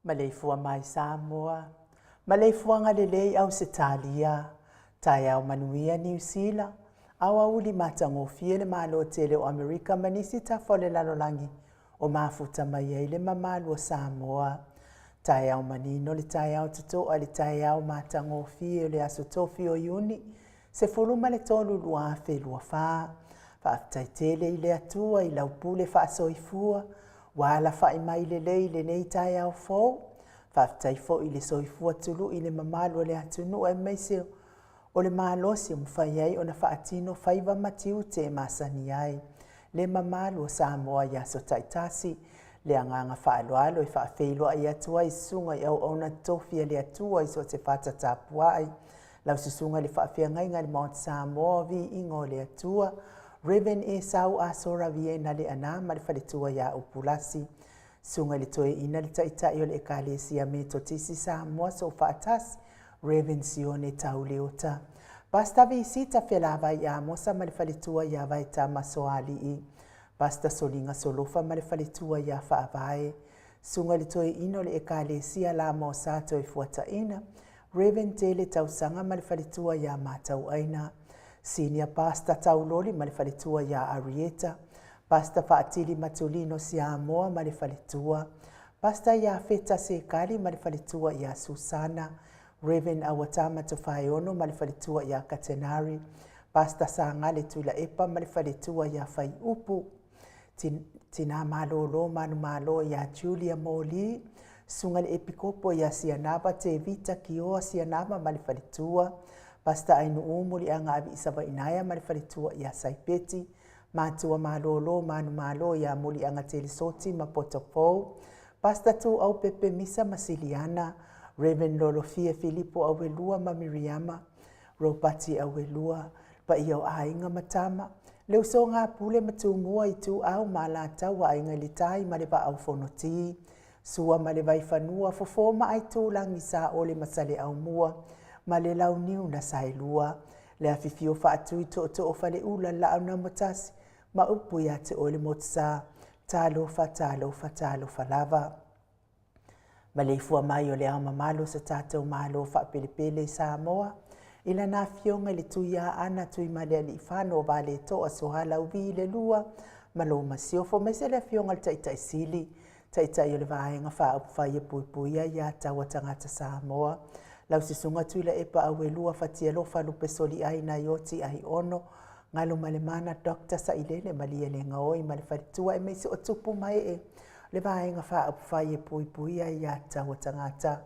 Maleifua mai Samoa, maleifuaga lelei Ausetalia, taeao manuia Niu Sila, aoauli matagofie le Malo tele o Amerika ma nisi tafa o le lalolagi o mafuta mai ai le mamalu o Samoa. Taeao manino le taeao totoa le taeao matagofie o le aso tofi o Iuni, 13 2024. Faafetai tele i le Atua i lau pule faasoifua, ua alafai mai lelei lenei taeao fou. Faafetai foi i le soifua tului i le mamalu o le atunuu aemaise o le malosi ua mafai ai ona faatino faiva ma tiute e masani ai le mamalu o Samoa i aso taitasi. Le agaga faaaloalo e faafeiloai atu ai susuga i auauna totofi a le Atua i so o se fata tapuai. Lau susuga i le faafeagaiga i le Maota Samoa, viiga o le Atua, Reverend Esau Asora Viena Leana ma le faletua ia Upulasi. Susuga i le Toeaina le Taitai o le Ekalesia Metotisi Samoa Soofaatasi, Reverend Sione Tauleota. Pastor Visita Felavai Amosa ma le faletua ia Vaetama Soalii. Pastor Soliga Solofa ma le faletua ia Faavae. Susuga i le Toeaina o le Ekalesia Lama o Sa Toefuataina, Reverend Tele Tausaga ma le faletua ia Matauaina. Senior Pastor Tauloli ma le faletua ia Arieta. Pastor Faatili Matulino Siamoa ma le faletua. Pastor Iafeta Sekali ma le faletua ia Susana. Reverend Awatama Tofaeono ma le faletua ia Katenari. Pastor Sagale Tuilaepa ma le faletua ia Faiupu. Tina Malolo Manumalo ia Julia Moli. Susuga i le Epikopo ia Sianava Tevita Kioa Sianava ma le faletua. Pastor Ainuu Muliaga Aviisavainaea ma le faletua ia Saipeti. Matua Malolo Manumalo ia Muliaga Telesoti ma Potofou. Pastor Tuau Pepe Misa ma Siliana. Reverend Lolofia Filipo Auelua ma Miriama. Ropati Auelua, paia o aiga ma tama, le usoga a Pule ma Tumua, Ituau ma Alataua, Aiga i le Tai ma le Vaa o Fonoti, Sua ma le Vaifanua, Fofo ma Aitulagi, Saole ma Saleaaumua. ma le Launiu na Saelua. Le afifio Faatui Tootoo o Faleula, le Laau na Amotasi ma upu ia te oe le Motusa. Talofa, talofa, talofa lava. Maleifua mai o le Ao Mamalu o se tatou Malo faapelepele i Samoa, i lana afioga i le Tuiaana Tuimalealiifano Vaaletoa Sualauvi le Lua ma lo Masiofo, aemaise le afioga i le Taitai Sili, Taitai o le Vaega Faaupufai e Puipuia Aia Tatau a Tagata Samoa, lau Susuga Tuilaepa Auelua Fatialofa Lupesoliai Naioti Aiono, Galumalemana Dr. Sailele Malielegaoi ma le faletua, aemaise o tupu ma ee le Vaega Faaupufai e Puipuia Aia Tatau a Tagata,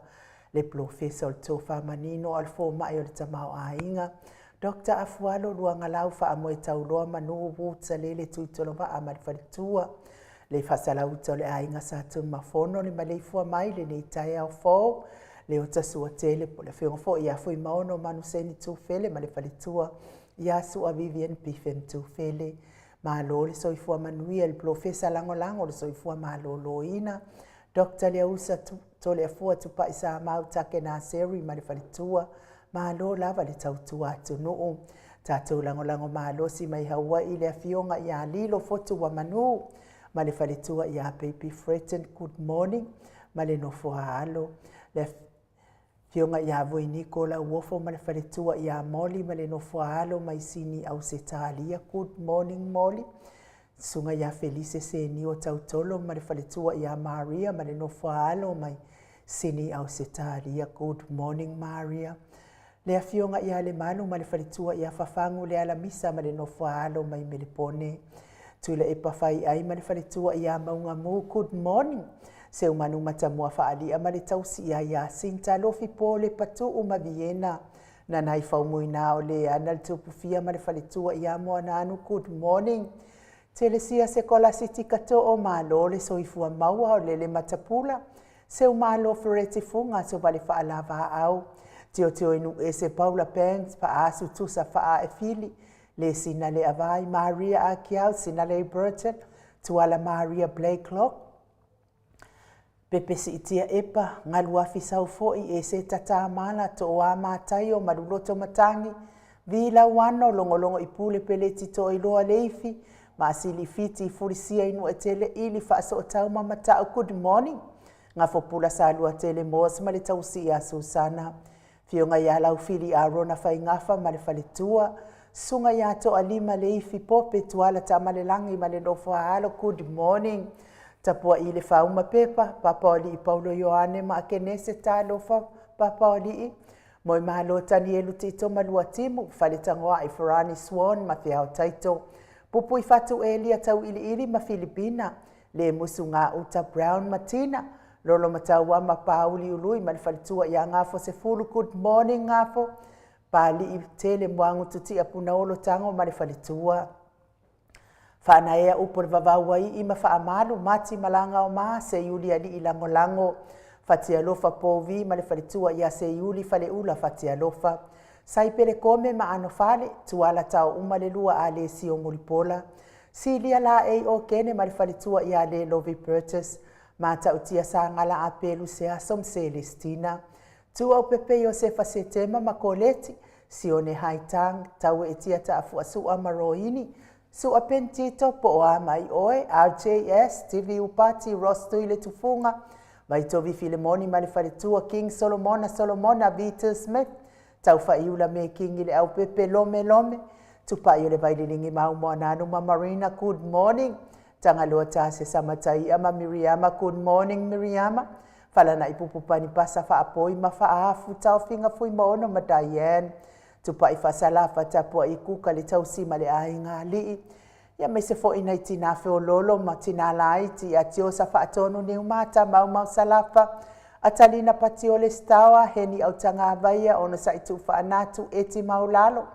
le Polofesa o le Tofa Manino a o le Fomai o le Tamaoaiga, Dr. Afualo Luagalau Faamoetauloa Manu Woods-Alele Tuitolovaa ma le faletua, le faasalauta o le aiga Sa Tunumafono, le maleifua mai lenei taeao fou, le ota suatele po o le afioga foi ia Fuimaono Manuseni Tufele ma le faletua ia Sua Vivian Biffen Tufele. Malo le soifua manuia i le Polofesa Lagolago o le Soifua Maloloina, Dr. Leausa Toleafua Tupai Samau Take Naseri ma le faletua. Malo lava le tautua atunuu. Tatou lagolago malosi mai Hawaii le afioga ia Lilo Fotu Manu ma le faletua ia Baby Fretton. Good morning ma le nofo a alo. Le afioga ia Voiniko Lauofo ma le faletua ia Molly ma le nofo a alo mai Sini Ausetalia. Good morning Molly. Susuga ia Felise Senio Tautolo ma le faletua ia Maria ma le nofo a alo mai Sini Ausetalia. Good morning Maria. Le afioga ia Lemalu ma le faletua ia Fafagu le Alamisa ma le nofo a alo mai Melepone. Tuilaepa Faiai ma le faletua ia Maugamu. Good morning. Seumanu Matamua Faalia ma le tausi ia Iasinta Lofi Pole Patuu ma Viena. Nanai Faumuina o le ana le Tupufia ma le faletua ia Moananu. Good morning. Telesia Sekolasiti Kato'o, malo le soifua maua o lele matapula. Seumalo Fereti Fuga Sovale Faalavaau. Tiotio Ese Paula Banks Faasu Tusa Faa e Fili. Le Sina Le Avai Maria Akiau Sina Le Burton Tuala Maria Blakelock. Pepe Siitia Epa, Galuafi Saufoi, e se Tatamala, Toa Mataio, Maluloto Matangi, Vilauano, Logologo i Pule Peleti Toiloa Leifi, Maasili Fiti, Fulisia Inu e Tele Ili, Faasootau Mamatau. Good morning. Gafopula Salua Tele Moas ma le tausi ia Susana. Fioga ia Laufili Arona Faigafa ma le faletua. Susuga ia Toalima Leifi Pope Tuala Tamalelagi ma le nofo a alo. Good morning. Tapuai le Fauma Pepa, Papa o Alii Paulo Ioane ma Akenese, talofa Papa o Alii. Moi Malo Tanielu Tito Maluatimu, Faletagoai Ferani Swan ma Feao Taito. Pupui Fatu Elia Tauiliili ma Filipina, le Musuga Uta Brown Matina, Lolo Mataua ma Pauli Ului ma le faletua ia Gafo Sefulu. Good morning Gafo. Pali'i Tele Moagu Tutia Punaolo Tago ma le faletua. Faanaea upu o le vavau ai ma faamalu mati malaga o ma Seiuli Alii Lagolago. Fatialofa Povi ma le faletua ia Seiuli Faleula Fatialofa. Saipele Kome ma Ano Fale, Tuala Tao Uma le lua a le Sio Mulipola. Silia La Ei o Kene ma le faletua ia Le Lovi Burgess. Matautia Sagala a Pelu Seaso ma Celestina. Tuau Pepe Iosefa Setema ma Koleti, Sione Haitang, Tau e Tia Taafuasua ma Roini, Sua Pentito po o a mai oe, RJS, TV Upati, Ross Tui le Tufuga, Vaitovi Filemoni ma le faletua, King Solomona Solomona, Vita Smith, Taufaiula me Kingi le Aupepe Lome Lome, Tupai o le Vaililingi Maumoananu ma Marina. Good morning. Tagaloa Tase Samataia ma Miriama. Good morning Miriama. Falana'i Pupupani Pasa Faapoi ma Faaafu Taofiga Fuimaono ma Diane. Tupai Faasalafa Tapua'i Kuka le tausi ma le aiga alii. Ia aemaise foi nai tinā feoloolo ma tinā laiti ia Tiosa Faatonu Niumata Maumau Salafa, Atalina Patiole Staoa, Heni Autagavaia, Onosa'i Tuufaanatu, Eti Maulalo,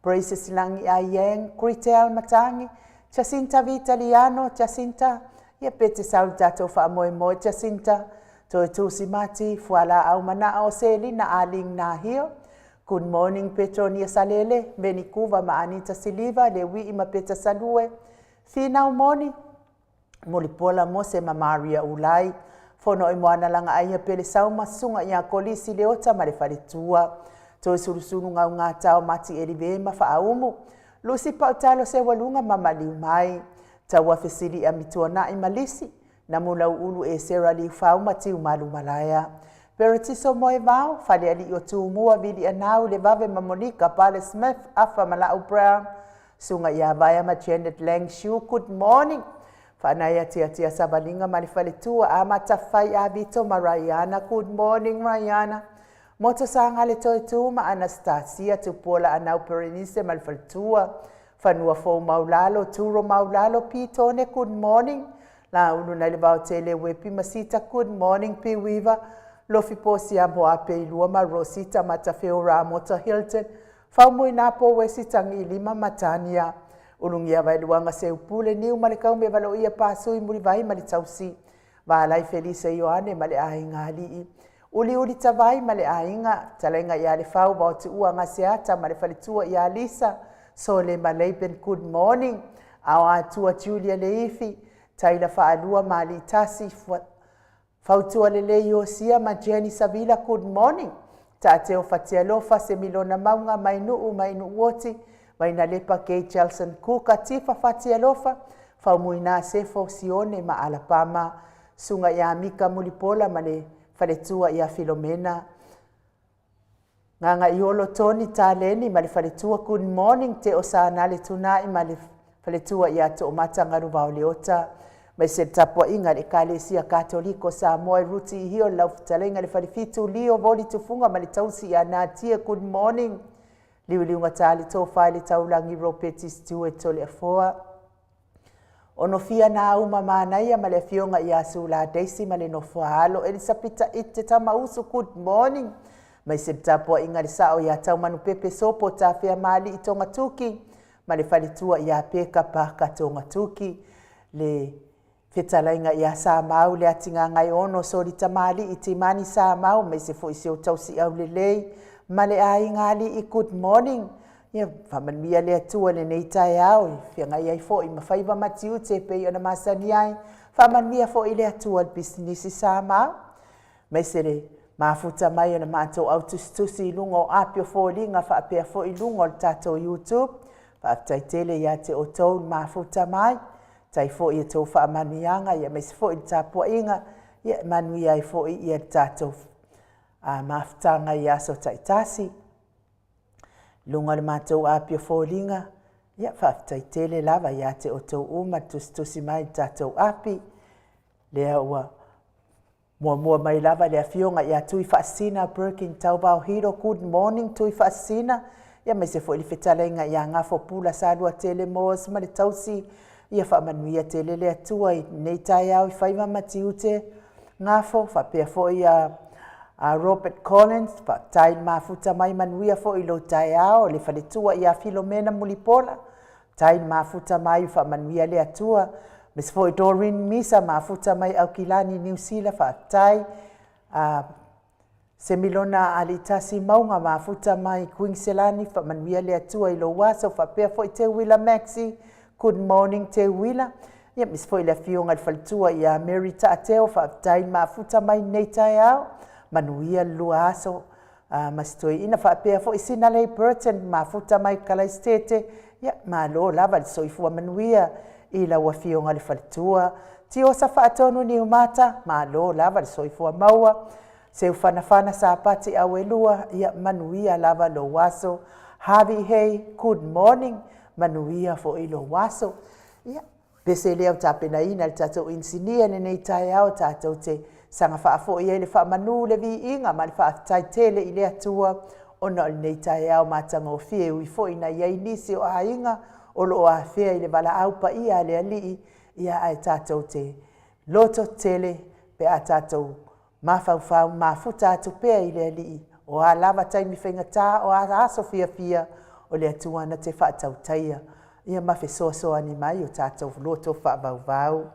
Braces Lagi Aiang, Kritel Matangi, Jacinta Vitaliano, Jacinta, ia pe te sau le tatou faamoemoe Jacinta, Toe Tusi Mati, Fualaau Manao, Selina Aling Nahio. Good morning Petronia Salele, Meni Kuva ma Anita Siliva, Le Wii ma Peta Salue, Finau Moni, Mulipola Mose ma Maria Ulai, Fono i Moana Langa Aia Pele Sauma, Susuga ia Kolisi Leota ma le faletua. Toesulusulu Gaugata o Mati Elive ma Faaumu, Lusi Pautalo Seualuga ma Maliu Mai, Taua Fesili Amituanai ma Lisi, Namulauulu Esera Liufau ma Tiumalu Malaea, Peretiso Moevao, Falealii o Tumua, Vilianau, Levave ma Monika, Pale Smith, Afa ma Lau Brown, Suga ia Vaea ma Janet Lang Shu, good morning. Faanaia Tiatia Savaliga ma le faletua, Amata Fai Avito ma Rayana, good morning Rayana. Moto Saga le Toetu ma Anastasia, Tupuola Anau Perenise ma le faletua, Fanua Fou Maulalo, Turo Maulalo, Pitone, good morning. Laulu nai le Vaotele Wepi ma Sita, good morning Piwiva, Lofi Posia Moape Ilua ma Rosita Matafeo Ramota Hilton, Faumuina Po Wesi Tangi Lima Matania, Ulugia Vailuaga Seupule Niu ma le Kaume Valoia Pasui Mulivai ma le Tausi, Valai Felise Ioane ma le Aiga Alii, Uliuli Tavai ma le Aiga, Talaiga ia le Fau Vaotuua Gaseata ma le Faletua ia Lisa, Sole ma Leiben, good morning. Ao Atua Julia Leifi, Taila Faalua ma Alitasi, Fautua Lelei Iosia ma Jenny Savila, good morning. Taateo Fatialofa, Semilona Mauga, Mainuu, Mainuu Oti, Vainalepa Kay Jelson Kuka, Tifa Fatialofa, Faumuina Sefo Sione ma Alapama, Suga ia Mika Mulipola ma le Faletua ia Filomena, Gaga Iolo Tony Taleni ma le Faletua, good morning. Te o Sanale Tunai ma le Faletua ia Toomata Galu Leota, mai se tapuaiga le Ekalesia Katoliko Samoa, Ruti Ihio lau fetalaiga le Falefitu Lio Voli Tufuga ma le tausi ia Natia, good morning. Liuliuga Tali Tofa i le Taulagi Ropeti Stewart Toleafoa. Onofia na uma manaia ma le afioga ia Sula Daisy ma le nofoa alo Elisapita Ite Tamausu, good morning. Mai se tapuaiga le sao ia Taumanu Pepe Sopo Tafea Mali i Togatuki ma le faletua ia Peka Paka Togatuki, le fetalaiga ia Samau le Atigagai Ono Soli Tamalii Timani Samau mai se foi si o tausi aulelei ma le aiga alii, good morning. Ia faamanuia le Atua lenei taeao i feagai ai foi ma faiva ma tiute pei ona masani ai. Faamanuia foi le Atua le pisinisi Samau, mai se le mafuta mai o le matou au tusitusi i luga o api o foliga faapea foi i luga o le tatou YouTube. Faafetai tele ia te outou le mafuta mai, tai foi e tou faamanuiaga ia aemaise foi le tapuaiga ia e manuia ai foi ia le tatou mafutaga i aso taitasi luga o le matou api o foliga. Ia faafetai tele lava ia te outou uma le tusitusi mai i le tatou api. Lea ua muamua mai lava le afioga ia Tui Faasisina Birkin Tauvao Hiro, good morning Tui Faasisina. Ia aemaise foi le fetalaiga ia Gafo Pula Saluatele Moas ma le tausi. Ia faamanuia tele le Atua i lenei taeao i faiva ma tiute Gafo, faapea foi ia Robert Collins, faafetai le mafuta mai, manuia foi lou taeao. Le faletua ia Filomena Mulipola, tai le mafuta mai, faamanuia le Atua. Aemaise foi Doreen Misa mafuta mai Aukilani Niu Sila, faafetai. Semilona Alitasi Mauga mafuta mai Kuiniselani, faamanuia le Atua i lou aso, faapea foi Teuila Maxi, good morning Teuila. Ia aemaise foi le afioga i le faletua ia Mary Taateo, faafetai le mafuta mai lenei taeao, manuia le lua aso ma si toeaina, faapea foi Sinalei Burton mafuta mai Kalaisitete. Ia malo lava le soifua manuia i lau afioga le faletua. Tiosa Faatonu Niumata, malo lava le soifua maua. Seufanafana Sapati Auelua, ia manuia lava lou aso. Harvey Hay, good morning, manuia foi lou aso. Ia pese lea o tapenaina le tatou inisinia lenei taeao tatou te saga faafoi ai le faamanu le viiga ma le faafetai tele i le Atua ona o lenei taeao matagofie, ui foi na i ai nisi o aiga o lo o afea i le valaau paia a le Alii. Ia ae tatou te loto tele pe a tatou mafaufau mafuta atu pea i le Alii, o a lava taimi faigata, o a aso fiafia, o le Atua na te faatautaia ia ma fesoasoani mai o tatou loto faavauvau.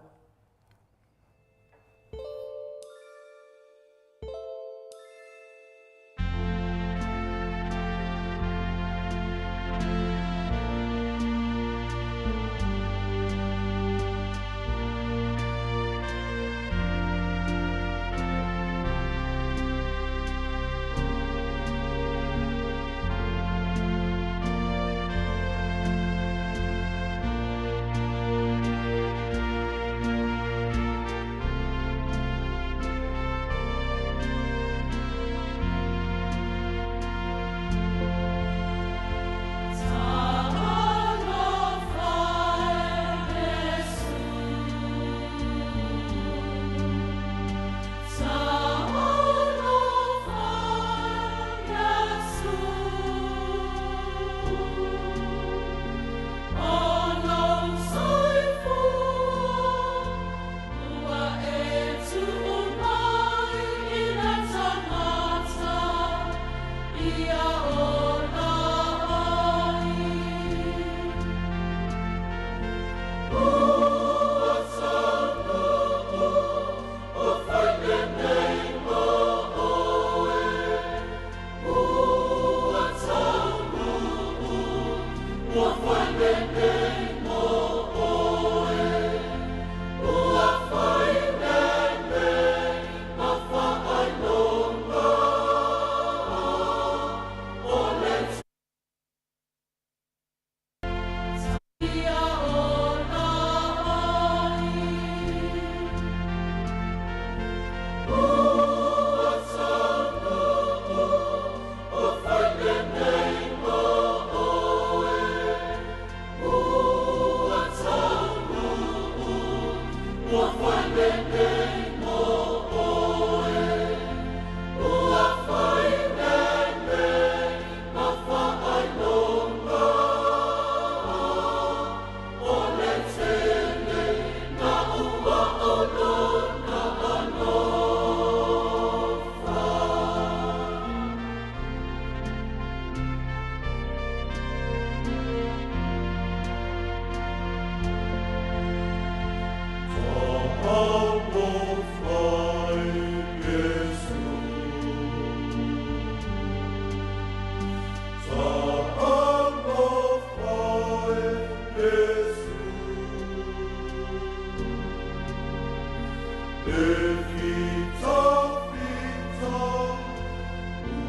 fitafita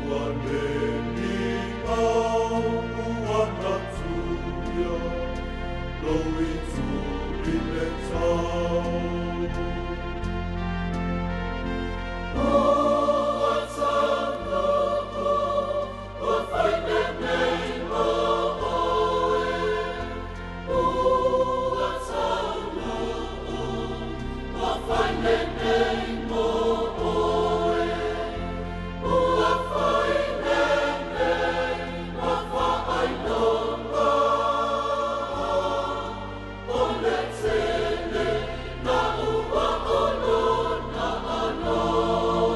ua nemi au ua natuia lou itu i le tau. Ua taunuu ua fai nei mo oe. Ua taunuu ua fai nei mo oe. Ua fai nei ma faailoga o le tele na ua o lona alofa.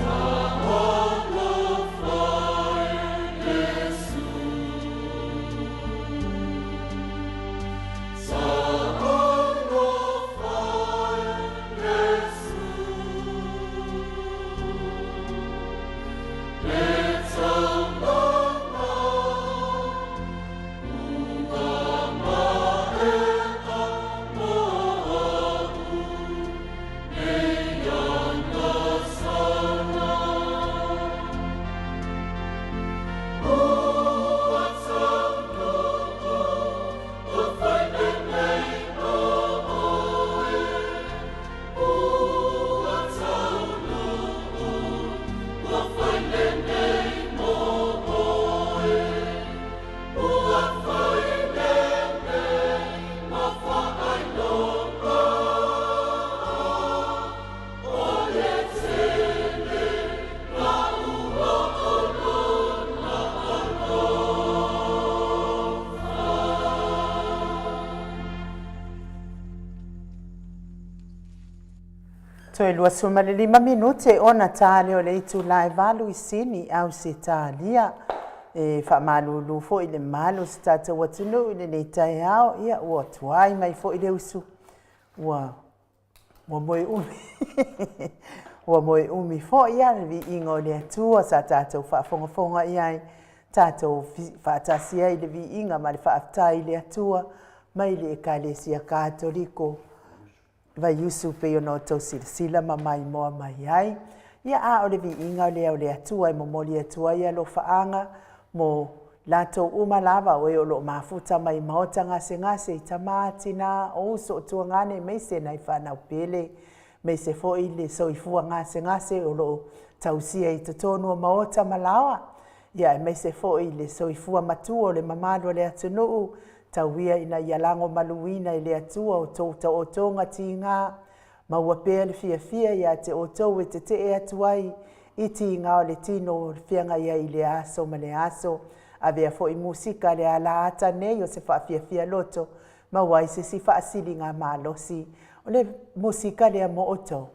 Ta'alofa e Iesu. Ta'alofa e Iesu. E taulama ua maea mo a'u nei agasala. Ua taunuu ua fai nei mo oe. Ua taunuu ua fai nei mo oe. Ua fai nei ma faailoga o le tele na ua o lona alofa. Toe 25 minute ona ta lea o le itula e 8 i Sini, Ausetalia. E faamalulu foi i le mamalu o si tatou atunuu i lenei taeao, ia ua tuai mai foi le usu, ua ua moe umi ua moe umi foi ia le viiga o le Atua sa tatou faafogafoga i ai, tatou faatasi ai i le viiga ma le faafetai i le Atua mai le Ekalesia Katoliko Vaiusu pei ona outou silasila ma maimoa mai ai. Ia a o le viiga lea o le Atua e momoli atu ai alofaaga mo latou uma lava o e o lo o mafuta mai maota gasegase i tama, tina, o uso o tuagane aemaise nai fanau pele, aemaise foi le soifua gasegase o lo o tausia i totonu o maota ma laoa, ia aemaise foi le soifua matua o le mamalu o le atunuu, tau ia ina ia lagomaluina e le Atua outou taotoga tiga, maua pea le fiafia ia te outou e tetee atu ai i tiga o le tino o feagai ai i le aso ma le aso. Avea foi musika le ala ata nei o se faafiafia loto, maua ai se isi faasiligamalosi. O le musika lea mo outou.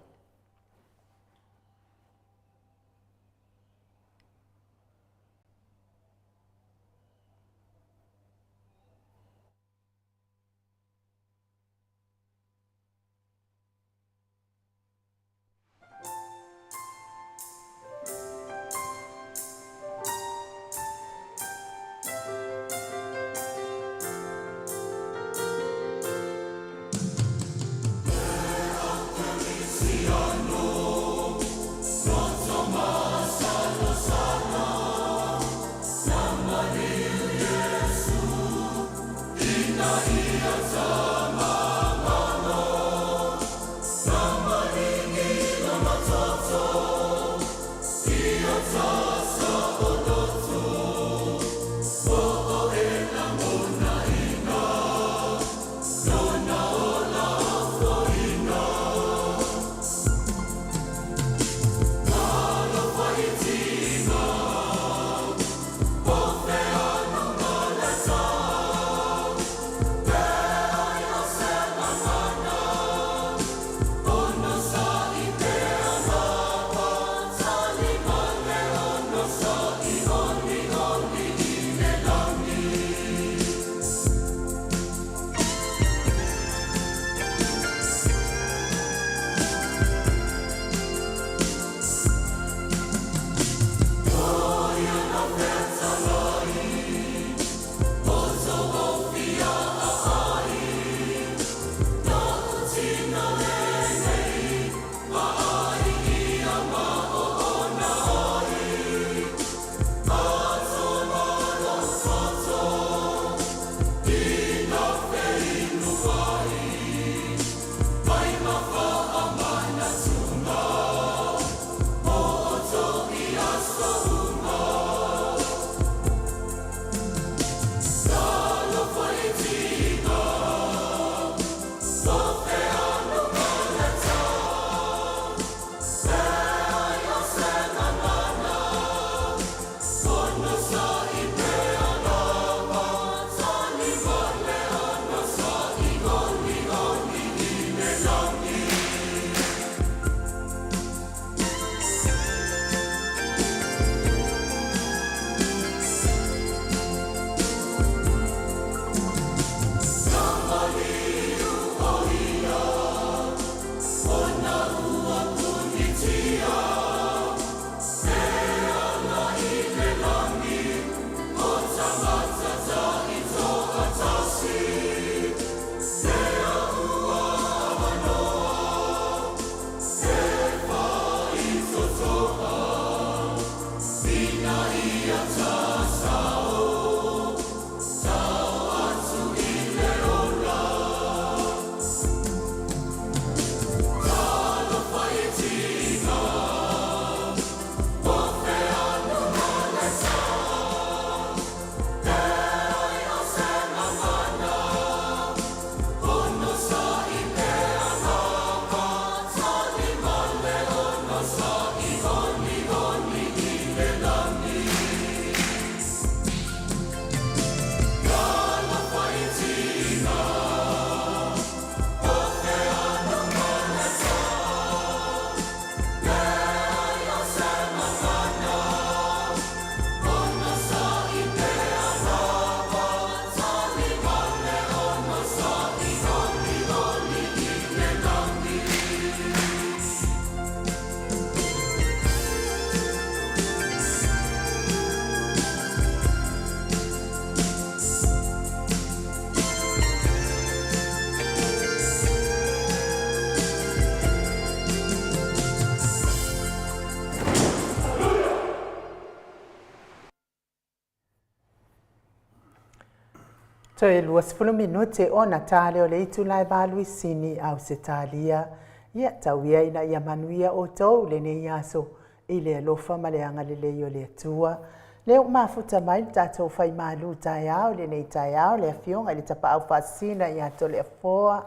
Toe 20 minute ona ta lea o le itula e 8 i Sini, Ausetalia. Ia, tau ia ina ia manuia outou lenei aso i le alofa ma le agalelei o le Atua. Lea ua mafuta mai le tatou fai malu taeao i lenei taeao, le Afioga i le Tapaau Faasisina ia Toleafoa.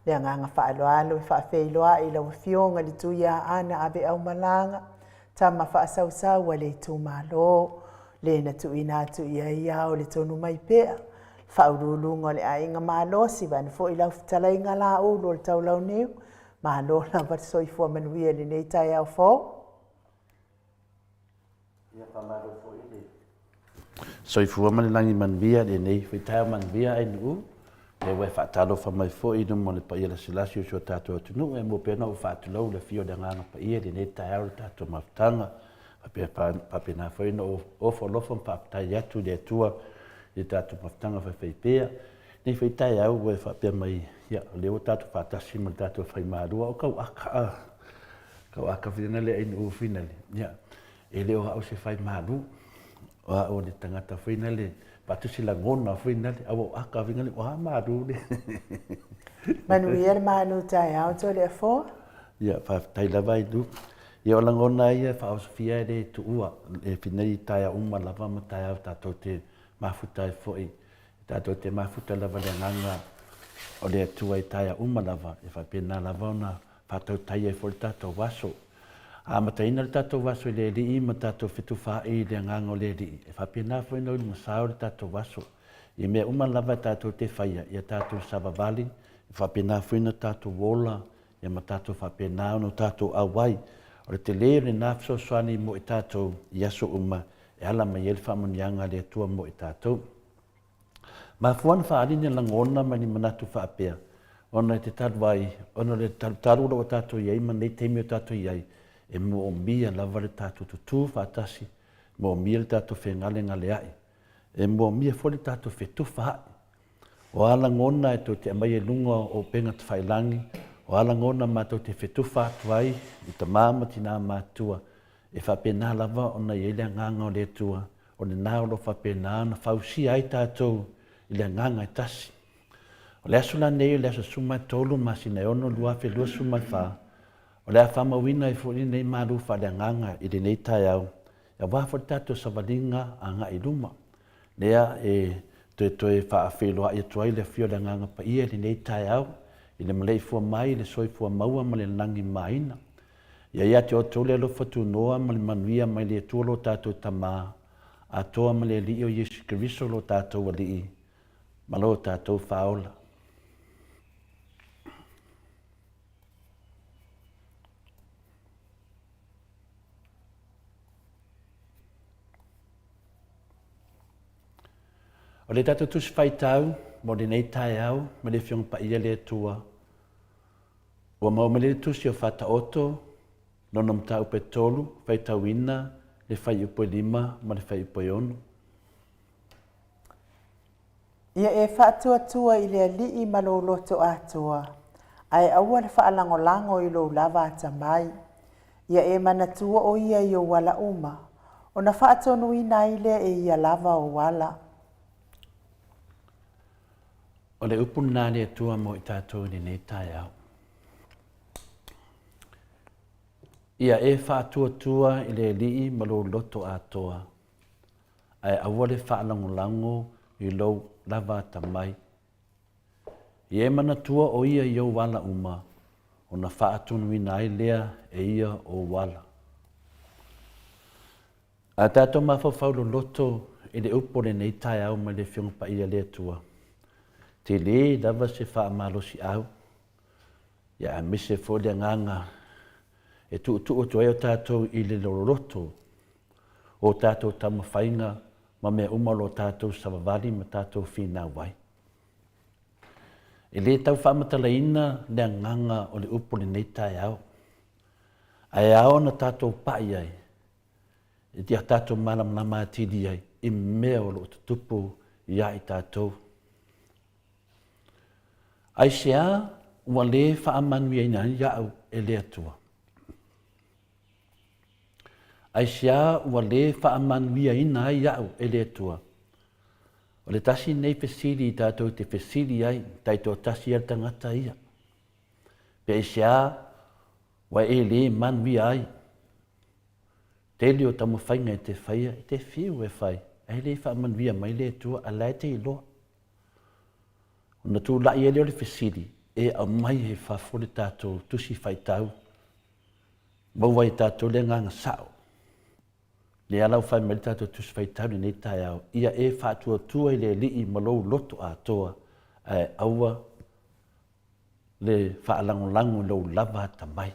Le agaga faaaloalo e faafeiloai i lau Afioga i le Tuiaana Aveaumalaga, tama faasausau a le itumalo, le na tuuina atu i ai ia o le tonu mai pea, faauluuluga o le aiga malosi, vaeane foi lau fetalaiga Laulu o le Taulauniu. Malo lava le soifua manuia i lenei taeao fou. Ia faamalo foi le soifua ma le lagi manuia i lenei foi taeao manuia ainuu. Lea ua e faatalofa mai foi i luma o le paia lasilasi o si o tatou atunuu, e mua pea ona ou faatulou i le afio o le Agaga Paia i lenei taeao i le tatou mafutaga. Faapena foi ona ou ofo alofa ma faafetai atu i le Atua i le tatou mafutaga faifaipea. Lenei foi taeao ua e faapea mai, ia, o lea ua tatou faatasi ma le tatou Faimalua, o kau aka, kau aka foi lea ainuu foi nale, ia, E le o au se fai malu, o au o le tagata foi nale, avatu se lagona foi nale, a ua aka foi nale, o a malu le. Manuia le malu taeao Toleafoa. Ia, faafetai lava i lu. Ia, o lagona ia e faaosofia e le tuua, e finai taeao uma lava ma taeao tatou te mafuta ai foi. Tatou te mafuta lava le agaga o le Atua i taeao uma lava, e faapena lava ona faatautai ai foi le tatou aso. A amataina le tatou aso i le Alii ma tatou fetufaai i le agaga o le Alii, e faapena foi ona ulumasao le tatou aso. I mea uma lava tatou te faia, ia tatou savavali, e faapena foi ona tatou ola, ia ma tatou faapena ona tatou auai. O le tele o lena fesoasoani mo i tatou i aso uma e ala mai ai le faamanuiaga a le Atua mo i tatou. Mafua ona faaali ni lagona ma ni manatu faapea, ona e te talu ai, ona o le talutalu o lo o tatou i ai ma nei taimi o tatou i ai, e moomia lava le tatou tutū faatasi, moomia le tatou fegalegalea'i, e moomia foi le tatou fetufaai. O a lagona e tou te aumaia i luga o upega tafailagi, o a lagona matou te fetufa atu ai i tama ma tina matutua, e faapena lava ona i ai le agaga o le Atua, o lena o lo o faapena ona fausia ai tatou i le agaga e tasi. O le aso la nei o le aso 13 masina e 6 2024, o le a faamauina ai foi lenei malu faaleagaga i lenei taeao, aua foi le tatou savaliga agai i luma. Lea e toetoe faafeiloai atu ai le afio o le Agaga Paia i lenei taeao, i le maleifua mai i le soifua maua ma le lagi maina. Ia ia te outou le alofa tunoa ma le manuia mai le Atua lo tatou Tama, atoa ma le Alii o Iesu Keriso lo tatou Alii, ma lo tatou Faaola. O le tatou Tusi Faitau mo lenei taeao ma le Afioga Paia le Atua, ua maua mai le Tusi o Faataoto, lona mataupu e 3, faitauina le fuaiupu e 5 ma le fuaiupu e 6. Ia e faatuatua i le Alii ma lou loto atoa, ae aua le faalagolago i lou lava atamai. Ia e manatua o Ia i ou ala uma. Ona faatonuina ai lea e ia lava ou ala. O le upu lena a le Atua mo i tatou i lenei taeao. Ia e faatuatua i le Alii ma lou loto atoa, ae aua le faalagolago i lou lava atamai. Ia e manatua o ia i ou ala uma, ona faatonuina ai lea e ia ou ala. A tatou mafaufau loloto i le upu o lenei taeao mai le Afioga Paia a le Atua, tele lava se faamalosiau, ia aemaise foi le agaga e tuutuu atu ai o tatou i le loloto o tatou taumafaiga ma mea uma o lo o tatou savavali ma tatou finau ai. E le tau faamatalaina le agaga o le upu o lenei taeao, ae ao ona tatou pai ai ia tatou malamalama atili ai i mea o lo o tutupu iā i tatou. Aisea ua lē faamanuiaina ai au e le Atua? Aisea ua lē faamanuiaina ai au e le Atua? O le tasi lenei fesili tatou te fesili ai taitoatasi ai le tagata ia. Pe aisea ua e lē manuia ai? Tele o taumafaiga e te faia, e te fiu e fai, ae le faamanuia mai le Atua, a la e te iloa. Ona tulai ai lea o le fesili, e aumai i fafo le tatou tusi faitau, maua ai e tatou le agaga sao. Lea la ua fai mai le tatou tusi faitau i lenei taeao, ia e faatuatua i le Alii ma lou loto atoa, ae aua le faalagolago i lou lava atamai.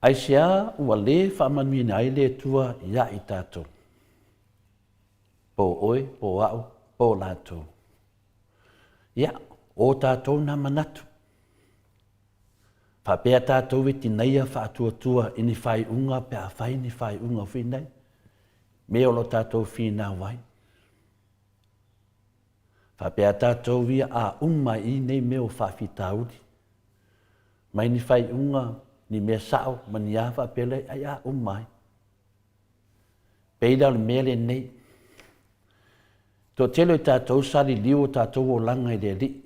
Aisea ua lē faamanuiaina ai le Atua iā i tatou? Po o oe, po o a'u, po o latou. Ia, o tatou nā manatu. Faapea tatou e tinaia faatuatua i ni faaiuga pe a fai ni faaiuga foi nei, mea o lo tatou finau ai. Faapea tatou ia a uma i nei mea o faafitauli, mai ni faaiuga, ni mea sao ma ni a faapea lea, ai a uma ai. Pei la o le mea lenei, toatele o i tatou sa liliu o tatou olaga i le Alii,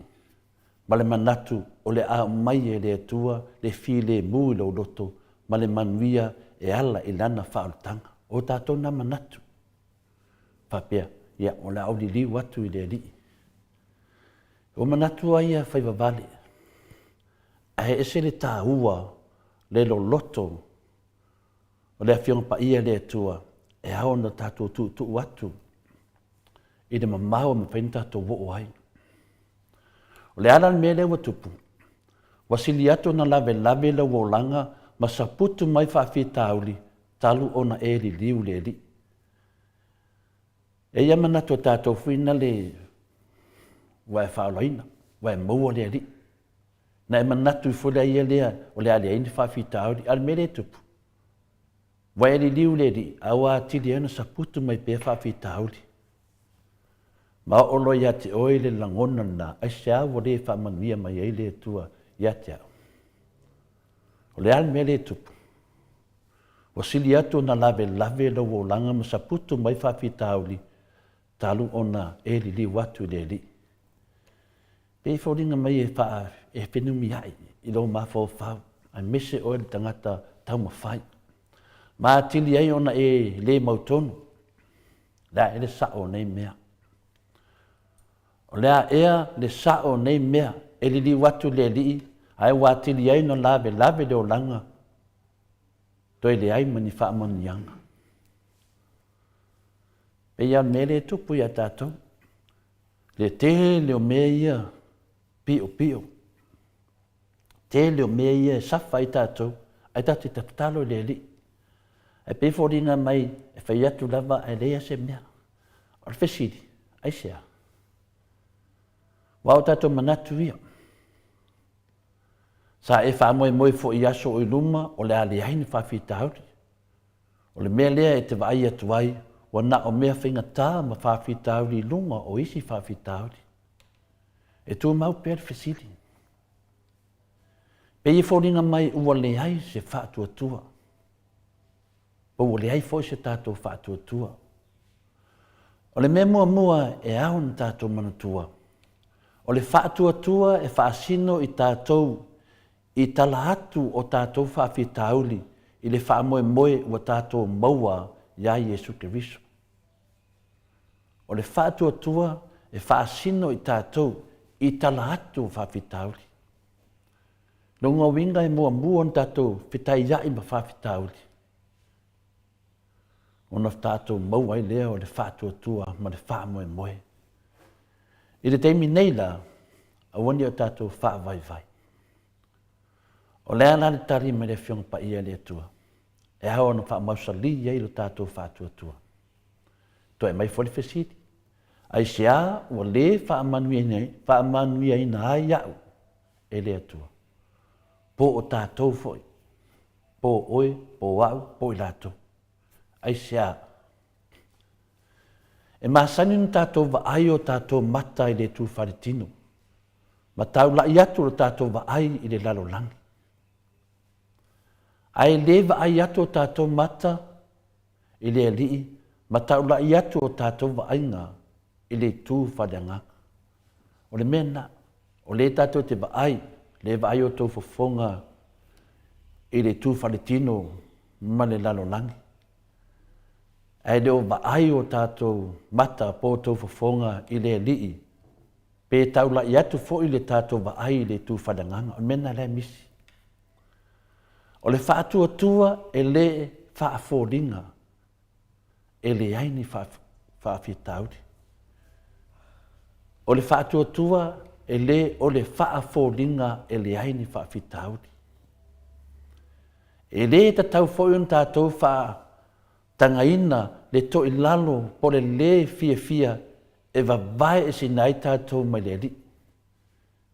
ma le manatu o le a aumai e le Atua le filemu i lou loto ma le manuia e ala i Lana faaolataga. O tatou na manatu. Faapea, ia, o le a ou liliu atu i le Alii. Ua manatu ai ia faivavale, ae ese le taua le loloto o le Afioga Paia le Atua e ao ona tatou tuutuu atu i le mamao e mafai ona tatou oo ai. O le ala le mea lea ua tupu, ua sili atu ona lavelave lau olaga ma saputu mai faafitauli talu ona e liliu le Alii. E ia manatu o tatou foi na le ua e faaolaina, ua e maua le Alii. Na e manatu ifo lea ia lea o le a leai ni faafitauli, a o le mea lea e tupu, ua e liliu le Alii, a ua atili ai ona saputu mai pea faafitauli. Ma oo loa ia te oe le lagona lena, aisea ua le faamanuia mai ai le Atua ia te au? O le a le mea lea e tupu? Ua sili atu ona lavelave lou olaga ma saputu mai faafitauli talu ona e liliu atu i le Alii. Pei e foliga mai e faa, e fenumiai i lou mafaufau, aemaise oe le tagata taumafai. Ma atili ai ona e le mautonu, le a ea le sa'o o nei mea. O le a ea le sa'o o nei mea e liliu atu i le Alii, ae ua atili ai ona lavelave le olaga, toe leai ma ni faamanuiaga. Pei lava o le mea lea e tupu ia tatou, le tele o mea ia piopio, tele o mea ia e safa ai tatou, ae tatou te tatalo i le Alii. Ae pei e foliga mai e fai atu lava ae leai lava se mea. O le fesili, aisea? Aua o tatou manatu ia. Sa e faamoemoe foi i aso o i luma o le a leai ni faafitauli. O le mea lea e te vaai atu ai, ua na o mea faigata ma faafitauli i luga o isi faafitauli. E tumau pea le fesili. Pei e foliga mai ua leai se faatuatua. Po ua leai foi se tatou faatuatua. O le mea muamua e ao ona tatou manatua, o le faatuatua e faasino i tatou i tala atu o tatou faafitauli i le faamoemoe ua tatou maua iā Iesu Keriso. O le faatuatua e faasino i tatou i tala atu o faafitauli. Lona uiga e muamua ona tatou fetaiai ma faafitauli, ona tatou maua ai lea o le faatuatua ma le faamoemoe. I le taimi nei la, aua ne i o tatou faavaivai. O le a la le tali mai le Afioga Paia a le Atua e ao ona faamausalī ai lo tatou faatuatua? Toe aumai foi le fesili, Aisea ua lē faamanuiaina ai au e le Atua? Po o tatou foi, po o oe, po o au, po o i latou. Aisea? E masani ona tatou vaai o tatou mata i le itu faletino, ma taula'i atu lo tatou vaai i le lalolagi. Ae le vaai atu o tatou mata i le Alii ma taula'i atu o tatou vaaiga i le itu faaleagaga. O le mea lena, o lea tatou te vaai, lea e vaai outou fofoga i le itu faletino ma le lalolagi, ae le o vaai o tatou mata po o outou fofoga i le Alii, pe taula'i atu foi le tatou vaai i le itu faaleagaga. O le mea lena lea e misi. O le faatuatua e le faafoliga e leai ni faafitauli. O le faatuatua e le o le faafoliga e leai ni faafitauli. E le tatau foi ona tatou faatagaina le toilalo po o le lē fiafia e vavae eseina ai tatou mai le Alii.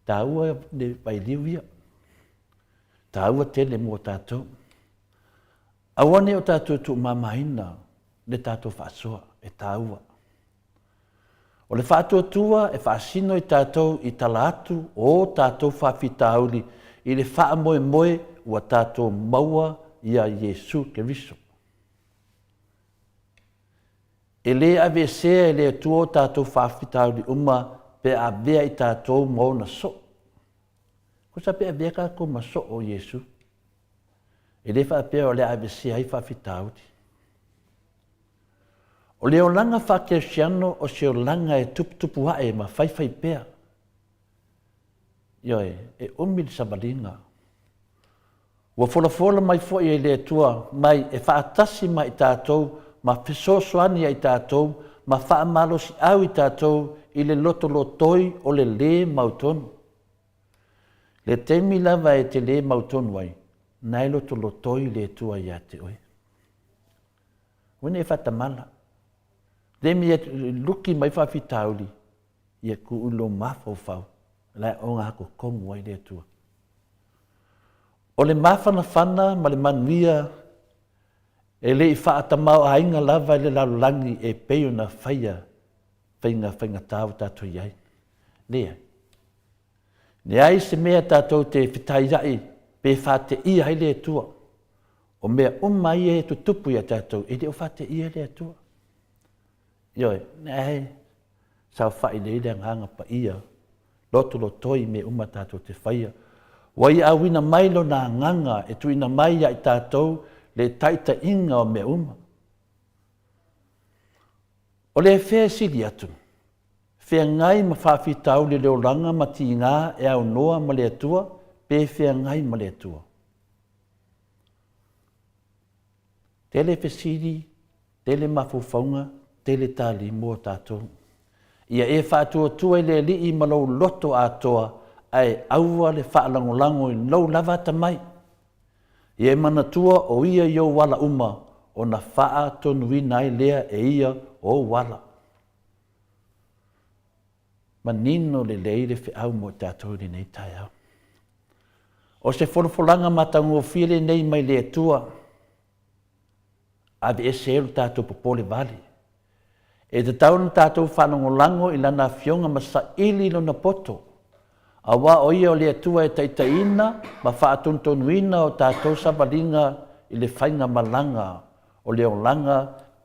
Taua le vailiu ia. Taua tele mo tatou. Aua ne i o tatou tuumamaina le tatou faasoa, e taua. O le faatuatua e faasino i tatou i tala atu o o tatou faafitauli i le faamoemoe ua tatou maua ia Iesu Keriso. E le aveesea e le Atua o tatou faafitauli uma pe a avea i tatou ma ona soo. Tusa pe avea tatou ma soo o Iesu. E le faapea o le a aveesea ai faafitauli. O le olaga faakerisiano o se olaga e tuputupu ae ma faifai pea. Ioe, e umi le savaliga. Ua folafola mai foi e le Atua mai e faatasi ma i tatou ma fesoasoani ia i tatou ma faamalosiau i tatou i le lotolotoi o le lē mautonu. Le taimi lava e te lē mautonu ai, na e lotolotoi le Atua ia te oe. Ua ne i faatamala. Taimi e luki mai faafitauli, ia tuu i lou mafaufau, la e ogatotonu ai le Atua. O le mafanafana ma le manuia e le i faatamaoaiga lava i le lalolagi e pei ona faia faiga faigatā ua tatou i ai. Leai. Leai se mea tatou te fetaiai pe faateia ai le Atua. O mea uma ia e tutupu ia tatou, e le o faateia le Atua. Ioe, ae saofai lelei le Agaga Paia, lotolotoi i mea uma tatou te faia. Ua ia auina mai Lona Agaga e tuuina mai ia i tatou le taitaiga o mea uma. O le fea e sili atu, feagai ma faafitauli o le olaga ma tiga e aunoa ma le Atua pe feagai ma le Atua? Tele fesili, tele mafaufauga, tele tali mo tatou. Ia e faatuatua i le Alii ma lou loto atoa, ae aua le faalagolago i lou lava atamai. Ia e manatua o Ia i ou ala uma, ona faatonuina ai lea e Ia ou ala. Manino lelei le feau mo tatou i lenei taeao. O se folafolaga matagofie lenei mai le Atua, aveese ai lo tatou popole vale. E tatau ona tatou faalagolago i Lana Afioga ma saili i Lona poto, aua o Ia o le Atua e taitaiina ma faatonutonuina o tatou savaliga i le faigamalaga o le olaga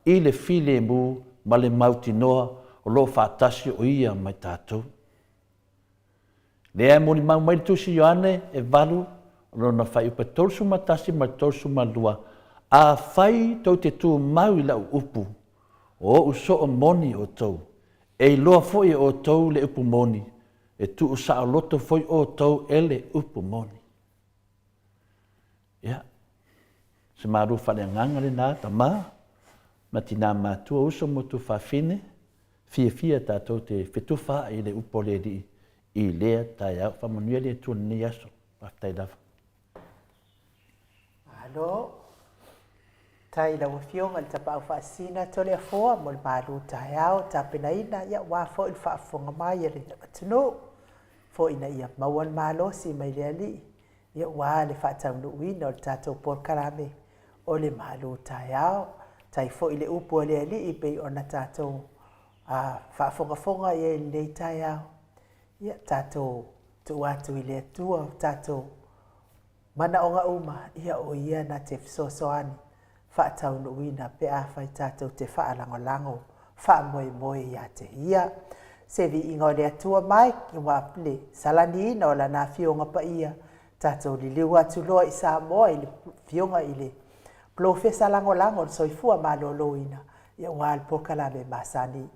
i le filemu ma le mautinoa o lo o faatasi o Ia ma i tatou. Lea e molimau mai le Tusi Ioane e 8, o lona fuaiupu e 31 ma le 32, Afai tou te tumau i lau upu, o ou soo moni outou, e iloa foi e outou le upu moni, e tuusaoloto foi outou e le upu moni. Ia, se malu faaleagaga lena, tama ma tinā matua, uso ma tuafafine, fiafia tatou te fetufaai i le upu a le Alii i lea taeao. Faamanuia le Atua i lenei aso. Faafetai lava. Malo. Tai i lau Afioga i le Tapaau Faasisina Toleafoa mo le malu taeao tapenaina, ia aua foi le faafofoga mai a le atunuu foi ina ia maua le malosi mai le Alii, ia aua le faataunuuina o le tatou polokalame o le malu taeao. Tai foi i le upu a le Alii pei ona tatou faafogafoga i ai i lenei taeao, ia tatou tuu atu i le Atua o tatou manaoga uma, ia o Ia na te fesoasoani faataunuuina pe afai tatou te faalagolago faamoemoe ia te Ia. Se viiga o le Atua mai, ua le salaniina o Lana Afioga Paia, tatou liliu atu loa i Samoa i le Afioga i le Polofesa Lagolago o le Soifua Maloloina, ia aua le polokalame masani.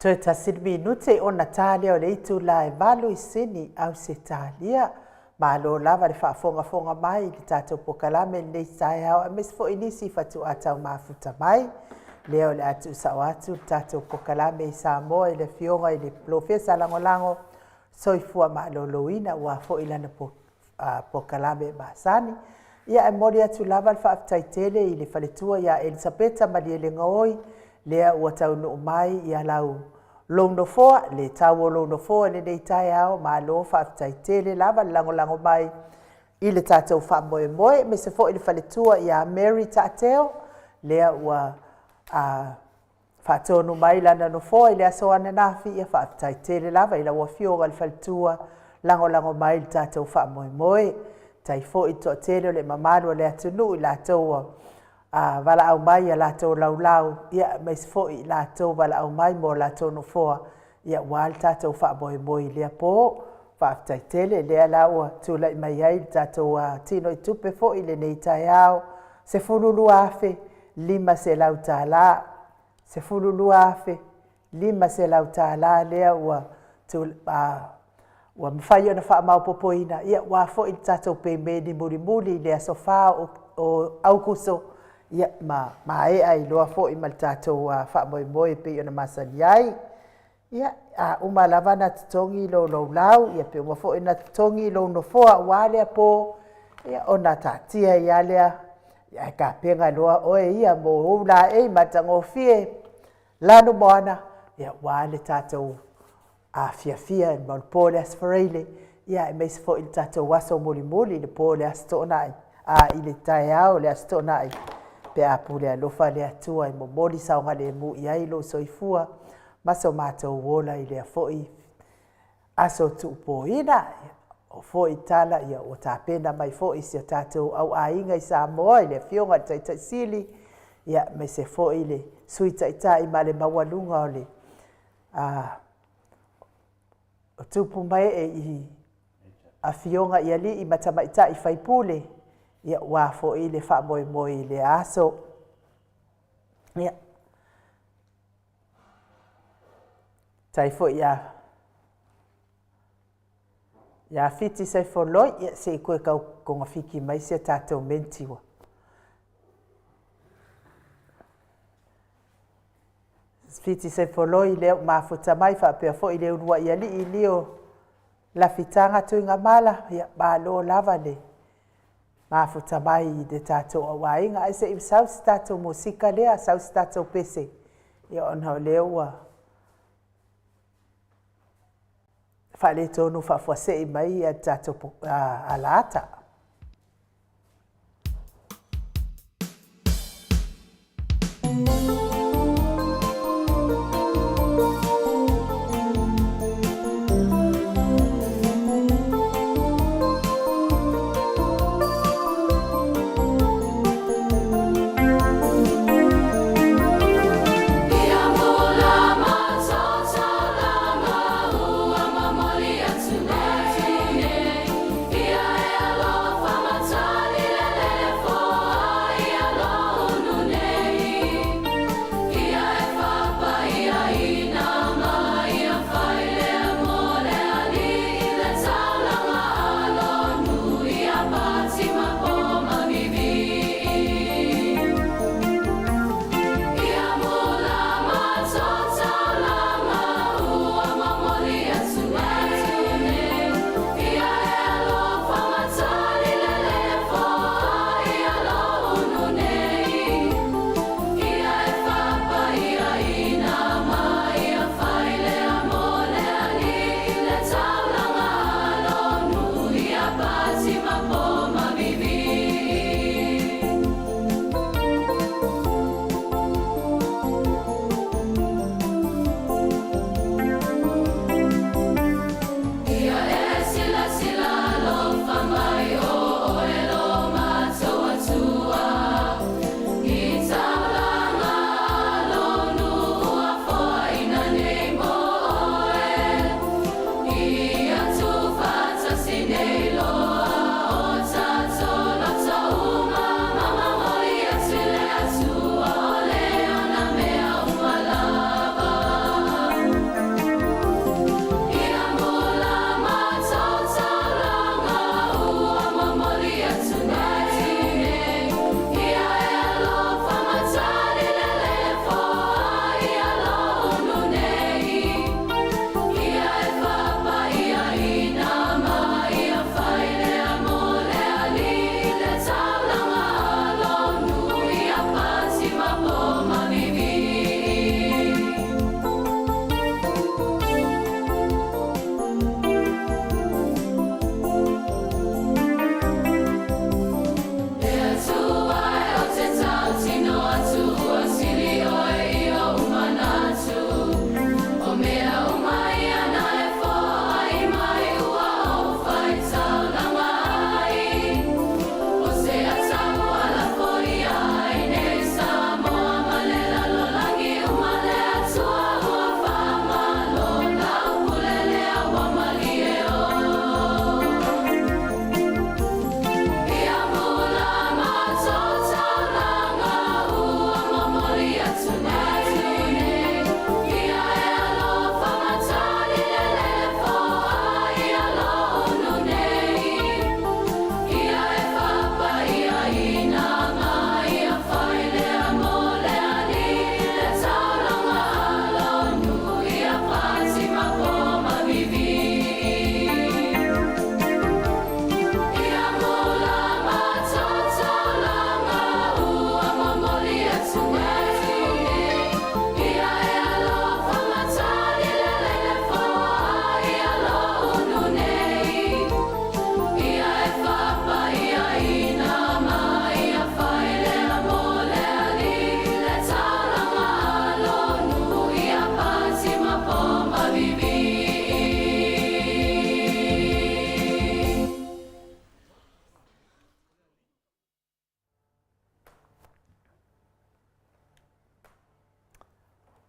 Toe tasi le minute ona ta lea o le itula e 8 i Sini, Ausetalia. Malo lava le faafogafoga mai i le tatou polokalame i lenei taeao aemaise foi nisi faatoa tau mafuta mai. Lea o le a tuusao atu le tatou polokalame i Samoa i le Afioga i le Polofesa Lagolago Soifua Maloloina aua foi lana polokalame masani. Ia, ae momoli atu lava le faafetai tele i le faletua ia Elisapeta Malielegaoi, lea ua taunuu mai ia lou nofoa, le tau o lou nofoa i lenei taeao. Malo faafetai tele lava le lagolago mai i le tatou faamoemoe, aemaise foi le faletua ia Mary Taateo, lea ua faatonu mai lana nofoa i le aso ananafi. Ia faafetai tele lava i lau Afioga i le faletua lagolago mai i le tatou faamoemoe. Tai foi le toatele o le mamalu o le atunuu i latou ua valaau mai i latou laulau, ia aemaise foi i latou valaau mai mo latou nofoa, ia aua le tatou faamoemoe i lea po. Faafetai tele, lea la ua tulai mai ai le tatou tinoitupe foi i lenei taeao, $12,500. $12,500 lea ua mafai ona faamaopoopoina, ia aua foi le tatou pemeni mulimuli i le aso 4 o Aokuso, ia ma maea ai loa foi ma le tatou faamoemoe e pei ona masani ai. Ia, a uma lava ona totogi lou laulau, ia pe uma foi ona totogi lou nofoa aua lea po, ia ona taatia ai lava lea, ae tapena loa oe ia mo ou laei matagofie lanumoana, aua le tatou afiafia mo le po o le Aso Faraile, aemaise foi le tatou aso mulimuli, le po o le Aso Toonai, i le taeao o le Aso Toonai, pe a pule alofa le Atua e momoli saogalemu i ai lou soifua ma so matou ola i lea foi aso tuupoina. Oo foi tala ua tapena mai foi si o tatou auaiga i Samoa i le Afioga i le Taitai Sili, aemaise foi le Sui Taitai ma le maualuga o tupu ma ee i afioga i alii ma tamaitai faipule, aua foi le faamoemoe i lea aso. Ia, faafetai foi ia Fiti Saifoloi, ia se i toe tau togafiti mai si a tatou menti ua. Fiti Saifoloi lea ua mafuta mai faapea foi le uluai alii Lio Lafitaga Tuigamala, ia malo lava le mafuta mai i le tatou auaiga. Ae se i sau se tatou musika lea, sau se tatou pese, ia ona o lea ua faaletonu faafuasei mai le tatou alaata.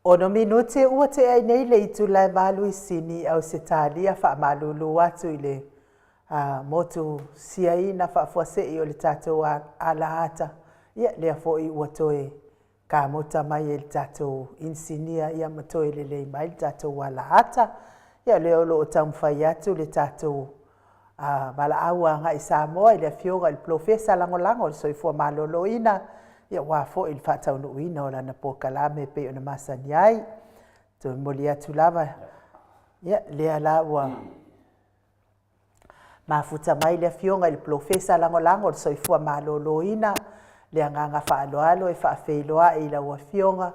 Ono minute ua tea ai nei le itula e 8 i Sini, Ausetalia. Faamalulu atu i le motu siaina faafuasei o le tatou alaata. Ia, lea foi ua toe kamota mai e le tatou inisinia ia ma toe lelei mai le tatou alaata. Ia, lea o lo o taumafai atu le tatou valaau agai Samoa i le afioga i le Polofesa Lagolago o le Soifua Maloloina, ia aua foi le faataunuuina o lana polokalame e pei ona masani ai. Toe momoli atu lava, ia lea la ua mafuta mai le afioga i le Polofesa Lagolago o le Soifua Maloloina. Le agaga faaaloalo e faafeiloai i lau afioga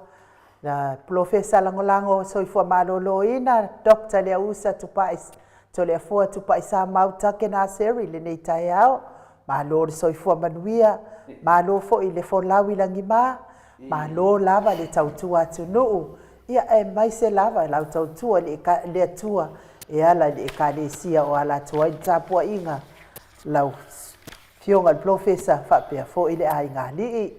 la Polofesa Lagolago Soifua Maloloina, Dr. Leausa Tupai Toleafoa Tupai Samau Takenaseri i lenei taeao. Malo le soifua manuia, malo foi le folau i lagima, malo lava le tautua atunuu, ia aemaise lava lau tautua i le Atua e ala i le Ekalesia o ala atu ai le tapuaiga lau afioga i le Polofesa faapea foi le aiga alii.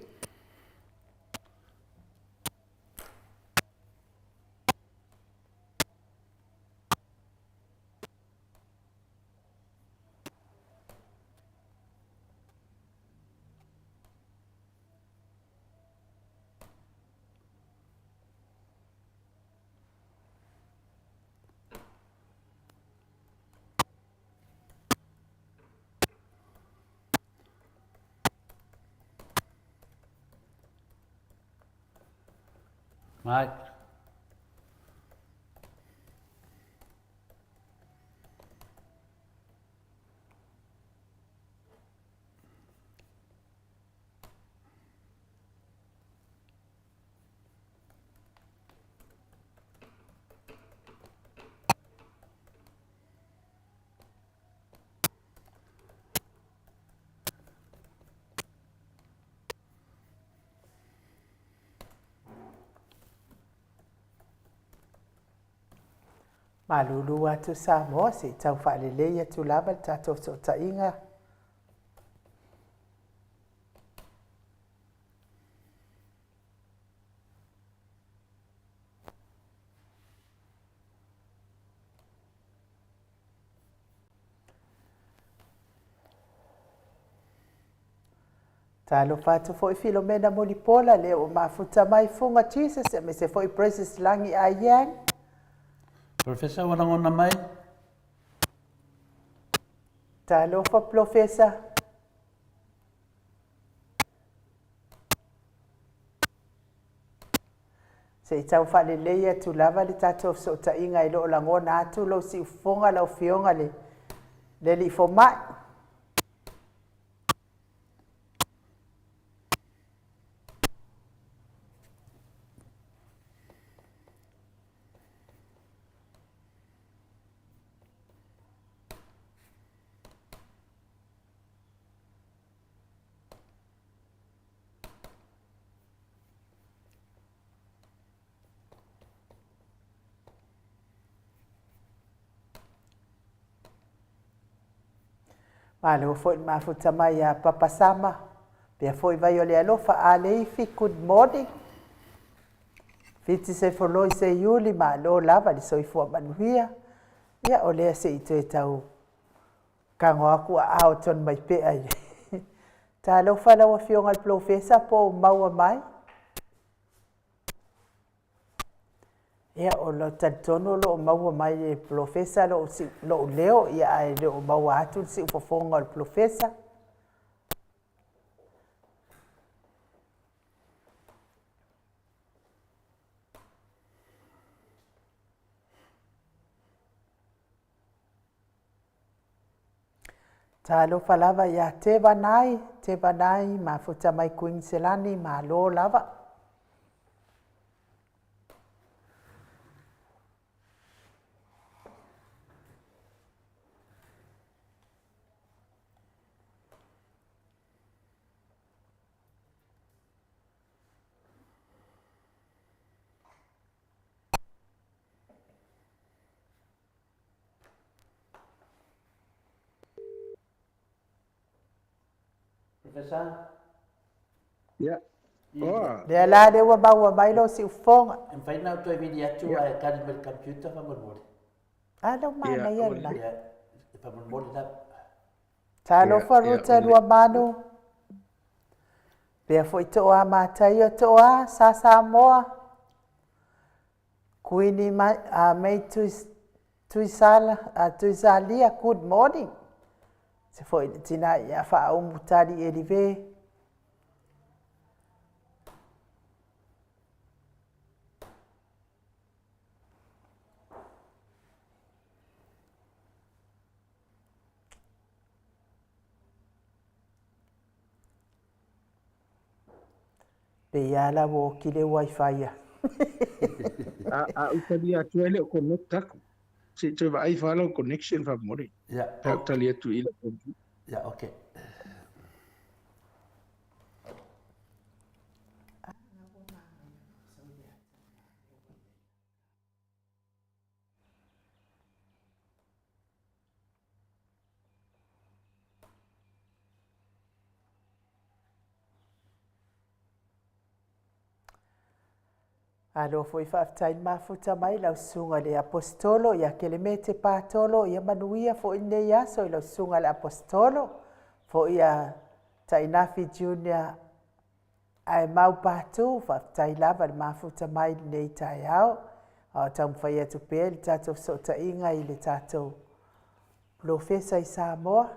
Mike. Malulu atu Samoa, se i tau faalelei atu lava le tatou fesootaiga. Talofa atu foi Filomena Mulipola, lea ua mafuta mai Fuga Jesus, aemaise foi Precious Lagi Ayang. Professor, ua lagona mai? Talofa Professor. Se i tau faalelei atu lava le tatou fesootaiga e le o lagona atu lou siufofoga lau afioga le alii fomai. Malo foi le mafuta mai ia Papa Sama, pea foi vai o le alofa a Leifi, good morning. Fiti se foloi se iuli, malo lava le soifua manuia. Ia o lea se i toe tau kago aku a ao tonu mai pea i. Talofa lau afioga le Polofesa po o maua mai. Ia, o lo talitonu o lo o maua mai e Polofesa lou leo, ia ae le o maua atu le siufofoga o le Polofesa. Talofa lava ia Tevanai, Tevanai, mafuta mai Kuiniselani, malo lava. Professor? Yeah. Lea la lea ua maua mai lou siufofoga. E mafai ona ou toe vili atu ae tali mai le computer faamolemole. A lea ua manaia lena. Ia, faamolemole lava. Talofa Ruta Luamanu. Pea foi Toa Mataio Toa sa Samoa. Kuini May Tuisala, Tuisalia, good morning. Se foi le tina ia faaumu tali Elive. Pei lava la ua oti le wifi ia. A a ou talia atu ai le o connect aku. Se i toe vaai ifo lava lau connection faamolemole. Ia, Pe a ou tali atu i lau computer. Ia, okay. Alo foi faafetai le mafuta mai lau susuga i le Aposetolo ia Kelemete Patolo, ia manuia foi lenei aso i lau susuga i le Aposetolo, foi ia Tainafi Junior ae mau patu, faafetai lava le mafuta mai i lenei taeao. A o taumafai atu pea i le tatou fesootaiga i le tatou polofesa i Samoa.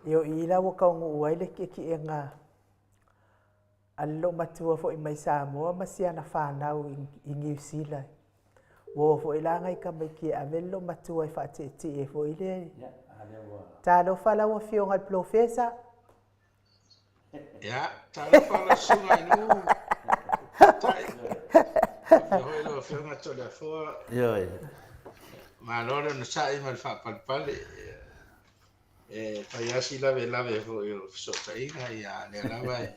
Ia o i la ua taunuu ai le ki'eki'ega a le loomatua foi mai Samoa ma si ana fanau i Niu Sila. Ua o foi la nai tamaiti e ave le loomatua e fa'atietie foi lea. Talofa lau Afioga i le Polofesa. Ia, talofa lau susuga i nuu. Tai. Faapea foi lau Afioga Toleafoa. Ioe. Malo le onosai ma le faapalepale. E fai lava si lavelave foi o fesootaiga, ia a o lea lava e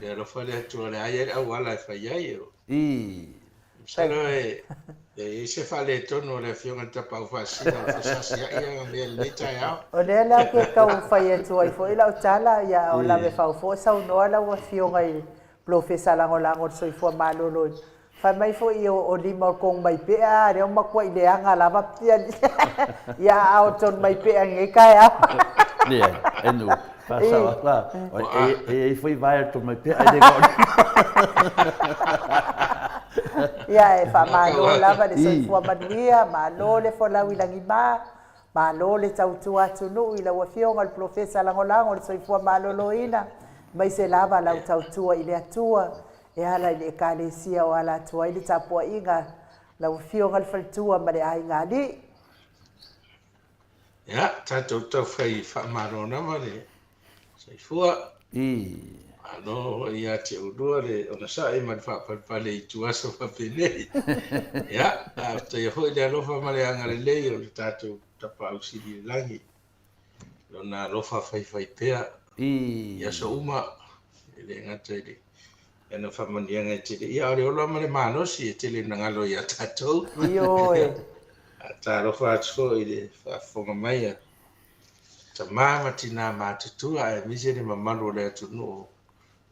le alofa le Atua o lea lava e i ai le auala e fai ai. Masalo e i ai se faaletonu o le Afioga i le Tapaau Faasisina ua fesaasiai ana mea i lenei taeao. O lea la ou te tau fai atu ai foi lau tala, ia o Lavefau foi saunoa lau Afioga i le Polofesa Lagolago o le Soifua Maloloina, fai mai foi o lima o le Tonumaipea, a lea ua matuai leaga lava ia aao o le Tonumaipea i lenei taeao. Leai, e nuu, faasao la, e i ai foi vae o le Tonumaipea ae le gao lima. Ia e faamalo lava le soifua manuia, malo le folau i lagima, malo le tautua atunuu i lau Afioga i le Polofesa Lagolago o le Soifua Maloloina, aemaise lava lau tautua i le Atua e ala i le Ekalesia o ala atu ai le tapuaiga lau Afioga le Faletua ma le Aiga Alii. Ia, tatou taufai faamalo lava le soifua. Malo foi ia te oulua le onosai ma le faapalepale i ituaso faapenei. Ia, faafetaia foi le alofa ma le agalelei o le tatou Tapaau Sili i le Lagi. Lona alofa faifaipea i aso uma, e le gata i le ana faamanuiaga e tele, ia a o le ola ma le malosi e tele ina galo ia tatou. Ioe. Talofa atu foi i le faafofoga mai a tama ma tinā matutua aemaise le mamalu o le atunuu ua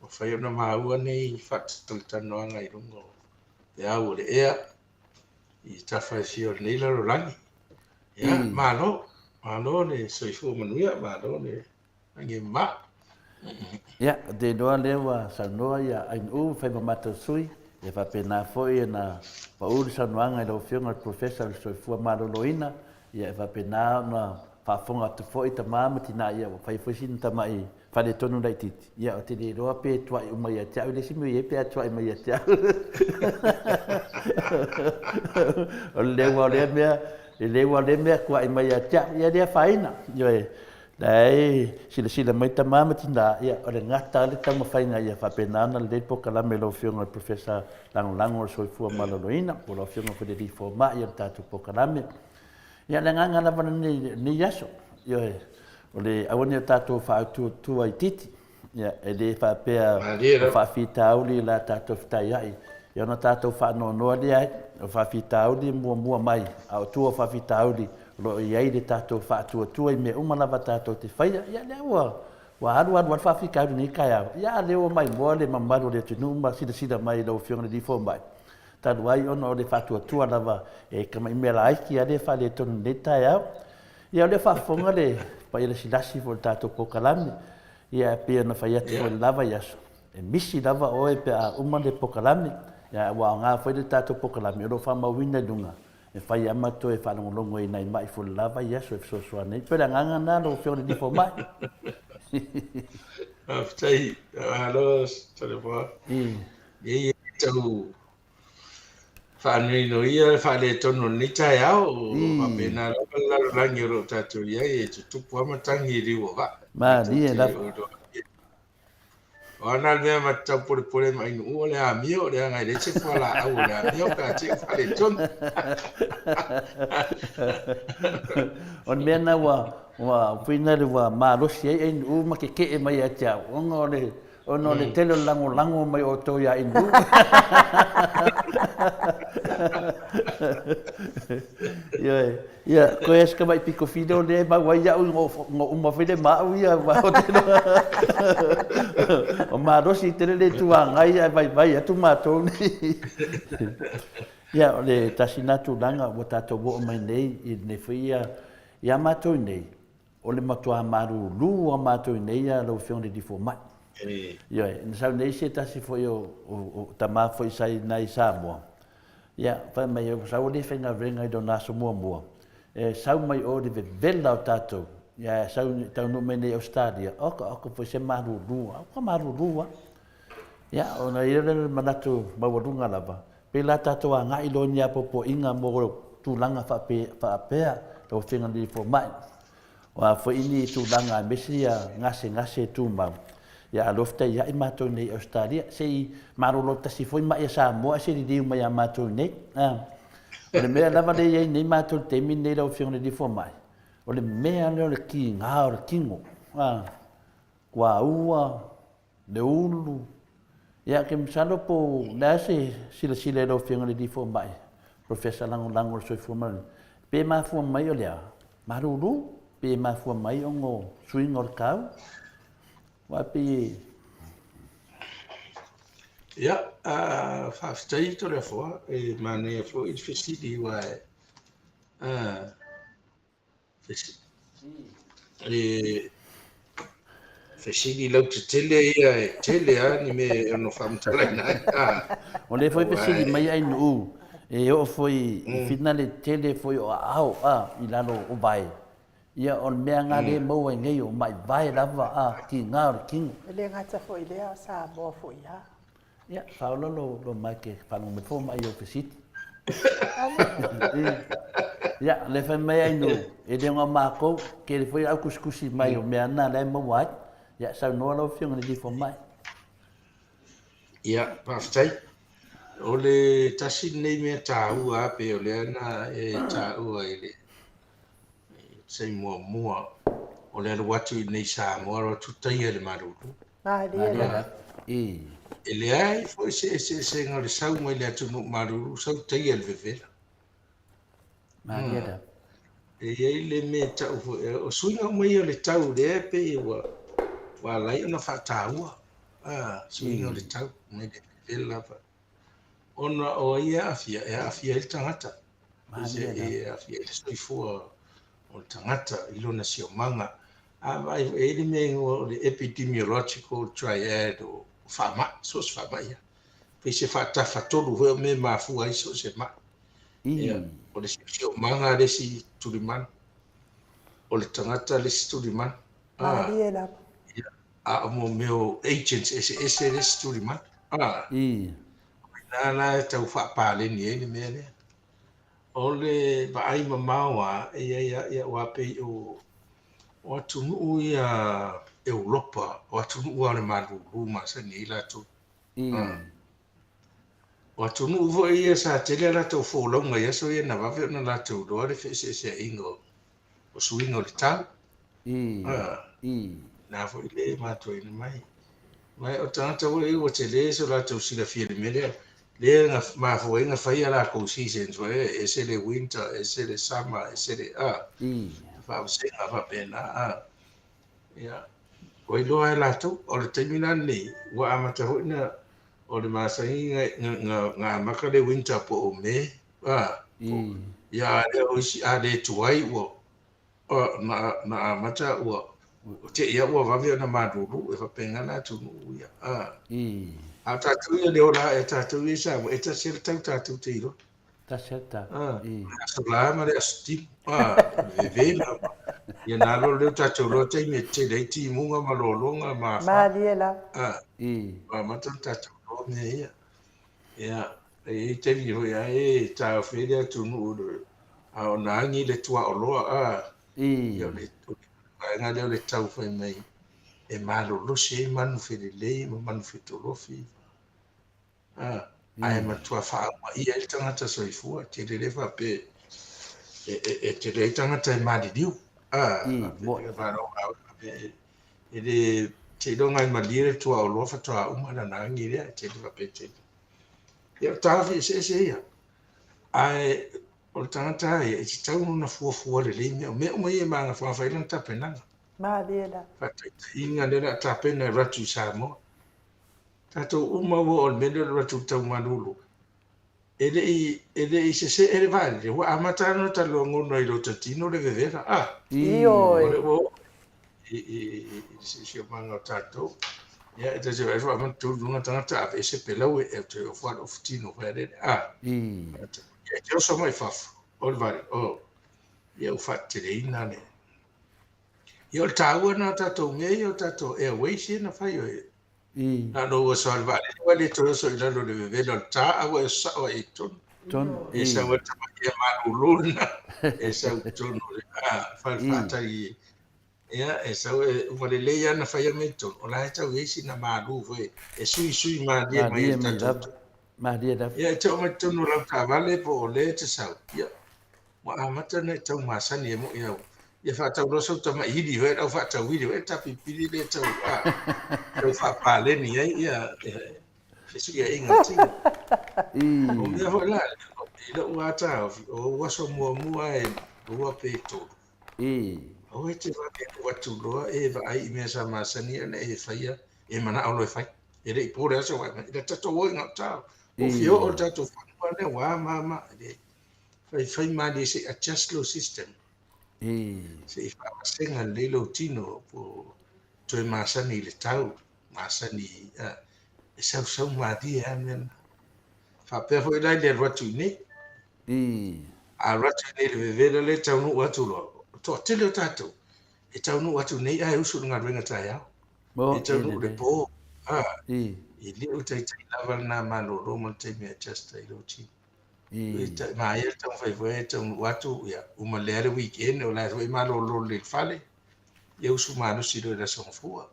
mafai ona maua nei faatalatalanoaga i luga o peau o le ea i tafa e fia o lenei lalolagi. Ia, malo, malo le soifua manuia, malo le lagi e mama. Ia, ou te iloa lea ua saunoa ia Ainuu fai ma matou sui, e faapena foi ona pau le saunoaga i lau Afioga i le Professor o le Soifua Maloloina, ia e faapena ona faafofoga atu foi tama ma tina, ia ua fai foi sina tamai faaletonu laitiiti, ia ou te le iloa pe tuai uma ia te au le isi mea o i ai pe a tuai mai ia te au. O le leua o lea mea, le leua o lea mea tuai mai ia te au, ia le afaina. Ioe, la e silasila mai tama ma tina, ia o le gata lava le taumafaiga ia faapena ona lelei le polokalame i lau Afioga i le Professor Lagolago o le Soifua Maloloina, po o lau Afioga foi i le Alii Fomai o le tatou polokalame. Ia, o le agaga lava lenei i lenei aso, ioe, o le aua ne i o tatou faautuatua itiiti. Ia, e le faapea o faafitauli la tatou fetaiai, ia ona tatou faanoanoa lea ai, o faafitauli e muamua mai, a o tua o faafitauli o lo o i ai le tatou faatuatua i mea uma lava tatou te faia, ia lea ua ua alu alu lava le faafitauli i lenei taeao, ia a lea ua maimoa le mamalu o le atunuu ma silasila mai i lau Afioga i le Alii Fomai, talu ai ona o le faatuatua lava e tamai mea laiti lava lea e faaletonu i lenei taeao. Ia o lea faafofoga le paia lasilasi foi o le tatou polokalame, ia e pei ona fai atu foi i le la vaiaso, e misi lava oe pe a uma le polokalame, ia ua aoga foi le tatou polokalame o lo o faamauina i luga, e fai lava ma toe faalogologo i nai mai foi o le la vaiaso e fesoasoani ai. E pei o le agaga lena lau Afioga i le Alii Fomai. Faafetai, malo Toleafoa. E tau Faanoinoia le faaletonu o lenei taeao, o faapena lava le lalolagi o lo o tatou i ai, e tutupu lava matagi i liu o vaa. Malie lava. O a na le mea ma te tau polepole ma Ainuu o le amio, leaga e leai se fualaau o le amio pe a te i ua faaletonu. O le mea lena ua ua finale ua malosi ai Ainuu ma keke'e mai ia te au, ona o le Ona o le tele o le lagolago mai o outou iā Inu. Ioe. Ia, koe si tamai pito filo lea e mau ai au ina uma foi le maau ia, aua ou te iloa o malosi tele le Itu Agai ae vaivai atu matou nei. Ia, o le tasi lena tulaga ua tatou oo mai nei i lenei foi ia, ia matou nei, O le matua malulu a matou i nei lau Afioga i le Alii Fomai. Ioe, na sau nei se tasi foi o, o, o tama foi sa i ina i Samoa, ia, fai mai, ua sau le faigaluega i lona aso muamua, e sau mai o le vevela o tatou, ia, e sau taunuu mai nei i Ausetalia, oka, oka foi se malulu lava, ua malulu lava. Ia, ona i ai lea o le manatu maualuga lava, pe la tatou agai loa i ni apoapoaiga mo tulaga faapea lau Afioga i le Alii Fomai. O a foi ni tulaga aemaise ia gasegase tumau, ia alofa taiai matou i nei i Ausetalia, se i malolo tasi foi mai a Samoa ae se i liliu mai ia matou i nei. O le mea lava lea e i ai nei matou i le taimi lenei lau Afioga i le Alii Fomai, o le mea lea o le kiga o le tino, kuaua, le ulu. Ia, ke masalo po o le a se silasila i lau Afioga i le Alii Fomai, Professor Lagolago o le Soifua Maloloina, pe mafua mai o le a? Malulu? Pe mafua mai ona o suiga o le tau? Aua e pei e... Ia, faafetai Toleafoa, e manaia foi le fesili aua e E fesili lautetele ia e tele lava ni mea e ono faamatalaina ai. O lea foi fesili mai Ainuu, e oo foi i finale tele foi o aao a i lalo o vae. Ia o le mea nga lea e maua ai nei o mai vae lava a kiga o le tino. E le gata foi i lea, o Samoa foi lava. Ia, faaola lou, lou mic e faalogo mai fua mai i ou fesili. Ia, le fai mai ai no, e le o mākou, ke le foi au kusikusi mai o mea ana la e maua ai. Ia, saunoa lau Afioga i le Alii Fomai. Ia, faafetai. O le tasi lenei mea taua lava pei o lea na e taua i le taimi muamua o le alu atu i inei i Samoa, alu atu taia i le malulu. Malie lava. E leai foi se eseesega o le sau mai le atunuu malulu, sau taia i le vevela. Malie lava. E i ai le mea e tau foi, o suiga uma ia o le tau lea e pei ua ala ai ona faataua, suiga o le tau mai le vevela lava. Ona o ai e aafia? E aafia ai le tagata. E aafia ai le soifua o le tagata i lona siomaga. A vaai foi, e i ai le mea e igoa o le epidemiological triad o faamai, so o se faamai lava. Pei se faatafatolu foi o mea e mafua ai so o se mai. Ia, o le siosiomaga le isi tulimanu, o le tagata le isi tulimanu. Malie lava. Ia, a o mea o agents eseese le isi tulimanu. O i ina la e tau faapaleni ai le mea lea. O le vaai mamao lava, e i ai lava, ia aua pei o, o atunuu ia Europa, o atunuu lava o le malulu masani ai latou. O atunuu foi ia sa tele a latou folauga i aso ia na vave ona latou iloa le feeseeseaiga o suiga o le tau. Na foi le matuaina mai. Ma o tagata foi ua tele so latou silafia i le mea lea, lea na mafua ai ona fai a latou seasons foi lea, e ese le winter, ese le summer, ese le a, faavasega faapena a. Ia, ua iloa e latou, o le taimi la lenei, ua amata foi na, o le masani na amata le winter po o Me, a, ia a lea o isi, a le tuai ua na amata ua te i ua vave ona malulu, e faapena le atunuu ia. A o tatou ia le ola ae a tatou ia i Samoa, e tasi lava le tau tatou te iloa. Tasi lava le tau. O le aso la ma le aso timu. O le vevela. Ia na alu lea ua tatou iloa taimi e tetele ai timuga ma lologa ma afa. Malie lava. Ua amata ona tatou iloa mea ia. Ia, e i ai taimi foi ae e taofi ai le atunuu a o na agi le tuaoloa a. Ia o le vaega lea o le tau fai mai e malolosi ai manu felelei ma manu fetolofi. A, ae matua faaumaia ai le tagata soifua. Tele le faapea e tele ai tagata e maliliu. A, e le seiloga e malie le tuaoloa faatoa uma lana agi lea, e tele faapea tele. Ia, o taofi eseese ia. Ae o le tagata ia, e tatau ona fuafua lelei mea. O mea uma ia e magafagafa ai lana tapenaga. Malie la. Faataitaiga lea o le a tapena e alu atu i Samoa. Tatou uma ua oo i le mea lea o le alu atu i le taumalulu. E le i, e le i sesee le vaalele, ua amata lava ona talogona i lota tino le vevela. A! Ioe. O lea ua oo i, i, i le siosiomaga o tatou. Ia, e ta te vaai faamata i luga tagata aveese pelau e toe ofo lava le ofu tino foi lele. A! Ia, e te oso mai fafo, o le vaalele, o, ia ua faateteleina le... Ia, o le taua lena o tatou mea ia o tatou airways ia na fai o e Na ona ou oso lava i le vaalele, ua le toe oso i lalo i le vevela o le ta, a ua e oso sao ai i totonu. Tonu, E sau ai le tamaiti e malulu lena, e sau i totonu o le fale faatali. Ia, e sau e uma lelei lava ona fai mea i totonu, o la e tau i ai sina malu foi e suisui malie mai ai le tatou tonu. Malie lava. Ia, e te oo mai i totonu o lau taavale po o lea e te sau, ia, Ua amata ona e tau masani e moʻi au. Ia faatau loa sau tamaʻi hili foi le au faatau hili foi tapipili lea tau a tau faapaleni ai ia fesuiaiga o tino. O mea foi la i loʻu lava taofi o ou aso muamua e lua pe tolu. Aua e te vave alu atu loa e vaai i mea sa masani ona e faia e manao loa e fai. E le i po le aso vaai mai. Ina tatou o i gauta. Ua fia oo i le tatou fanua lea ua mama. Faifai malie se i adjust lou system. Se i faavasega lelei lou tino po o toe masani i le tau, masani e sausau malie lava mea na. Faapea foi la i le alu atu i inei. A alu atu i inei i le vevela lea e taunuu atu loa, o le toatele o tatou e taunuu atu nei ae usu i le galuega taeao. E taunuu i le po, e le o taitai lava lena malolo ma le taimi e adjust ai lou tino. Maia le taumafai foi e taunuu atu, ia, uma lea le weekend, o la foi e malolo lelei i le fale, ia usu malosi loa i le Aso Gafua.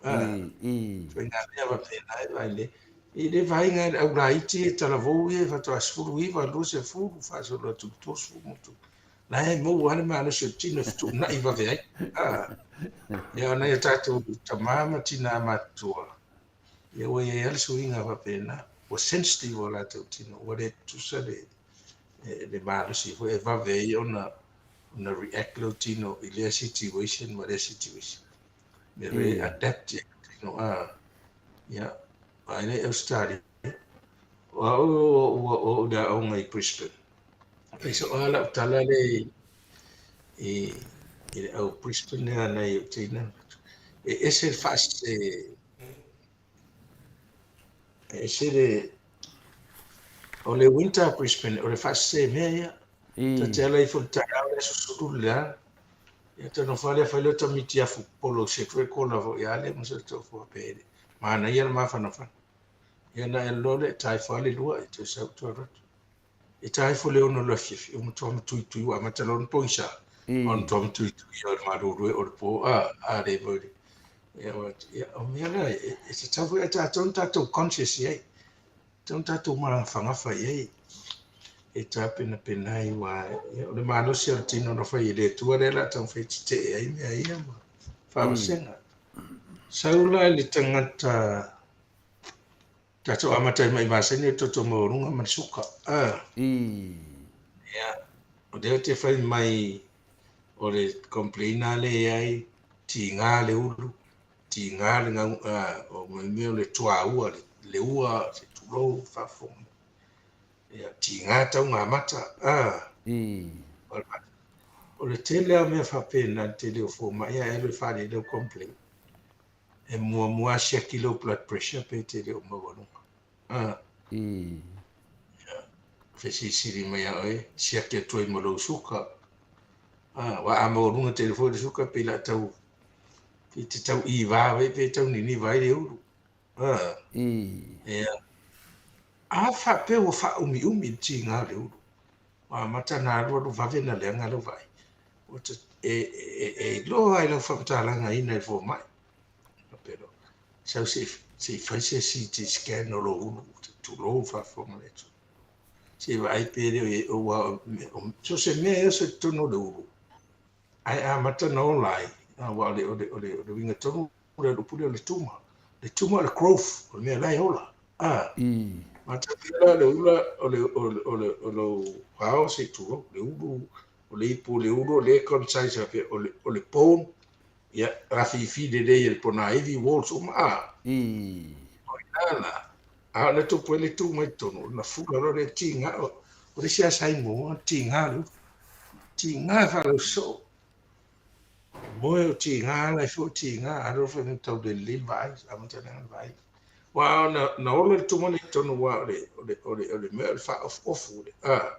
Ituaiga mea faapena e vaai lelei. I le vaaiga i le au laiti e talavou ia faatoa 19, 20, faasolo atu i le 30 ma ono tupu. La e maua lava le malosi o le tino e fetuunai vave ai. Ia o nai o tatou tama ma tina matutua, Ia ua i ai lava le suiga faapena, ua sensitive o latou tino, ua le tutusa le, le malosi foi e vave ai ona, ona react lou tino i lea situation ma lea situation. Mea foi e adapt i lou tino, a, ia, vaai la i Australia, o au ua oo i le aoga i Brisbane, fai soo lava lau tala lea i, i le au Brisbane lea nai ou teina, e ese le faasese E ese le o le winter Brisbane o le faasese mea ia. Ta te ala ifo i le taeao le aso sulu le a. Ia ta nofo lava lea fai lea o tamiti afu polo se foi kola foi a le ma se tofu pe le. Manaia le mafanafana. Ia na e loa le ta ifo le lua e toe sau toe alu atu. E ta ifo le 6 o le afiafi, ua matua matuitui, ua amata loa ona pogisa, ona matua matuitui o le malulu e o le po, a, a le foi le, ia, ia, o mea la, e, e tatau foi ia tatou ona tatou conscious i ai, tatau ona tatou magafagafa i ai, e tapenapena ai, aua, ia, o le malosi o le tino na fai e le Atua lea o le a taumafai e tetee ai mea ia ma faavasega. Sau la i le tagata tatou amata ai mai masani o le toto maualuga ma le suka. Ah. Ia, o lea ou te fai mai o le complain lava lea e i ai, tiga le ulu, tiga le gau, o mea o le tuaua, le ua, se tulou, faafofoga mai. Ia, tiga taugamata. Ah. O le tele lava o mea faapena, le tele o fomai ae alu e faalele lau complaint. E muamua lava siaki lou blood pressure pe te le o maualuga. Ah. Ia, fesilisili mai ia oe, siaki atu ai ma lou suka. Ah, aua a maualuga tele foi le suka, pei la tau, pei te tau iva ai pe tau niniva ai le ulu. Ah. Ia. A faapea ua faaumiumi le tiga o le ulu, ua amata ona alualu vave ona leaga lau vaai, ua ta, e, e, e iloa ai lau faamatalaga-ina e le fomai. Faapea loa, sau se i, se i fai se CT scan o lou ulu, tulou le faafofoga a le atunuu. Se i vaai pe le o i ai, aua o, o, so o se mea e oso i totonu o le ulu, ae amata ona ola ai, aua o le, o le, o le, o le uiga tonu o le upu lea o le tumor. Le tumor o le growth, o le mea la e ola. Ah. Matou la le ula o le o le o le o lou ao se i tulou, le ulu o le ipu o le ulu o lea e concise faapea o le o le bone, ia afifi lelei e le ponaivi walls uma ah. O ina la, a o le tupu ai le tu mai totonu, ona fula loa lea tiga o o le isi lava sa i mua, tiga le ulu. Tiga faalausoo. Moe o tiga ala e foi tiga alu foi na tau lelei le vaai amata leaga le vaai. Aua na, na ola le tuma lea i totonu aua o le, o le, o le, o le mea o le faaofuofu le, a,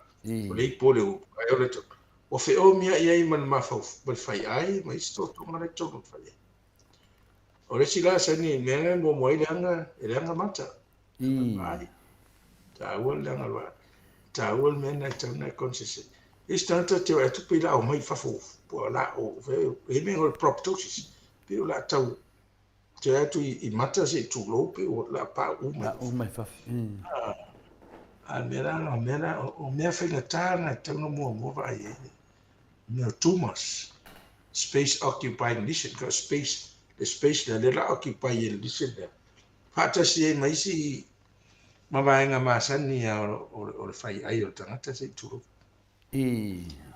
o le ipu o le ulu, ae ola i totonu. Ua feomiai ai ma le mafau, ma le faiai ma isi totoga la i totonu o le faiai. O le isi la saini mea e muamua ai leaga, e leaga mata. Vaai. Taua le leaga o le vaai. Taua le mea lena e tatau ona e conscious ai. Isi tagata te o atu pei la omai i fafo po o la o e mea o le proptosis. Pei o la tau te atu i mata se i tulou pei o la pa u mai. U mai fafo. A mea la, o mea la, o mea faigata na e tatau ona muamua vaai ai. Mea o tumors. Space occupying lesion. Ka space, le space lea, lea la occupy e le lesion lea. Faatasi ai ma isi ma vaega masani a o le fai ai o le tagata se i tulou.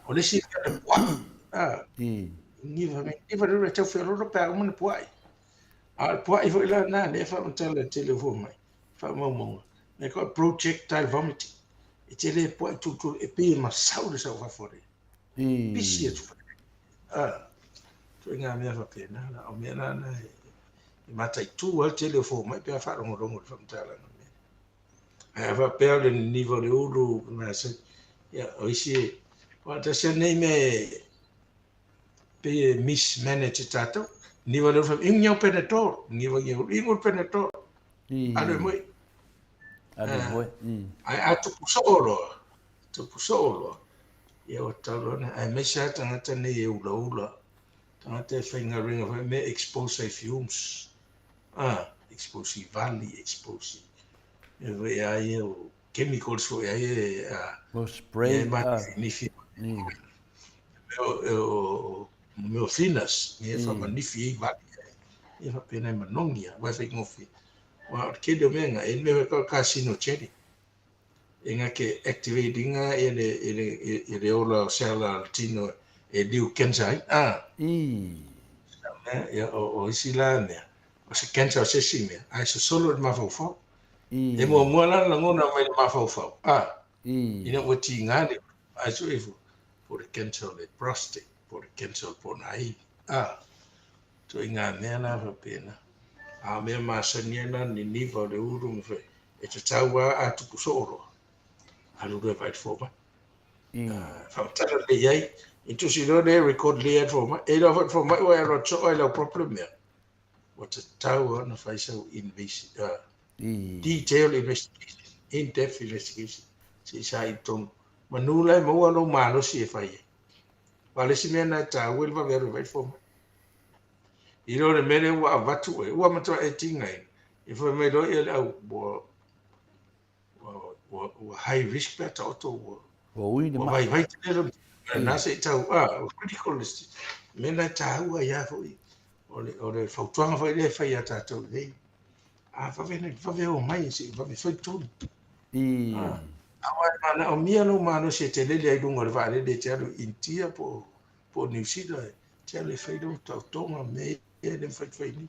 O le isi mea o le pua'i. A, niva mai, niva le tau feololo pe a uma na pua'i. A o le pua'i foi la lena lea e faamatala e le tele o fomai, faamaumauga. Mea ko projectile vomiting. E te le pua'i tulutulu e pei e masau le sau fafo le. Pisi atu foi. A, ituaiga mea faapena la, o mea la na e e mataitu lava le tele o fomai pe a faalogologo i le faamatalaga o le mea lea. Ae a faapea o le niniva o le ulu ma se, ia, o isi e, aua tasi lava lenei mea e pei e mismanage e tatou. Niniva o le ulu fai mai, inu iau Panadol, niniva ia ulu, inu le Panadol, alu e moe. Alu e moe. Ae a tupu soo loa, tupu soo loa, ia ua tatau loa ona, aemaise lava tagata nei e ulaula, Tagata e faigaluega foi mea expose ai fumes a expose i vali expose i mea foi a ia o chemicals foi a ia a Mo spray e ma nifi mea o mea o thinners mea e faamanifi ai vali ia faapena e manogi a aua e faigofie aua o le tele o mea na e mea foi ka carcinogenic e nga ke activate inga e le e le e le ola o cell a le tino e liu cancer ai a ia o isi la mea o se cancer o se isi mea ae sosolo i le mafaufau e muamua la lagona mai le mafaufau a ina ua tiga le ae sue ifo po o le cancer o le prostate po o le cancer o le ponaivi a ituaiga mea la faapena a o mea masani ai la niniva o le ulu ma fai E tatau lava a tupu soo loa, alu loa e vaai i le fomai. Faamatala lelei ai, i tusi loa lea record lelei ai le fomai. E iloa foi le fomai ua e alu atu soo ai lau problem mea. Ua tatau lava ona fai sau invasi, detailed investigation, in-depth investigation, se i saili tonu. Manu la e maua lou malosi e fai ai. Aua o le isi mea lena e taua i le vave alu e vaai le fomai. I lo le mea lea ua avatu oe, ua matua e tigaina, e fai mai loa ia le au, ua, ua, ua, ua high risk pe a taoto, ua, Ua ui le ua mai. vaivai tele lou, na se i tau, ah, o critical list. Mea na e taua ai lava foi. O le, o le fautuaga foi lea e fai ia tatou i nei. A vave, vave o mai se i vave fai tonu. I. Aua e manaomia lou malosi e te lele ai i luga o le vaalele e te alu i Initia po o, po o Niu Sila, e te alu e fai lou taotoga ma mea ia e le mafai ona fai nei.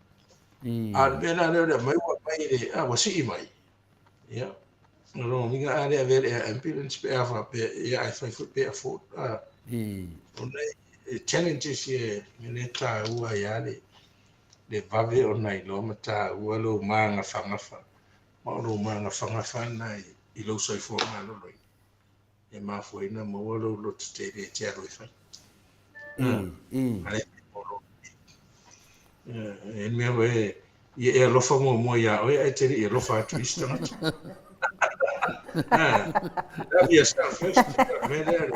I. A o le mea la lea o le aumai ua aumai i le, a ua sii mai, ia, o lona uiga a le avea i le air ambulance pe a faapea, ia ae fai foi pe afford, a. I. Ona e challenges ia e le taua ai lava le, le vave ona iloa ma taua lou magafagafa, ma o lou magafagafa lena i lou soifua maloloina e mafua ai ona maua lou loto tele e te alu e fai. E le mea foi ia e alofa muamua ia oe ae te le i alofa atu i isi tagata. Love yourself first. Mea lea.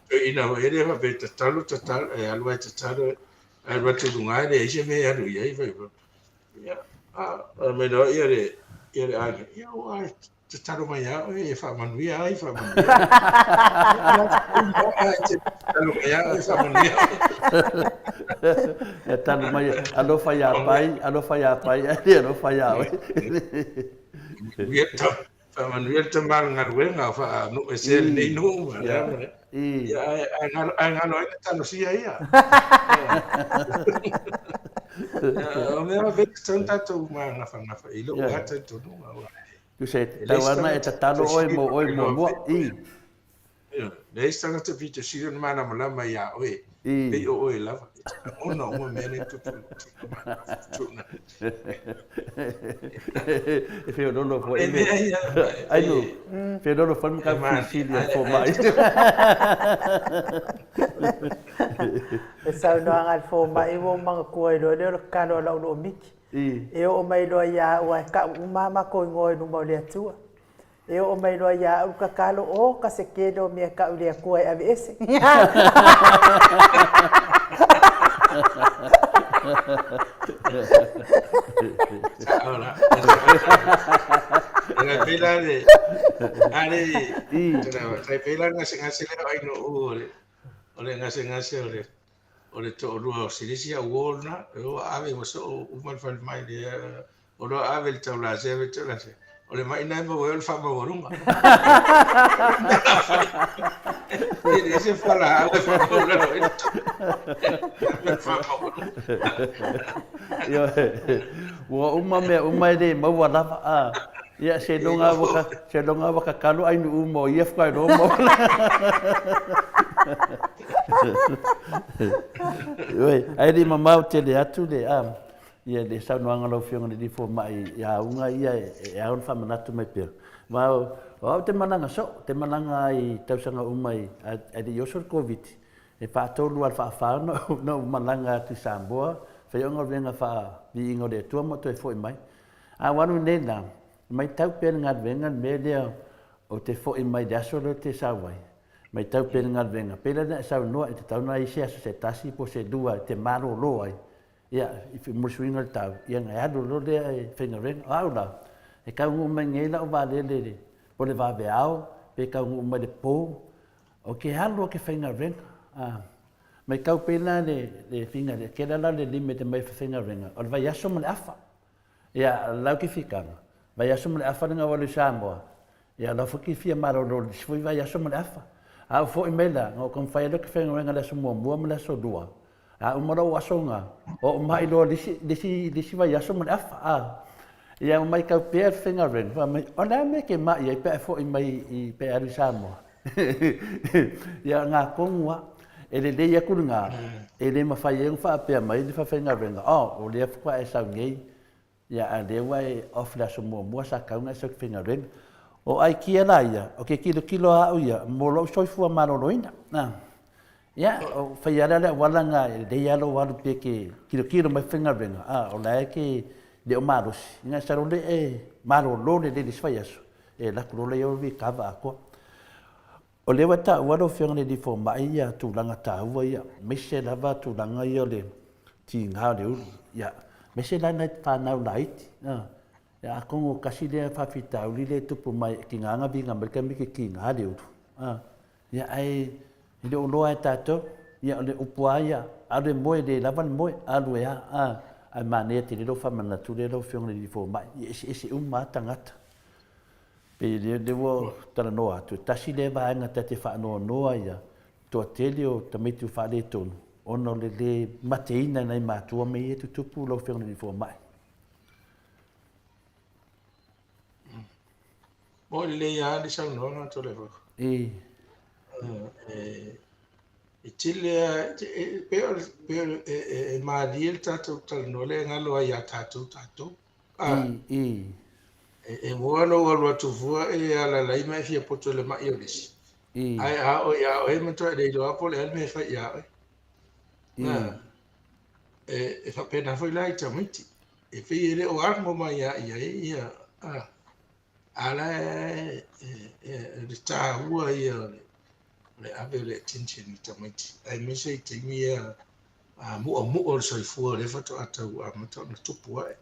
Toeaina foi lea faapea tatalo tatalo e alu ai tatalo ae alu atu i luga e leai se mea e alu i ai fai ia a mai loa ia le ia le aiga ia ua tatalo mai ia oe e faamanuia ai faamanuia tatalo mai ia oe faamanuia. Ia talo mai alofa ia pai alofa ia pai ae alofa ia oe. Ia Faamanuia le tama o le galuega o faanuu ese lenei nuu ma lea ma lea. Ia, ae, ae, galo, ae galo ai na talosia ia. O mea ma pei tatau tatou magafagafa i lou lava talitonuga. Tusa e tatau ana e tatalo oe mo oe muamua. I. Leai se tagata pito sili ona malamalama iā oe, pei o oe lava. E te lagona uma mea nei tupu i lou tino ma tuna. E feololo foi. E mea ia. Ai no. Feololo foi ma ka fesili a fomai. Le saunoaga a le fomai ua ou manatua ai loa lea o le tatalo a lau lomiti. E oo mai loa ia au ae tau uma lava matou igoa i luma o le Atua. E oo mai loa ia au le tatalo, o ka se tele o mea tau i le Atua e aveese. Sao la. E pei la le, ale, tai pei la gasegase lea o Ainuu o le, o le gasegase o le, o le toalua o Silisia uo lena, e ua ave ua soo uma le falemai lea O lo ave le taulase, ave le taulase. O le maʻi lena e maua ai o le faamaualuga. E leai se fualaau e faamaualalo ai le faamaualuga. Ioe, ua uma mea uma e le maua lava. A, ia seiloga ua seiloga ua kakalo ai nuu mo ia faatoa iloa maua. Ioe, ae le i mamao tele atu le, a, Ia le saunoaga a lau Afioga i le Alii Fomai i auga ia e ao ona faamanatu mai pea. Ma o au te malaga soo, te malaga ai i tausaga uma i, ae le i oso le Koviti, e faatolu lava i le faafa ona ou malaga atu i Samoa, fai au galuega faaviiga o le Atua ma toe foi mai. A ua alu nei la, e matau pea le galuega le mea lea ou te foi mai i le aso lea ou te sau ai, matau pea le galuega, pei la ona e saunoa e tatau ona i ai se aso se tasi po o se lua e te malolo ai, Ia, mo le suiga o le tau, ia ona alu loa lea e faigaluega. O au la, e taunuu mai nei lau vaalele i le, po o le vaveao, pe taunuu mai i le po, ou te alu ou te faigaluega. A, matau pea la le, le figa, le tele la le limit e aumai faigaluega, o le vaiaso ma le afa. Ia, lau ke fikaga, vaiaso ma le afa le gau alu i Samoa, ia lau foi ke fia malolo i le isi foi vaiaso ma le afa. A ou foi mai la, na ou taumafai ai loa ke faigaluega i le aso muamua ma le aso lua, a uma lou aso na, oo mai loa le isi, le isi, le isi vaiaso ma le afa. A, ia ua maitau pea le faigaluega, fai mai, o le a mea e te mai ai pe a e foi mai i, pe a e alu i Samoa? Ia ngā tonu a, e lelei atu lena, e le mafai ai ona faapea mai le faafaigaluega, oh, o lea faatoa e sau nei, ia a lea ua e off le aso muamua sa tatau ona e sau i te faigaluega. O aikia la ia, o ke kilokilo a au ia, mo lou soifua maloloina. Ia, o fai lava le auala na e lelei lava lou alu pe ke kilokilo mai faigaluega, a o la e ke le o malosi, ina e sau loa e malolo lelei i le isi vaiaso, e alu atu loa lea o recover atoa. O lea ua taua lau Afioga i le Alii Fomai ia tulaga taua ia, aemaise lava tulaga ia o le tiga o le ulu, ia, aemaise la nai fanau laiti. Ia, atonu tasi lea faafitauli lea e tupu mai, e tiga ona viga mai le taimi e tiga le ulu. Ia, ae e le o iloa e tatou. Ia, o le upu lava ia, alu e moe, le lava le moe, alu e a, a, ae manaia tele lou faamanatu lea lau Afioga i le Alii Fomai, ia eseese uma lava tagata. Pei o lea ua talanoa atu, e tasi lea vaega ta te faanoanoa ia toatele o tamaiti ua faaletonu ona o le le mateina e nai matua mea ia e tutupu lau Afioga i le Alii Fomai. Mo lelei lava le saunoaga Toleafoa. E. E tele lava, e pei o le, e malie le tatou talanoa lea e galo ai ia tatou tatou. E. E mua lou alu atu fua e alalai ma e fia poto i le ma'i o le isi. Ae a oo ia oe e matua e le iloa po o le a le mea e fai ia oe. E faapena foi la i tamaiti. E pei e le o ago mai ia i ai ia, a la e le taua ia o le ave o le attention i tamaiti, aemaise i taimi ia mu'amu'a o le soifua lea faatoa tau amata ona tupu a'e.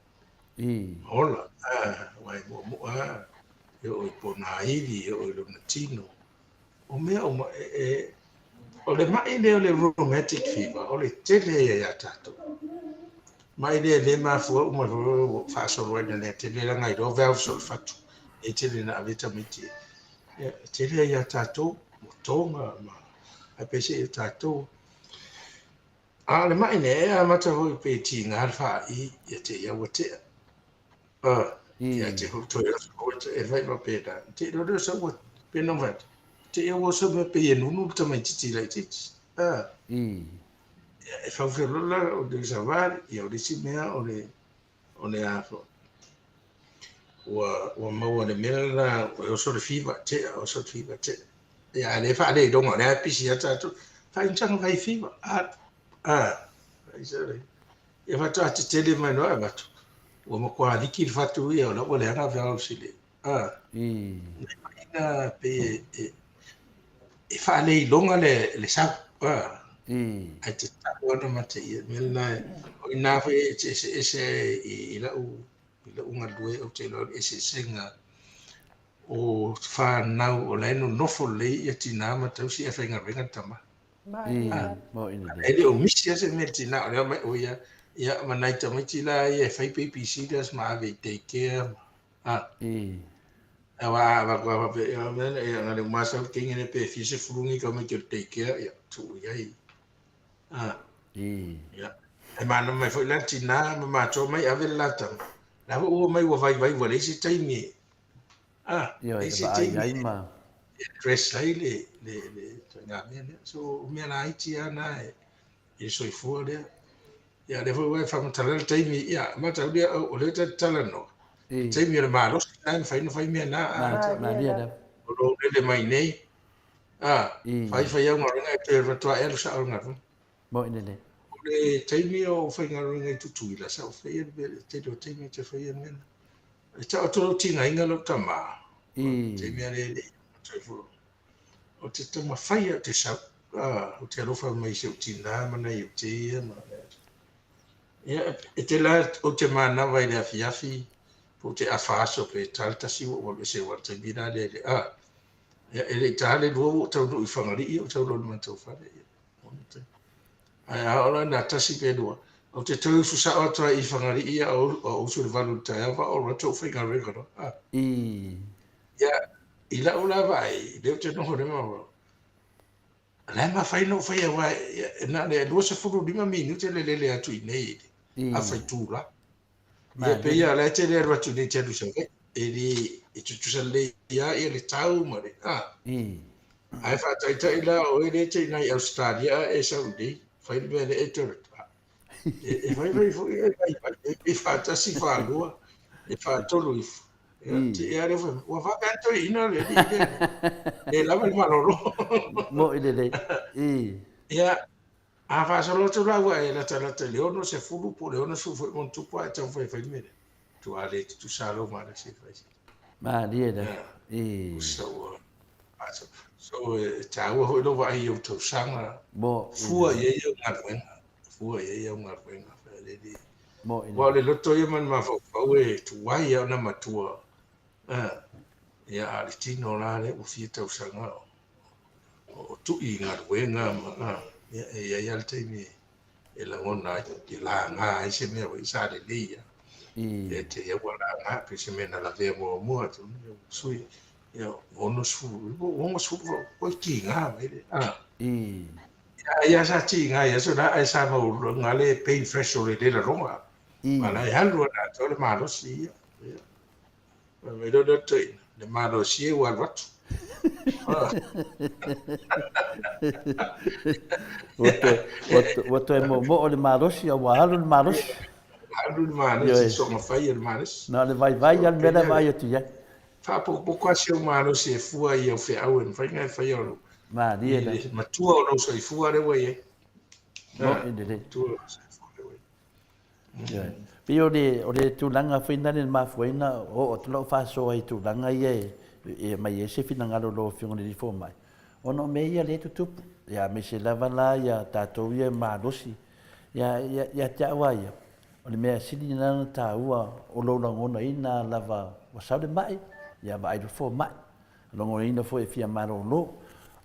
Ola, aua e mu'amu'a lava, e oo i ponaivi, e oo i lona tino. O mea uma, e, o le ma'i lea o le rheumatic fever, o le tele ia ia tatou. Ma'i lea e le mafua uma faasolo ai na tele leaga iloa valves o le fatu, e tele na ave tamaiti. E tele ia tatou, motoga ma ae peiseai o tatou. A o le ma'i lea, e amata foi pe tiga le faai ia te ia ua tea. Ia te foi toe oso foi e fai faapena. Te iloa lea o sau ua pe na fai atu, te ia ua oso mea pei e nunu le tamaitiiti laitiiti. Ia, e faufelola o le savali, ia o le isi mea o le o le a foi. Ua maua le mea la, ua oso le fiva, tea, oso le fiva, tea. Ia, a le faaleiloga, o lea e pisi lava tatou. Faainitaga fai fiva. Ia faatoa tetele mai loa avatu. Ua matua liki le fatu ia, o la ua leaga valves i le... Ina pei e faaleiloga le sau. Ae tatau ona mateia. Mea lena, o i ina foi e eseese i lau galue, ou te iloa le eseesega o fanau o la e nonofo lelei ia tinā ma tausi ae faigaluega le tama. E le o misi lava se mea i le tinā, o lea mai o ia, ia ma nai tamaiti la ia e fai babysitters ma ave i daycare ma, aua a avatu lava faapea, ia, mea lea, ia, na o le uma sau le teine lea pe fia sefulu ni tamaiti o le daycare, ia, tuu i ai. Ia, e malamalama mai foi la le tinā ma matua mai ave le la tama, la foi ua omai ua vaivai ua leai se taimi e, Ioe, e vaai ai ma. E address ai le ituaiga mea lea. So, o mea laiti lava na e i le soifua lea. Ia, lea foi ua e faamatala le taimi, ia, mataulia, o lea ta te talanoa, le taimi o le malosi na e mafai ona fai mea na. Malia lava. O lou lele mai nei, fai fai au galuega e toe faatoa e alu sao i le galuega. Moi lelei. O le taimi o faigaluega i Tutuila, sa ou faia le tele o taimi ou te faia mea na. E tau atu lou tigaina lou tama, taimi lava lea e le i soifua. Ou te taumafai ou te sau, ou te alofa mai i si ou tina ma nai ou teia ma Ia, e tele lava ou te manava i le afiafi, po o te afa aso pe ta le tasi ua ou alu ese aua o le taimi la lea e le, ia, e le i ta le lua ua ou taunuu i Fagalii ou tau loa i le matou fale. Ia. Ae a oo la ina tasi pe lua, ou te toe usu sao atu ai i Fagalii ia o usu i le 8 i le taeao faatoa ou alu atu ou faigaluega loa. Ia, i lau la vaai, lea ou te noho nei ma o la e mafai ona ou faia aua e na o le 25 minute le lele atu i inei i le afa itula. Ia pei lava o la e tele alu atu nei te alu i Savaii. E le, e tutusa lelei lava ia le tau ma le, a. Ae faataitai la o oe lea e te i ina i Ausetalia ae e sau i inei, fai le mea lea e toe alu. E fai fai foi e vaivai, e faatasi, faalua, e faatolu ifo. Ia, te i lava lea fai mai, ua vave lava le toeaina le alii lea, le lava le malolo. Mo'i lelei. Ia, A faasolo atu la ua e latalata i le 60 po o le 60 foi ma ona tupu ae taumafai e fai le mea lea, matua le tutusa lou malosi e fai. Malie lava. Ii. Tusa ua So e taua foi lou vaai i ou tausaga, fua i ai au galuega, fua i ai au galuega. Aua o le loto ia ma le mafaufau e tuai lava ona matua. Ia, a o le tino la lea ua fia tausaga o tui i galuega ma. Ia, e i ai lava le taimi e lagona ai, e laga ai se mea foi sa lelei lava. Ia te i ua laga pei se mea na lavea muamua atu, sui, ia, 60, 60, oi tiga mai le, ah. Ia, ia sa tiga i aso la, ai sa maualuga le pain threshold e le laloga. Ma la e alu ana atoa le malosi ia. Ia. Fai mai lea o le toeaina, le malosi e ua alu atu. Ua toe moomoo le malosi a ua alu le malosi. Ua alu le malosi, soona fai e le malosi. Na o le vaivai lava le mea la e vaai atu i ai. Faapotopoto lava si ou malosi e fua i au feau e mafai ona e faia o lou. Malie la. I le matua o lou soifua lea ua i ai. Mo'i lelei. Matua o lou soifua lea ua i ai. Ioe. Pei o le, o le tulaga foi lena le mafuaina oo atu lau faasoa i tulaga ia e, e aumai ai se finagalo o lau Afioga i le Alii Fomai, ona o mea ia lea e tutupu, ia aemaise lava la ia tatou ia e malosi. Ia, ia, ia te au lava ia, o le mea sili lena ona taua o lou lagonaina lava ua sau le mai, ia vaai le fomai. Logoina foi e fia malolo.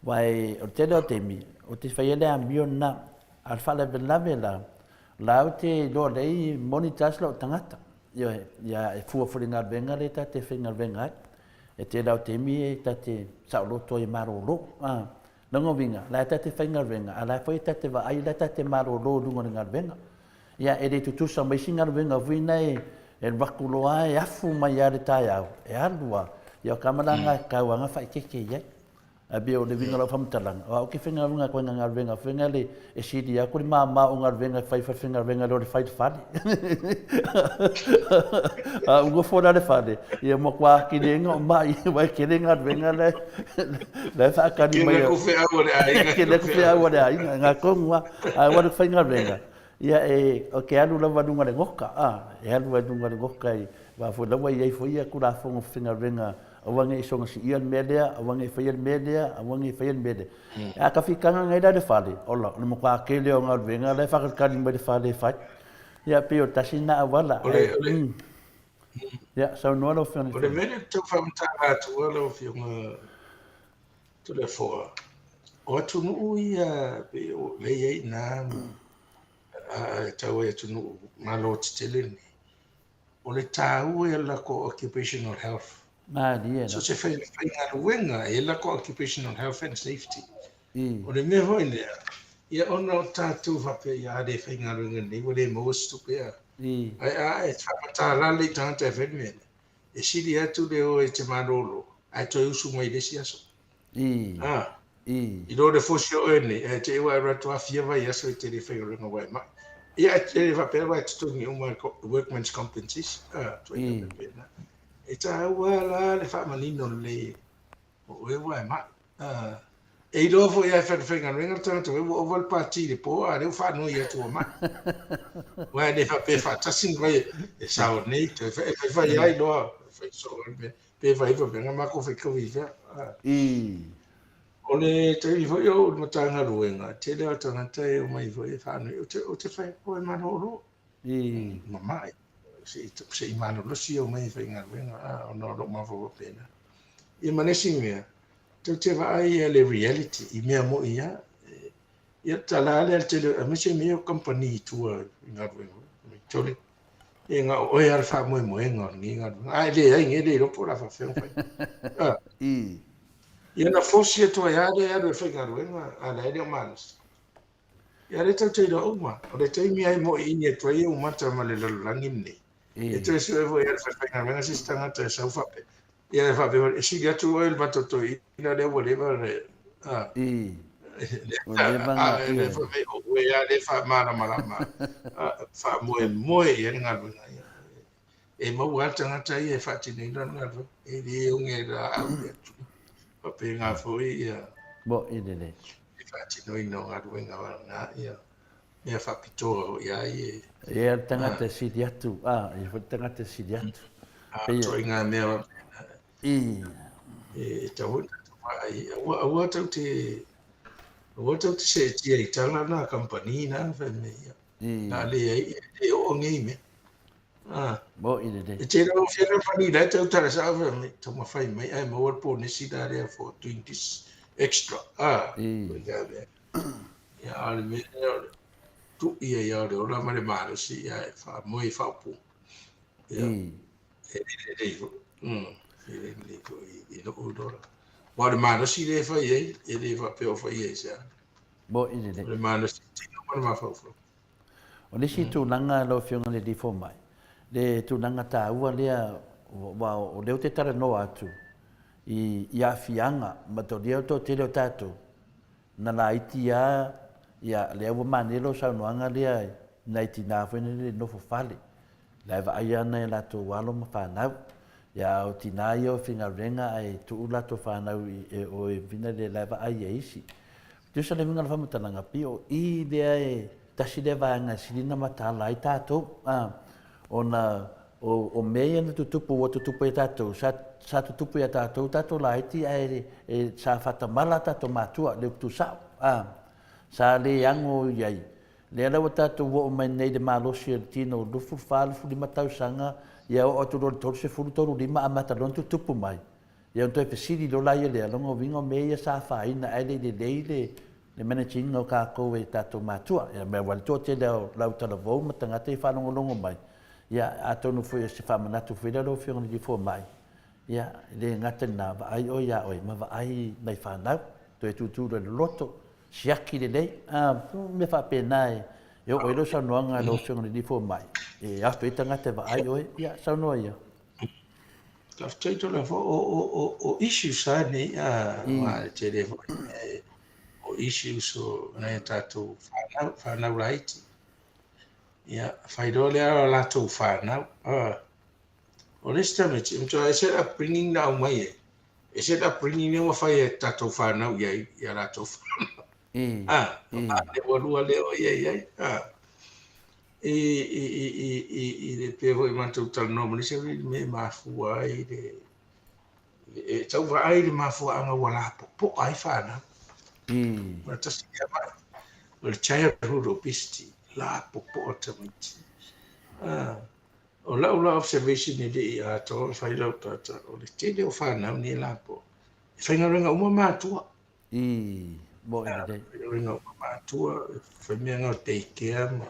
Aua e, o le tele o taimi, ou te faia le amio lena, a o le faalavelave la, La ou te iloa lelei monitors lou tagata. Ioe, ia e fua foi i le galuega lea ta te faigaluega ai. E tele lava o taimi e ta te saoloto ai e malolo. A, lona uiga, la e ta te faigaluega, a la foi e ta te vaai, la e ta te malolo i luga o le galuega. Ia, e le tutusa ma isi galuega foi na e alu atu loa e afu mai lava i le taeao, e alu lava. Ia o ka malaga e tau lava na faaeteete i ai. Ae pei o le uiga o lau faamatalaga, o au ou te faigaluega atu ai i nai galuega foi na le e sili atu le mama o galuega e fai i falefaigaluega i lo le fai i le fale. A ou nofo la i le fale, ia matua atili ai ona ou mai, aua e tele galuega la e faatali mai. Tele atu feau a le aiga. Tele atu feau a le aiga, na tonu lava. Ae ua alu e faigaluega, ia e, ou te alu lava i luga o le goka, a, e alu lava i luga o le goka i, aua foi la ua i ai foi Tulafono faigaluega Aua ne i soona siia le mea lea, aua ne i faia le mea lea, aua ne i faia le mea lea. A tafitaga nei la i le fale, ola, o le matua tele o galuega la e faatalitali mai le fale e fai. Ia, pei o le tasi lena auala. O le, o le, Ia, saunoa lau Afioga i le. O le mea lea ou te tau faamatala atua lau Afioga Toleafoa, o atunuu ia pei o lea e i ai i ina, e tau ai atunuu malo tetele nei, O le taua ia le latou occupational health. Malie So se faigaluega e latou occupational health and safety. O le mea foi lea, ia ona o tatou faapea ia a le faigaluega nei ua le maua se tupe a. Ae a e faamatala i tagata e fai le mea lea, e sili atu le o e te malolo ae toe usu mai i le isi aso. A. I lo le fosi o oe nei, ae te i ua e alu atu a fia vaiaso e te le faigaluega ua e mai. Ia, e le faapea ua e totogi uma e workman's compensation. A, ituaiga faapena. E taua la le faamanino lelei o oe ua e mai. A, e iloa foi lava e faigaluega le tagata ua ova le pati i le po, a o lea ua faanoi atu ua mai. Aua e le faapea e faatasi ni vai e sao nei, toe e faifai lava iloa, fai soo le mea. Pe fai faapea, na matou faitau i fea. O le taimi foi o le Matagaluega, tele lava o tagata e omai foi e faanoi, ou te fai atu e malolo. Mamae, se i malolosi omai e faigaluega, ona o lou mafaufau faapena. Ia ma le isi mea, tou te vaai ia le reality i mea moi lava. Ia tala lea le tele, aemaise mea o kamupani i tua i galuega, tole, e na o oe lava le faamoemoega o lenei galuega. A e leai nei, le iloa po o le a faapefea ona fai. Ia na fosi atu ai lava lea e alu e faigaluega, a o la e le o malosi. Ia lea tou te iloa uma, o le taimi lava e moiini atu ai ou mata ma le lalolagi lenei, e toe sue foi e le faifaigaluega se isi tagata e sau faapea, ia e faapea foi, e sili atu oe i le matou toeaina lea ua leva ona a, Ua leva ona, lea fai mai o oe lava lea e faamalamalama, faamoemoe i ai le galuega. E maua lava le tagata ia e faatinoina le galuega, e le oge laau le atunuu. Faapena foi ia Mo'i lelei. le faatinoina o galuega vagana ia mea faapitoa foi lava ia. E i ai le tagata e sili atu, a, e i ai foi le tagata e sili atu. A, ituaiga mea faapena. E tatau foi ona tatou vaai, aua, aua tou te, aua tou te seetia i tala na a kamupani na fai mai ia. Na leai, e le oo nei mea. A. Mo'i lelei. E tele o fia kamupani la e tau tala sao fai mai, taumafai mai ae maua le ponesi la lea for doing this extra. A, ituaiga mea. Ia, a o le mea lea o le tui ai lava o le ola ma le malosi, ia e faamoe i faaupuga. Ia, e le lelei foi. E le lelei foi i lou iloa. Aua o le malosi lea e fai ai, e le faapea o fai ai se a. Mo'i lelei. O le malosi tino ma le mafaufau. O le isi tulaga lau Afioga i le Alii Fomai, le tulaga taua lea, aua o lea ou te talanoa atu i aafiaga ma tolia o le toatele o tatou, na laiti lava, ia, lea ua manaia lau saunoaga lea i nai tina foi nei le nofo fale, la e vaai lava nai a latou alo ma fanau. Ia, a o tina ia o faigaluega ae tuu latou fanau i o e fina le la e vaai e isi. Tusa le uiga o le faamatalaga, pei o i lea e tasi lea vaega e sili ona mataala ai tatou, a, ona o, o mea ia na tutupu, ua tutupu ia tatou, sa, sa tutupu ia tatou tatou laiti ae e, sa faatamala tatou matua, le upu tusao, a, sa le ago i ai. Lea la ua tatou oo mai nei i le malosi o le tino 24, 25 tausaga, ia oo atu loa i le 30, 35 amata loa ona tutupu mai. Ia ona toe fesili loa laia lea, lona uiga o mea ia sa afaina ae le i lelei le le manage ina o tatou e tatou matua. Ia aua le toatele o lau talavou ma tagata ia e faalogologo mai, ia atonu foi o se faamanatu foi lea lau Afioga i le Alii Fomai, ia e le gata i lena, vaai oe ia oe ma vaai nai fanau, toe tutu loa i le loto, siaki lelei, a, mea faapena e e oo ai lau saunoaga lau Afioga i le Alii Fomai, e afe ai tagata e vaai oe, ia saunoa ia. Faafetai Tolafo, o issues lava nei, aua e tele foi o issues o nai a tatou fanau, fanau laiti. Ia, fai loa lea o latou fanau. O le isi tamaiti, e matua ese le upbringing na aumai ai, ese le upbringing lea ua fai e tatou fanau i ai i a latou fanau. A, ua lua lea o ia i ai. I, i, i, i, i, i le pei foi matou talanoa ma nisi i le mea e mafua ai le e tau vaai le mafuaaga ua lapopoa ai fanau. O le tasi lea vaai. O le childhood obesity, lapopoa tamaiti. O lau la observation e le i atoa ona fai lau data, o le tele o fanau nei e lapopoa, e faigaluega uma matua. I, mo i lelei. Faigaluega uma matua, fai mea na o daycare ma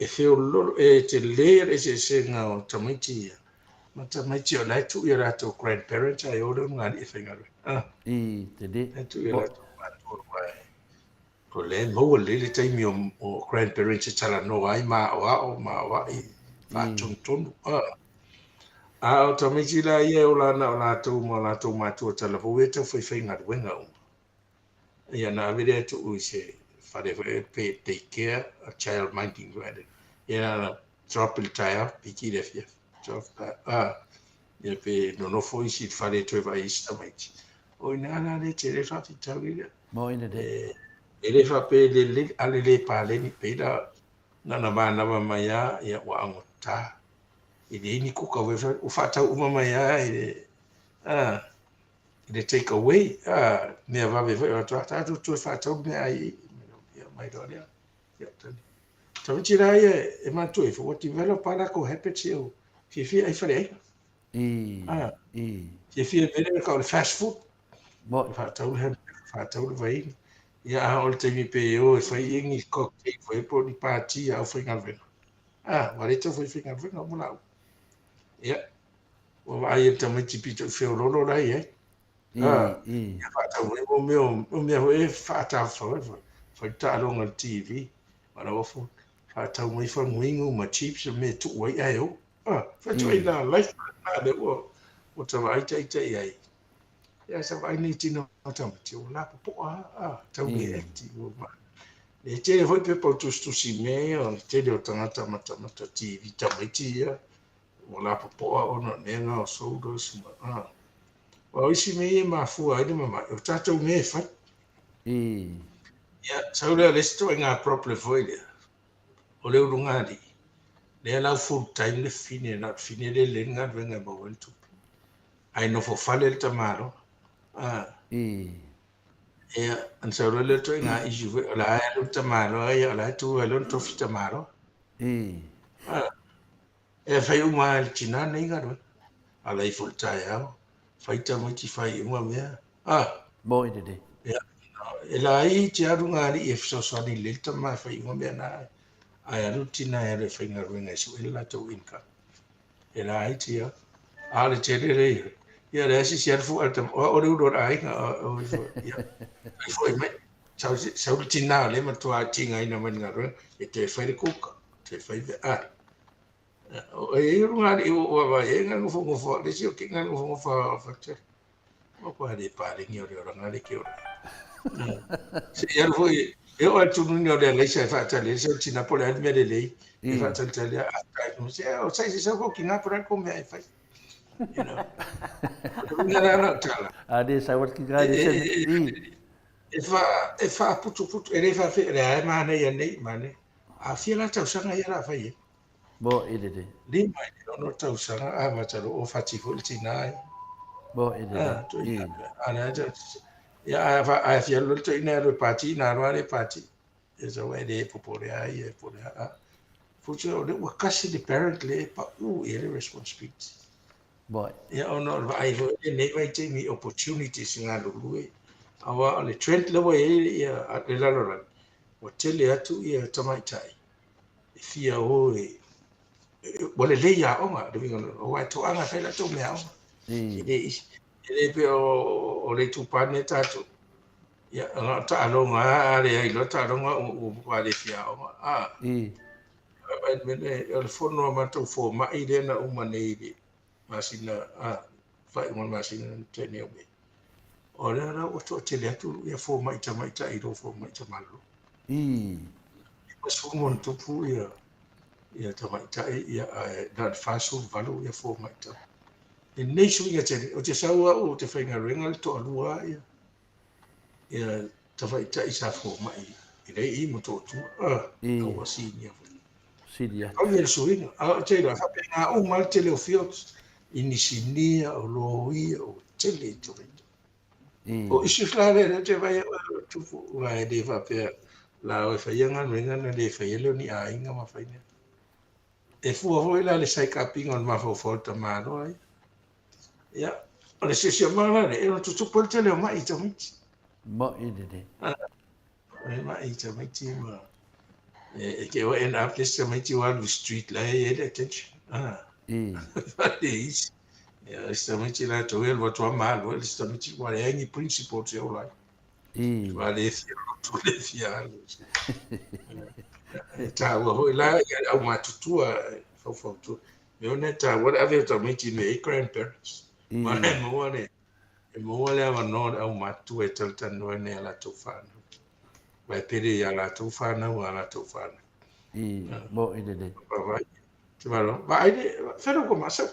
e feololo, e tele le eseesega o tamaiti ia ma tamaiti o la e tuu i a latou grandparents ae o le ulugalii e faigaluega. Ah. I, tele. E tuu i a latou matua aua o lea e maua lelei le taimi o, o grandparents e talanoa ai ma aoao ma aoai faatonutonu. Ah. A o tamaiti la ia e ola ana o latou ma o latou matua talavou ia e tau faifaigaluega uma. Ia ona ave lea tuu i se fale foi pe day care, a child minding foi lea. Ia na ona drop i le taeao, piki i le afiafi. Drop, a, ia pe nonofo isi i le fale e toe vaai isi tamaiti. O i ina la lea e tele le faafitauli lea. Mo ina le. E le faapea e lelei, a le le paleni, pei la na ona manava mai lava, ia ua augata. E leai ni kuka ua faatau uma mai lava i le, a, i le take away, a, mea vave foi o atu, tatou toe faatau le meaai i i, ia mai loa lea. Ia, tali. Tamaiti la ia e manatua ifo, ua develop a latou habits ia ua fiafia ai faleaiga. I, i. Fiafia mea lea tau o le fast food. Mo. Faatau le hamburger, faatau le vaini. Ia, a oo i le taimi pe o e fai ia ni cocktail foi po o ni pati a aufaigaluega. A, ua le tau faifaigaluega uma lau. Ia, ua vaai e le tamaiti pito i feololo la e i ai. A, ia faatau mai mo mea, o mea foi e faatafafao ai, fai taaloga i le TV, whatever, faatau mai faguinu ma chips ma mea e tuu ai ae o. A, fai ituaiga life na lea ua, ua ta vaai ita i ai. Ia sa vaai nei tino o tamaiti, ua lapopoa lava, a, tau le active ua vaai. E tele foi pepa o tusitusi i mea ia, o le tele o tagata matamata TV tamaiti ia, ua lapopoa ona o mea na o sodas ma, a. Aua o isi mea ia e mafua ai le mamae, o tatou mea e fai. Ia, sau lea o le isi ituaiga problem foi lea, o le ulugalii, lea la ua full time le fafine, na o le fafine lea e lelei le galuega e maua ai le tupe. Ae nofo fale le tamaloa. A. Ia, ona sau loa lea o le ituaiga issue foi, o la e alu le tamaloa ia, o la e tu ai loa le tofi tamaloa. A. E fai uma lava e le tina nei galuega. Ala ifo i le taeao, fai tamaiti, fai uma mea. A. Moi lelei. Ia, E laiti lava luga alii e fesoasoani lelei le tama e fai uma mea na ae alu le tina e alu e faigaluega e sue le latou income. E laiti lava. A o le tele lea i ai, ia leai se isi alu fua le tama, o au o le ulu o le aiga, o ifo, ia, fai foi mai. Sau, sau le tina o lea e matua tigaina mai le galuega, e toe fai le kuka, toe fai le, a. E i ai luga alii ua ou vaavaai ai na nofonofo, le isi o ke na nofonofo a factory. Ua kua le paleni o le olaga le ke ola. Se i alu foi, e oo atu nuni o le alaisa e faatali ai, se o le tina po o le a le mea lelei, e faatalitali a tai mo se o sai se sau ko kina po ko mea e fai. You know. O le uiga la lau tala. A le sau al ki gai se i. E fa e faaputuputu, e le faafea, le ai manaia nei, manaia. A fia la tausaga ia la fai ai. Mo i le le. 5 i le 6 tausaga, a mata lo o fati foi le tina ai. Mo i le le. A le a ia a a fia lo le toeaina e alu e pati, na alu lava le pati. E sau e le popole ai e popole a. Future o le ua kasi le parent le e pau i le responsibility. Mo. Ia ona o le vaai foi i lenei vaitaimi opportunities i galulue. Aua o le trend lea ua i ai ia le lalolagi, ua tele atu ia tamaitai e fia o e ua lelei aoga, le uiga aua e toaga e fai latou meaaoga. E le isi, e le pei o le itupa nei tatou. Ia, na o taaloga lava, a leai loa taaloga ua matua le fia aoga. A, o le fono a matou fomai lea na uma nei i le masina, a, faaiuga o le masina na tea nei o Me. O lea la ua toatele atu ia fomai tamaitai i lo fomai tamalolo. 50 ma ona tupu ia ia tamaitai ia ae na o le 48 ia fomai tama. Lenei suiga tele, ou te sau au ou te faigaluega le toalua ia ia tamaitai sa fomai i le i Motootua. A ua sinia foi. Sinia. Au ia le suiga. A o te iloa, faapena uma le tele o fields. Inisinia, o loia, o tele i tamaitai. O issues la lea lea ou te vaai au e tupu, aua e le faapea la o e faia galuega na le faia lea o ni aiga ma fai mea. E fua foi la le saikapiga o le mafaufau o le tamaloa ia. Ia, o le siosiomaga la lea, e ono tutupu ai le tele o mai i tamaiti. Ma'i lelei. E mai i tamaiti ma e ke o end up le isi tamaiti ua alu i street la e i ai le attention. Ah. Fale isi. Ia, isi tamaiti latou e alu atu lava ma alu ai le isi tamaiti ua leai ni principles e ola ai. Ua le fia lotu, le fia alu. E taua foi la ia le aumatutua e faufautua. Mea ona e taua le ave o tamaiti i mea e i ai grandparents. Ma e maua le e maua le avanoa o le aumatutua e talatalanoa ai nai a latou fanau. Aua e pele ia latou fanau a latou fanau. Mo i lelei. Vaai, te malo. Vaai le, fela ua masau.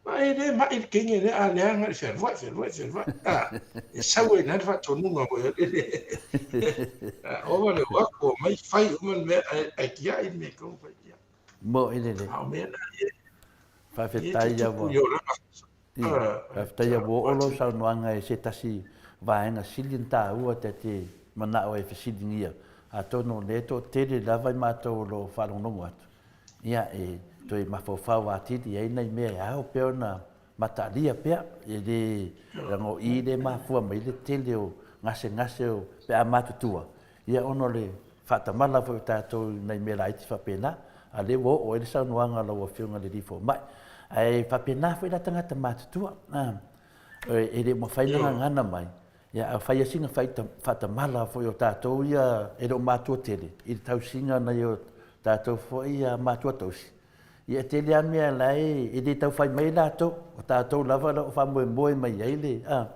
Vaai le mai le kenge le a leaga le fealuai, fealuai, fealuai. A, e sau ai i ina le faatonuga foi o le. A, ova le o atu, omai fai uma le mea, ae tiai le mea e tatau ona fai. Mo i lelei. A o mea na e Faafetai tutupu ua i olaga. Faafetai ua oo lau saunoaga i se tasi vaega sili ona taua ta te manao e fesiligia, atonu o lea e toatele lava i matou o lo o faalogologo atu, ia e toe mafaufau atili ai nai mea e ao pea ona mataalia pea, e le leaga o i lea e mafua mai ai le tele o gasegase o pe a matutua, Ia ona o le faatamala foi o tatou i nai mea laiti faapena, a o lea ua oo ai le saunoaga a lau Afioga i le Alii Fomai. Ae faapena foi la tagata matutua, e le o mafai ona gagana mai, ia ae fai lava sina faatamala foi o tatou ia e le o matua tele i le tausiga o nai o tatou foi matua tausi. Ia e tele lava mea la e le tau fai mai latou, o tatou lava o lo o faamoemoe mai ai le, a.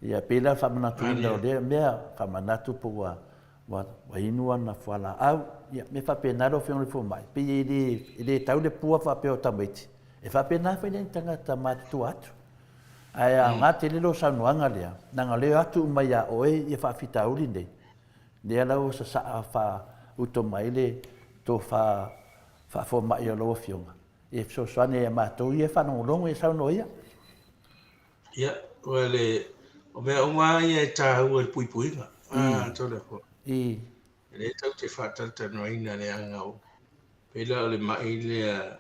Ia pei la faamanatuina o lea mea, faamanatu po ua ua inu ana fualaau, ia mea faapena lau Afioga i le Fomai, pei e le e le tau le pua faapea o tamaiti, e faapena foi nai tagata matutua atu. Ae aoga tele lou saunoaga lea, leaga o lea e o atu uma ia oe ia faafitauli nei, lea la ua sasaa faauto mai le tofa faafomai o lau Afioga, e fesoasoani ai ia matou ia e faalogologo e saunoa ia. Ia, o le, o mea uma lava ia e taua i le puipuiga. Ah, tole fo. E le tau te faatalatalanoaina leaga o, pei la o le mai lea,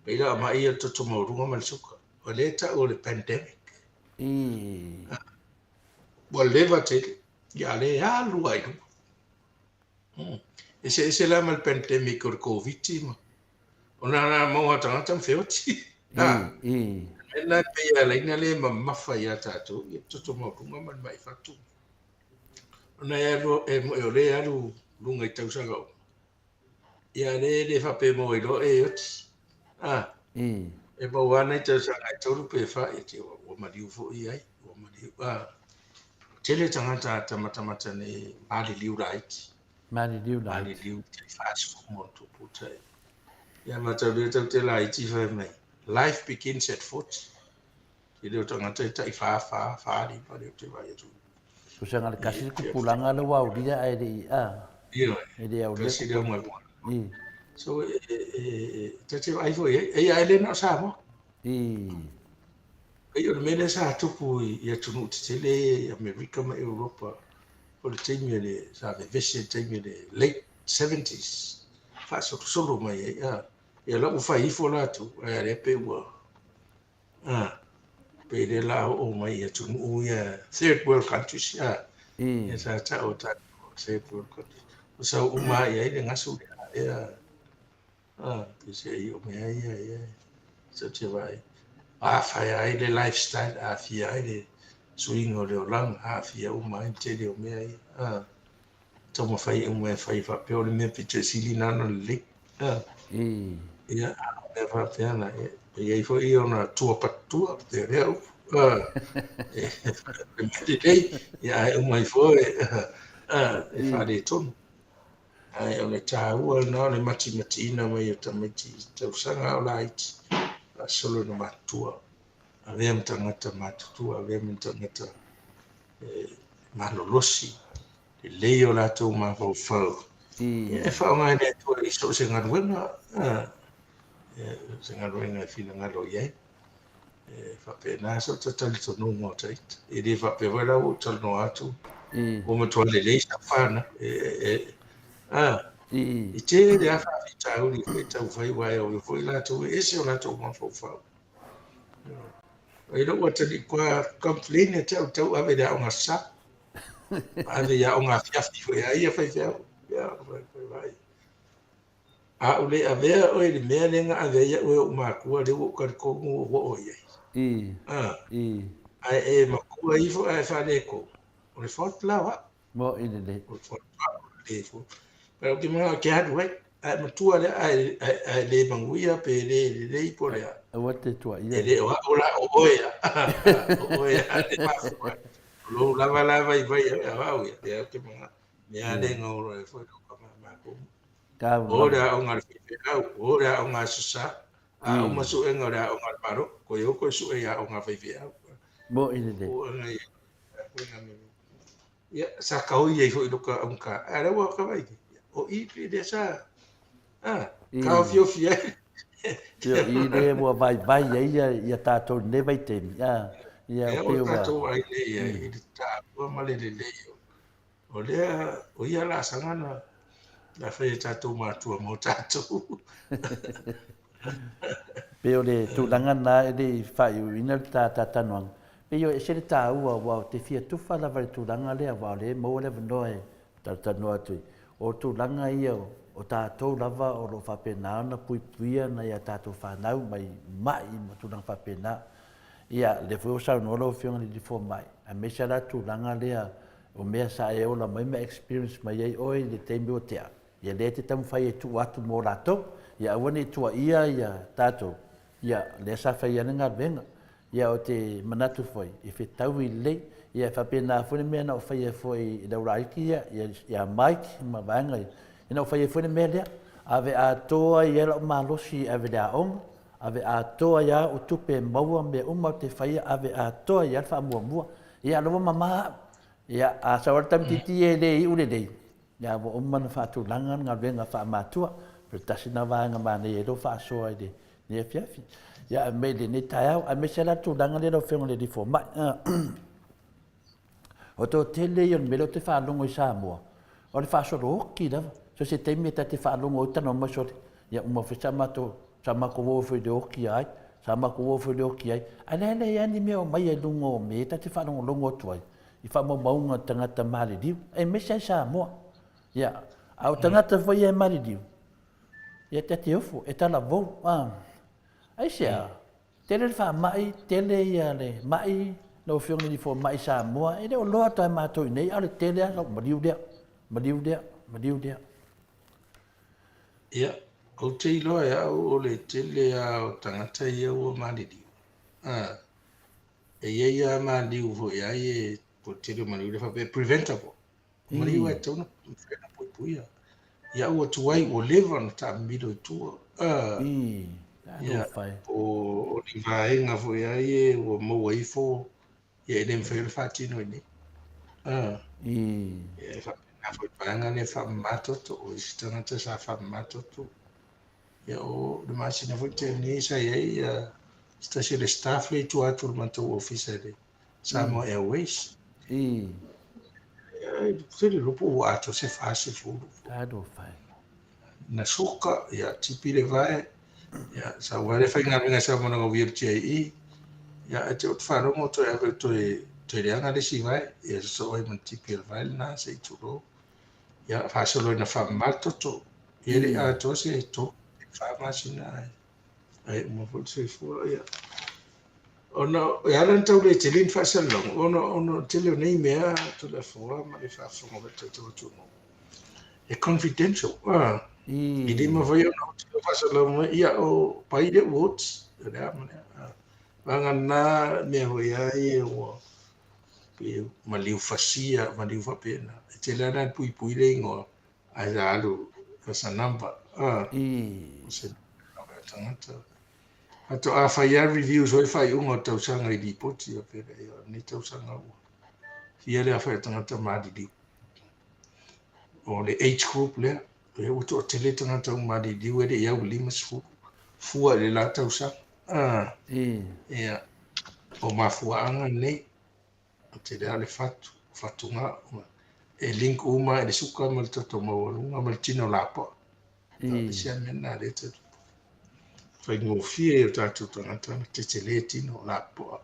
pei la o mai ia o le toto maualuga ma le suka. O lea e tau o le pandemic. Ua leva tele. Ia a lea e alu lava i luma. Eseese la ma le pandemic o le Koviti ma ona na maua tagata ma feoti. E na pei e ala ai ona le mamafa ia tatou ia toto maualuga ma le mai fatu. Ona e alu e o lea e alu luga i tausaga uma. Ia lea e le faapea e maua ai loa e oti. E maua lava nai tausaga e 3 pe 4, ia te ua maliu foi ai, ua maliu. Tele tagata a matamata nei maliliu laiti. Maliliu laiti. Maliliu tai 40 ma ona tupu tai. Ia mataulia tau te laiti fai mai, life begins at 40. Tele o tagata e tai 4, 4, 4, 5 lea ou te vaai atu. Tusa na o le tasi le tupulaga lea ua aulia ae le i, a. Ioe. E le aulia. Tasi lea o I. So, e, ta te vaai foi ai, eia ae le na o Samoa. I. Pei o le mea lea sa tupu i atunuu tetele ia i Amerika ma Europa, o le taimi o le, sa vevesi i le taimi o le late seventies, faasolosolo mai ai, a. Ia la ua fai ifo latou, ae a lea pei ua, a, pei lea la oo mai i atunuu ia, third world countries, a. Ia sa tau e tatou third world countries. Ua sau uma lava i ai le gasu lea, ea, A, peiseai o mea ia, ia, sa te vaai. Aafia ai le lifestyle, aafia ai le suiga o le olaga, aafia uma ai le tele o mea ia. A, taumafai uma e fai faapea o le mea pito e sili na ona lelei. A, ia, a o mea faapea na, ia, e i ai foi ona tua patutua, pei o lea upu. A, e, le mea lelei, ia, ae uma ifo e, a, e faaletonu. Ae o le taua lena o le matimatiina mai o tamaiti i tausaga a o laiti, faasolo ina matutua, avea ma tagata matutua, avea ma tagata e malolosi, lelei o latou mafaufau. E faaaoga e le Atua i so o se galuega, se galuega e finagalo i ai. E faapena sou talitonuga o ita. E le faapea foi la ua ou talanoa atu, ua matua lelei sau fanau. E tele lava faafitauli foi e taumafai aua e o foi latou e ese o latou mafaufau. Ai lou atalii kua complain ia te au tau ave i le aoga sa. Ave i aoga afiafi foi a ia faifeau. Ia, fai. A ou le avea oe i le mea lea na ave ai au e ou makua, lea ua ou talitonu ua oo i ai. Ae e matua ifo ae faaletonu, o le fault la o au. Mo'i lelei. O le fault o au, le fault. Ae ou te manao e te alu ai, ae matua lea ae le manuia pe le lelei po o le a. Aua te tuuaia. E le o au la, o oe lava. O oe lava le mafua. O lou lava la vaivai o au ia, lea ou te manao. Mea lea na ola ai foi lou tama matou. O le aoga a le faifeau, o le aoga a Sasa, a uma suega o le aoga a le Malo, koe o koe sue i aoga a faifeau. Mo'i lelei. Ia, sa kaoi ai foi lou augata, ae lea ua ka vaai, o i pei lea sa, a, taofiofi ai. Ia, i lea ua vaivai ai ia tatou i lenei vaitaimi, a, ia, o pei ua. Lea ua tatou vaai nei i le taua ma le lelei o lea, o ia laasaga na na fai e tatou matua mo tatou. Pei o le tulaga lena e le i faaiuina le ta talanoaga. Pei e ese le taua aua ou te fia tufa lava i le tulaga lea aua o lea e maua le avanoa e talatalanoa atu ai. O tulaga ia o tatou lava o lo o faapena ona puipuia nai a tatou fanau mai mai ma tulaga faapena. Ia, lea foi ua saunoa lau Afioga i le Fomai, aemaise la tulaga lea o mea sa e ola mai ma experience mai ai oe i le taimi ua tea, ia lea e te taumafai e tuu atu mo latou, ia aua ne i tuuaia ia tatou, ia lea sa fai ai le galuega. Ia ou te manatu foi, e fetaui lelei, ia e faapena foi le mea na ou faia foi i le aulaiti ia, ia Mike ma vaega ia, ia na ou faia foi le mea lea, ave atoa ai lou malosi e ave i le aoga, ave atoa ai lava au tupe e maua mea uma ou te faia, ave atoa ai lava le faamuamua. Ia lea ua mama au. Ia, a sau lava le tamaitiiti e le iu lelei, ia ua uma ona faatulaga le galuega faamatua. Pei o le tasi lena vaega manaia ai lou faasoa i lenei afiafi. Ia, mai lenei taeao, aemaise lava la le tulaga lea lau Afioga i le Alii Fomai. O le toatele ia o le mea lea ou te faalogo i Samoa, o le faasolo oti lava. So se taimi e ta te faalogo ai talanoa mai sole, ia uma foi sa matou, sa matou o foi i le oti ai, sa matou o foi i le oti ai. Ae le a leai lava ni mea o aumai i luga o mea e ta te faalogologo atu ai. i faamaumauga o tagata maliliu, aemaise ai Samoa. Ia, a o tagata foi ia e maliliu, ia ta te ofo, e talavou. A, aisea, tele le faamai, tele ia le mai, lau Afioga i le Alii Fomai Samoa, e le o loa atu lava e matou i inei, a o le tele lava lau maliu lea, maliu lea, maliu lea. Ia, ou te iloa e au o le tele lava o tagata ia ua maliliu. A, e i ai lava maliu foi ai e, po o le tele o maliu lea faapea e preventable. O maliu e tatau ona mafai ona puipuia. Ia ua tuai, ua leva ona taamilo i tua. A, ia, o ni vaega foi ai e ua maua ifo, ia e le mafai ona faatino i inei. A, ia e faapena foi i le vaega lea faamama toto, o isi tagata sa faamama toto. Ia o le masina foi na tea nei sa i ai ia se tasi o le staff lea i tua atu o le matou ofisa i le Samoa Airways. Ou te le iloa po ua atoa se 40. Talofa e. Na suka, ia, tipi le vae, ia, sau lava le faigaluega sa ma lona wheelchair i i, ia, ae te ou te faalogo toe ave toe, toe leaga le isi vae, ia sosoo ai ma le tipi o le vae lena, se i tulou. Ia, faasolo ina faamama le toto. Ia, e le i atoa se 3, 4 masina ae, ae uma foi le soifua, ia. Ona e ala ona tau le tele ni faasalalauga, ona ona o le tele o nei mea Toleafoa ma le faafofoga mai o le tatou atunuu, e confidential, a, e le mafai ona oti lau faasalalau mai, ia o pai le ua oti, o le a ma le a. Vagana mea foi lava ia ua pei maliu fasia, maliu faapena. E tele lava na puipui le igoa, ae sa alu as a number, a, o se tagata. Faatoa fai lava reviews foi faaiuga o tausaga i lipoti a pele ia lenei tausaga ua fia le aofai o tagata maliliu. O le age group lea, lea ua toatele tagata ua maliliu e le i au i le 50 fua i le la tausaga. Ah, ia, o mafuaaga nei, o tele lava le fatu, fatugao, e link uma i le suka ma le toto maualuga ma le tino lapoa. O le isi lava mea lena lea e faigofie i o tatou tagata ona tetele tino lapoa.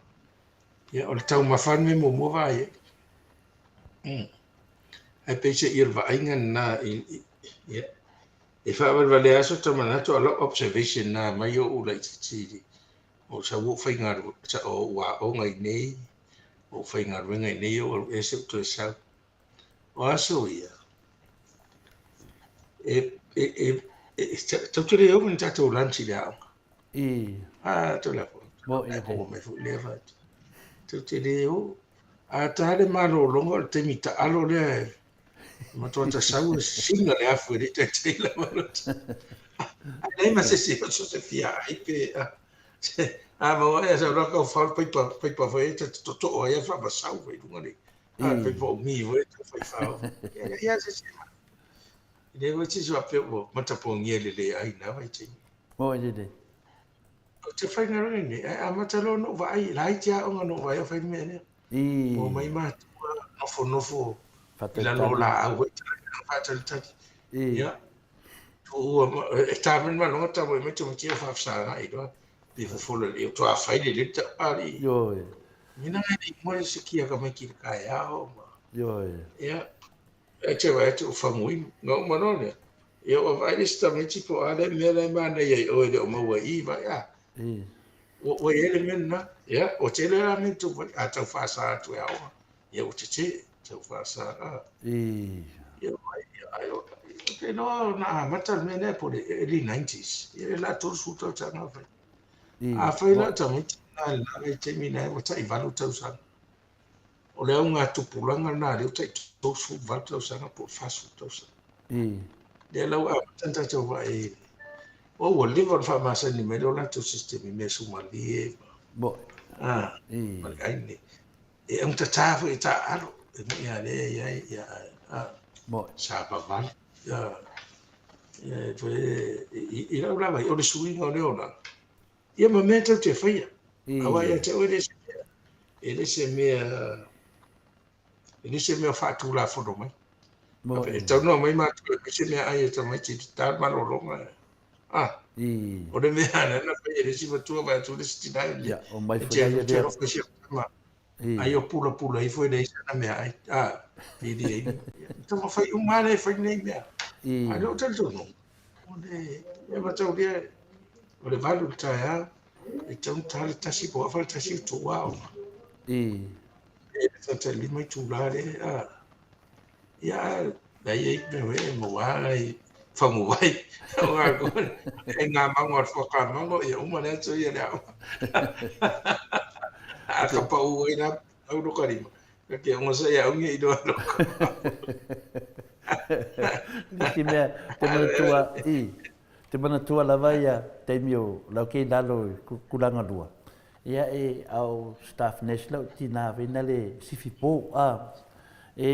Ia, o le taumafa le mea muamua vaai ai. Ae peiseai o le vaaiga lena i, ia, e faavalevalea lava so ta manatu, a o lau observation lena mai ou laitiiti o sau ou faigaluega, o ou aoga i inei, ou faigaluega i inei, ou alu ese ou toe sau. O aso ia, e, e, e, e, tatou te le oo i ni tatou lunch i le aoga. A, Toleafoa. Mo i le. Mai foi lea vaitaimi. Tatou te le oo. A ta le malologa o le taimi taalo lea e matua tasau e sina le afu e le i taitai lava. Ae leai ma se isi e oso se fia ai pe a. A maua e sau loa kau fao le paipa, paipa foi e te totoo ai a faamasau foi i luga le. A paipa umi foi e tau fai fao. Ia, ia se isi. E le foi se isi faapea ua matapogia i le le ai i na vaitaimi. Mo i le. Ou te faigaluega i inei, ae amata loa ona ou vaai, e laiti aoga na ou vaai o fai le mea lea. Omai matua, nofonofo i lalo o laau foi, faatalitali. Ia, tuua, e ta mai le maloga tau mai tamaiti ia faafesagai loa. Pe fofola le toa fai le le tau ali. Ioe. Mina ngai le moe se kia ka mai ki le kaeao ma. Ioe. Ia, e te vaai atu o faguinu. Na uma loa lea. Ia ua vaai le isi tamaiti po o a lea mea la e manaia i o e le o maua i i, vaai a. Ua ua i ai le mea lena. Ia, ua tele la mea tou vaai, a tau faasa atu e aoga, ia ua tetee, tau faasa a. Ia, vaai, ia, ai, ou te iloa na amata le mea lea po o le early 90s. Ia le la 30 tausaga fai. Afai la o tamaiti na i lena vaitaimi na ua tai 8 tausaga. O le augatupulaga lena lea ua tai 38 tausaga po o 40 tausaga. Lea la ua amata ona tatou vaai i o ua leva ona faamasani mai le o latou system i mea sumalie ma Mo. Ah, ma le ai nei. E augatata foi e taaalo, e moni lava lea e i ai, ia, ah, Mo. sapavale. Ah, ia, e, i lau lava, o le suiga o le olaga, Ia ma mea tou te faia. Aua ia te oe e le se mea, e le se mea, e le se mea faatulafono mai. E tau noa mai matou e se mea ai e tamaiti i le ta malologa. Ah, o le mea na na fai e le isi matua vae atu le isi tina e Ia, o mai foi ia te alofa i si au tama. Ai o pulapula ifo e leai sana meaai, a, pili ai. Taumafai uma lava e fai nei mea. Ae lou talitonuga, o le mea mataulia, o le 8 i le taeao, e tatau ona ta le 1 po o afa le 1 o tou aoga. E 45 itula lea, a, ia, ae la e i ai mea e maua ai faguvai. O ngā e ngā mango a le whakamango, ia uma le aso ia le aoga. A ka pau ai la, au lo karima. Ka ke onga sa ia ungi i loa lo. Nisi mea, te manatua, i, te manatua lava ia taimi o lau kei lalo i kulanga lua. Ia e ao staff nurse lau tina vena le sifi po a e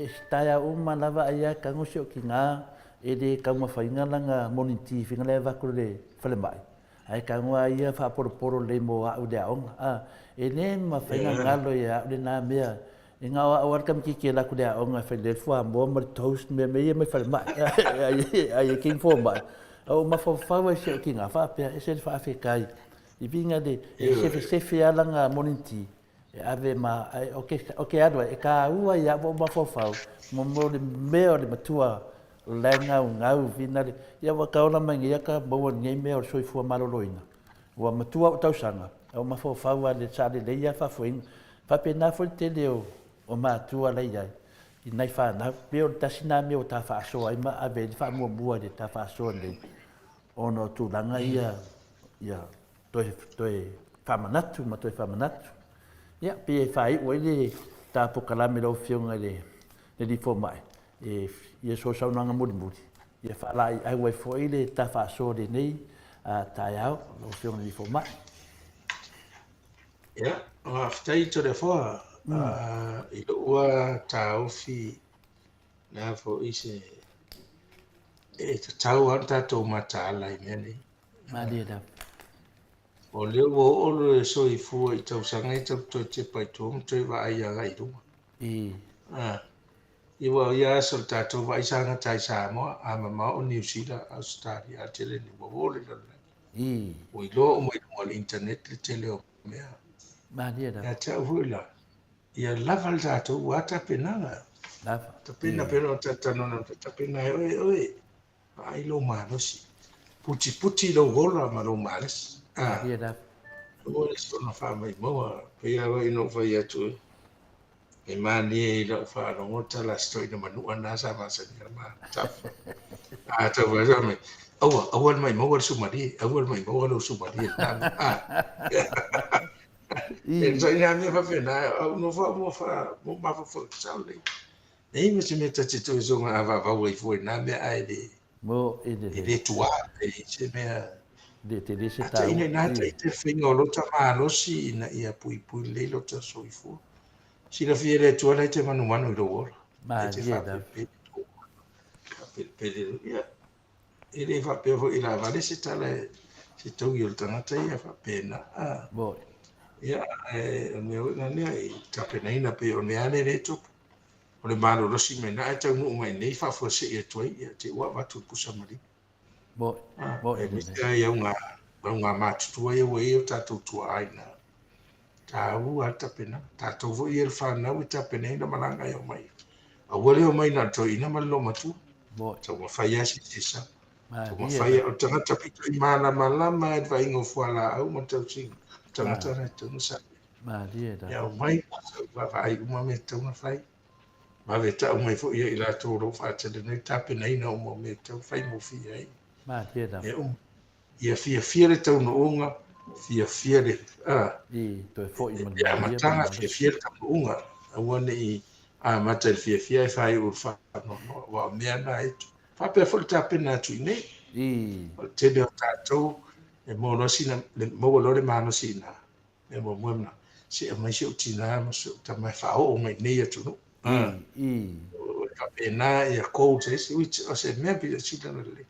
e taea uma lava ai a kango si o ki nga e le kaumawhainga langa morning tea finga le avako le falemai ae kango a ia whaaporoporo le mo a'u le aonga a e le mawhainga ngalo ia a'u le na mea e ngao a'u al kami kiki laku le aonga whai le fua moa ma le toast mea me ia mai falemai ai ai e king fo mai o mawhawhau ai si o ki nga whaapea e se le whaawhekai I vinga le e sefesefe ala nga morning tea e ave ma ai o ke o ke alu ai e kāua ia ua mafaufau mo mo le mea o le matua la e ngaungau vina le ia ua kaola mai ngai ka maua nei mea o le soifua maloloina ua matua o tausaga a ua mafaufau a le sa lelei ia faafoeina faapena foi le tele o o matua la iai i nai whanau pe o le tasi nā mea o tā faasoa ai ma ave ai le faamuamua i le tā faasoa nei ona o tulaga ia ia toe, toe faamanatu ma toe faamanatu. Ia, pei e faaiu ai le ta pokalame lau Afioga i le Alii Fomai, e ia so saunoaga mulimuli, ia faalaeiau ai foi le ta faasoa lenei taeao lau Afioga i le Alii Fomai. Ia, faafetai Toleafoa i lou lava taofi Na foi se e tatau lava ona tatou mataala i mea nei. Malie lava. O lea ua oo le soifua i tausaga e tatou toe tepa i tua ma toe vaai agai i luma. I. Ah. Ia ua ia aso le tatou vaai sa gata i Samoa, a mamao o Niu Sila, Ausetalia, a tele ni ua oo le lalolagi. I. Ua iloa uma i luga o le internet le tele o mea. Malie lava. Ia te au foi la, Ia lava le tatou ua tapenaga. Lava. Tapena pena o tatanona tapena e oe oe. Vaai lou malosi. Putiputi lou ola ma lou malosi. Ah. Ia lava. Aua le soona faamaumauga. Pei lava ina ou fai atu e malie i lau faalogo tala a si toeaina manua lena sa masani ai ma tafa. A tau fai atu mai, aua, aua le maumauga le sumalie, aua le maumauga lou sumalie lena. Ah. E sai nā mea faapena, au nofo au mo wha, mo mafaufau sao nei. Nei me se mea ta te toe songa a vavau ai fua i nā mea ae le, Mo e le e le tuā, e se mea, le te le se a tāua. ina nā tai te whainga o lota malosi ina ia puipui lelei lota soifua. Silafia e le Atua lai te manumanu i lou ola. Ma Lai te ie lava. faapelepele lou ola. Faapelepele, ia, E le faapea foi i laavale se tala se togi o le tagata ia faapena. A. Moi. Ia, ae o le mea foi lena lea i tapenaina pei o le mea lava lea e tupu. O le malolosi mai na ae taunuu mai nei faafuasei atu ai, ia te i ua avatu le pusa maliu. Moi. A, Moi aemaise lelei. lava i auga, auga matutua ia ua i ai o tatou tuaa i ina. Taua lava le tapenaga. Tatou foi ia le fanau e tapenaina malaga e omai. Aua le omai na o le toeaina ma le loomatua. Moi. Taumafai lava se se sao. Malie Taumafai lava. o le tagata pito i malamalama i le vaaiga o fualaau ma le tausiga. O tagata na e tatau ona saili. Malie lava. Ia omai, vaavaai uma mea e tatau ona fai. Vave tau mai foi ia i latou o lo o faatele nei tapenaina uma o mea e tatau ona faigofie ai. Malie lava. Mea uma. Ia fiafia le taunuuga, fiafia le, a, I toe foi ma le le malie ma le amataga, malosi. fiafia le taunuuga. Aua ne i amata i le fiafia ae faaiu i le faanoanoa, aua o mea na e faapea foi le tapena atu i inei. I. O le tele o tatou e maua loa sina, le, maua loa le malosi i ina, mea muamua lena, se aumai si ou tinā ma si ou tama e faaoo mai i nei atunuu. I, i. O le faapena ia goals e isi, which o se mea pito sili ona lelei.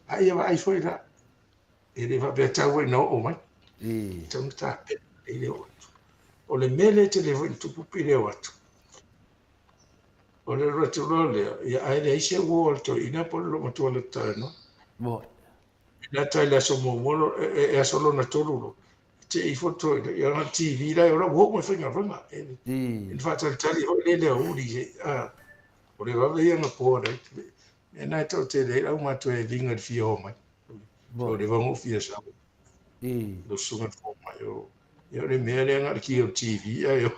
A ia vaai foi la, e le faapea tau ai na oo mai. I. Tau na tapena i le oo atu. O le mea lea tele foi na tupu pi le oo atu. O le alu atu loa lea, ia ae leai se uo a le toeaina po o le loomatua le talanoa. Moi. E gata i le aso muamua, e aso lona tolu loa. Te i foto i ia na TV la ora ua oo mai faigaluega. E e faatalitali foi le le aoauli se a o le vave ia na poa le mea na e toatele ai le aumatua e viga i le fia o mai. O le vave ona ou fia sau. Lou susuga i le fomai o ia o le mea lea na o le ki o le TV ae o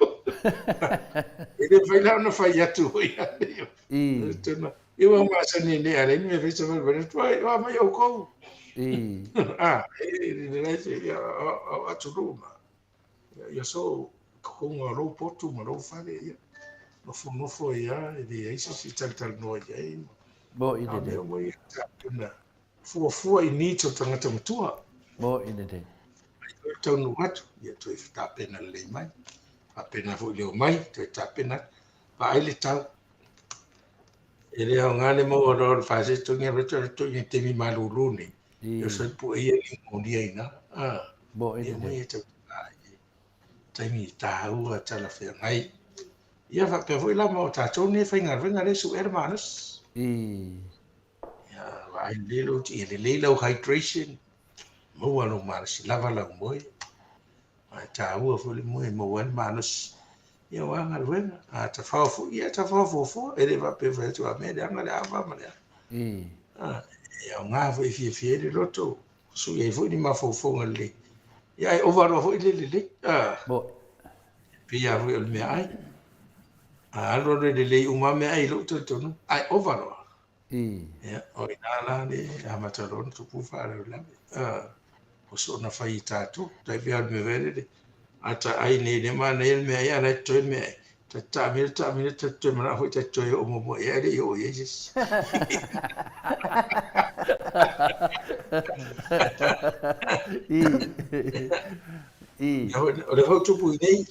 e le mafai la ona fai atu foi ia Ia ua masani nei a leai ni mea fai savali vali atu ai, oa mai oukou. A, e le lai se ia o atunuu ma ia so kokoga o lou potu ma lou fale ia nofonofo ai lava e leai se isi e talatalanoa i ai ma Mo i le mea uma ia tapena fuafua i needs o tagata matua. Mo i le Ai toe taunuu atu, ia toe tapena lelei mai. Faapena foi le omai, toe tapena atu. Vaai le tau. E le aoga le maua loa o le faasetoni alu atu alu atu i taimi malūlū nei. E oso ai pue ia pneumonia i ina. Mo i Ia le mai e tau i taimi tāua talafeagai. Ia faapea foi la ma o tatou nei faigaluega lea e suea le malosi. Ia vaai lelei lou, ia lelei lau hydration, maua lou malosi, lava lau moe. Ae taua foi le moe e maua ai le malosi. Ia aua galuega. A tafao foi, ia tafao fuafua. E le faapea fai atu a mea leaga le ava ma le a. A, e aoga foi e fiafia ai le loto, sui ai foi ni mafaufauga lelei. Ia ae ova loa foi le lelei. A, pei lava foi o le meaai. A alu alu e lelei uma lava meaai i lou talitonuga, ae ova loa. Ia, o i ina la le amata loa ona tupu faalavelave. O soona fai e tatou. Tai pei lava o le mea foi lele, a ta ai nei i le manaia le meaai, a o la e totoe le meaai, ta te taamilo, taamilo, ta te toe manao foi ta te toe oo muamua i ai, ae le i oo i ai se isi. O lea foi ua tupu i inei,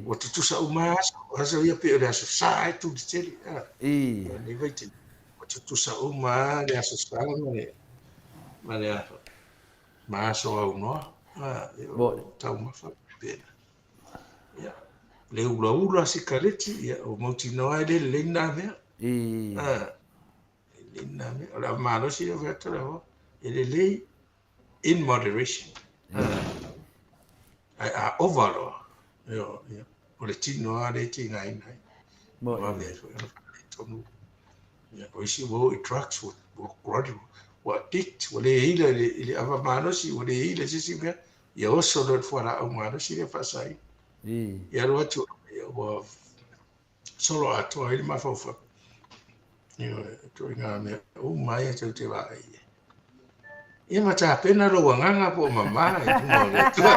Ua tutusa uma aso, o aso ia pei o le aso Sa e tuli tele. Lenei vaitaimi, ua tutusa uma le aso Sa ma le, ma le aso, ma aso aunoa. O taumafa pena. Ia, le ulaula sikareti, ia, ua mautinoa e le lelei lena mea. Lelei lena mea. O le malosi lea ua fai atu le hoa, e lelei in moderation. Ae a ova loa, ioe, o le tino lava lea e tigaina ai. Vave ai foi ona faaletonu. Ia, o isi ua oo i drugs, ua, ua, ua addict, ua le ila i le ava malosi, ua le ila i se isi mea, ia oso loa i le fualaau malosi lea faasaina. Ia alu atu, ia, ua solo atoa ai le mafaufau. Ioe, ituaiga mea uma ia tou te vaai i ai. Ia ma tapena lou agaga po o mama i luma o le Atua.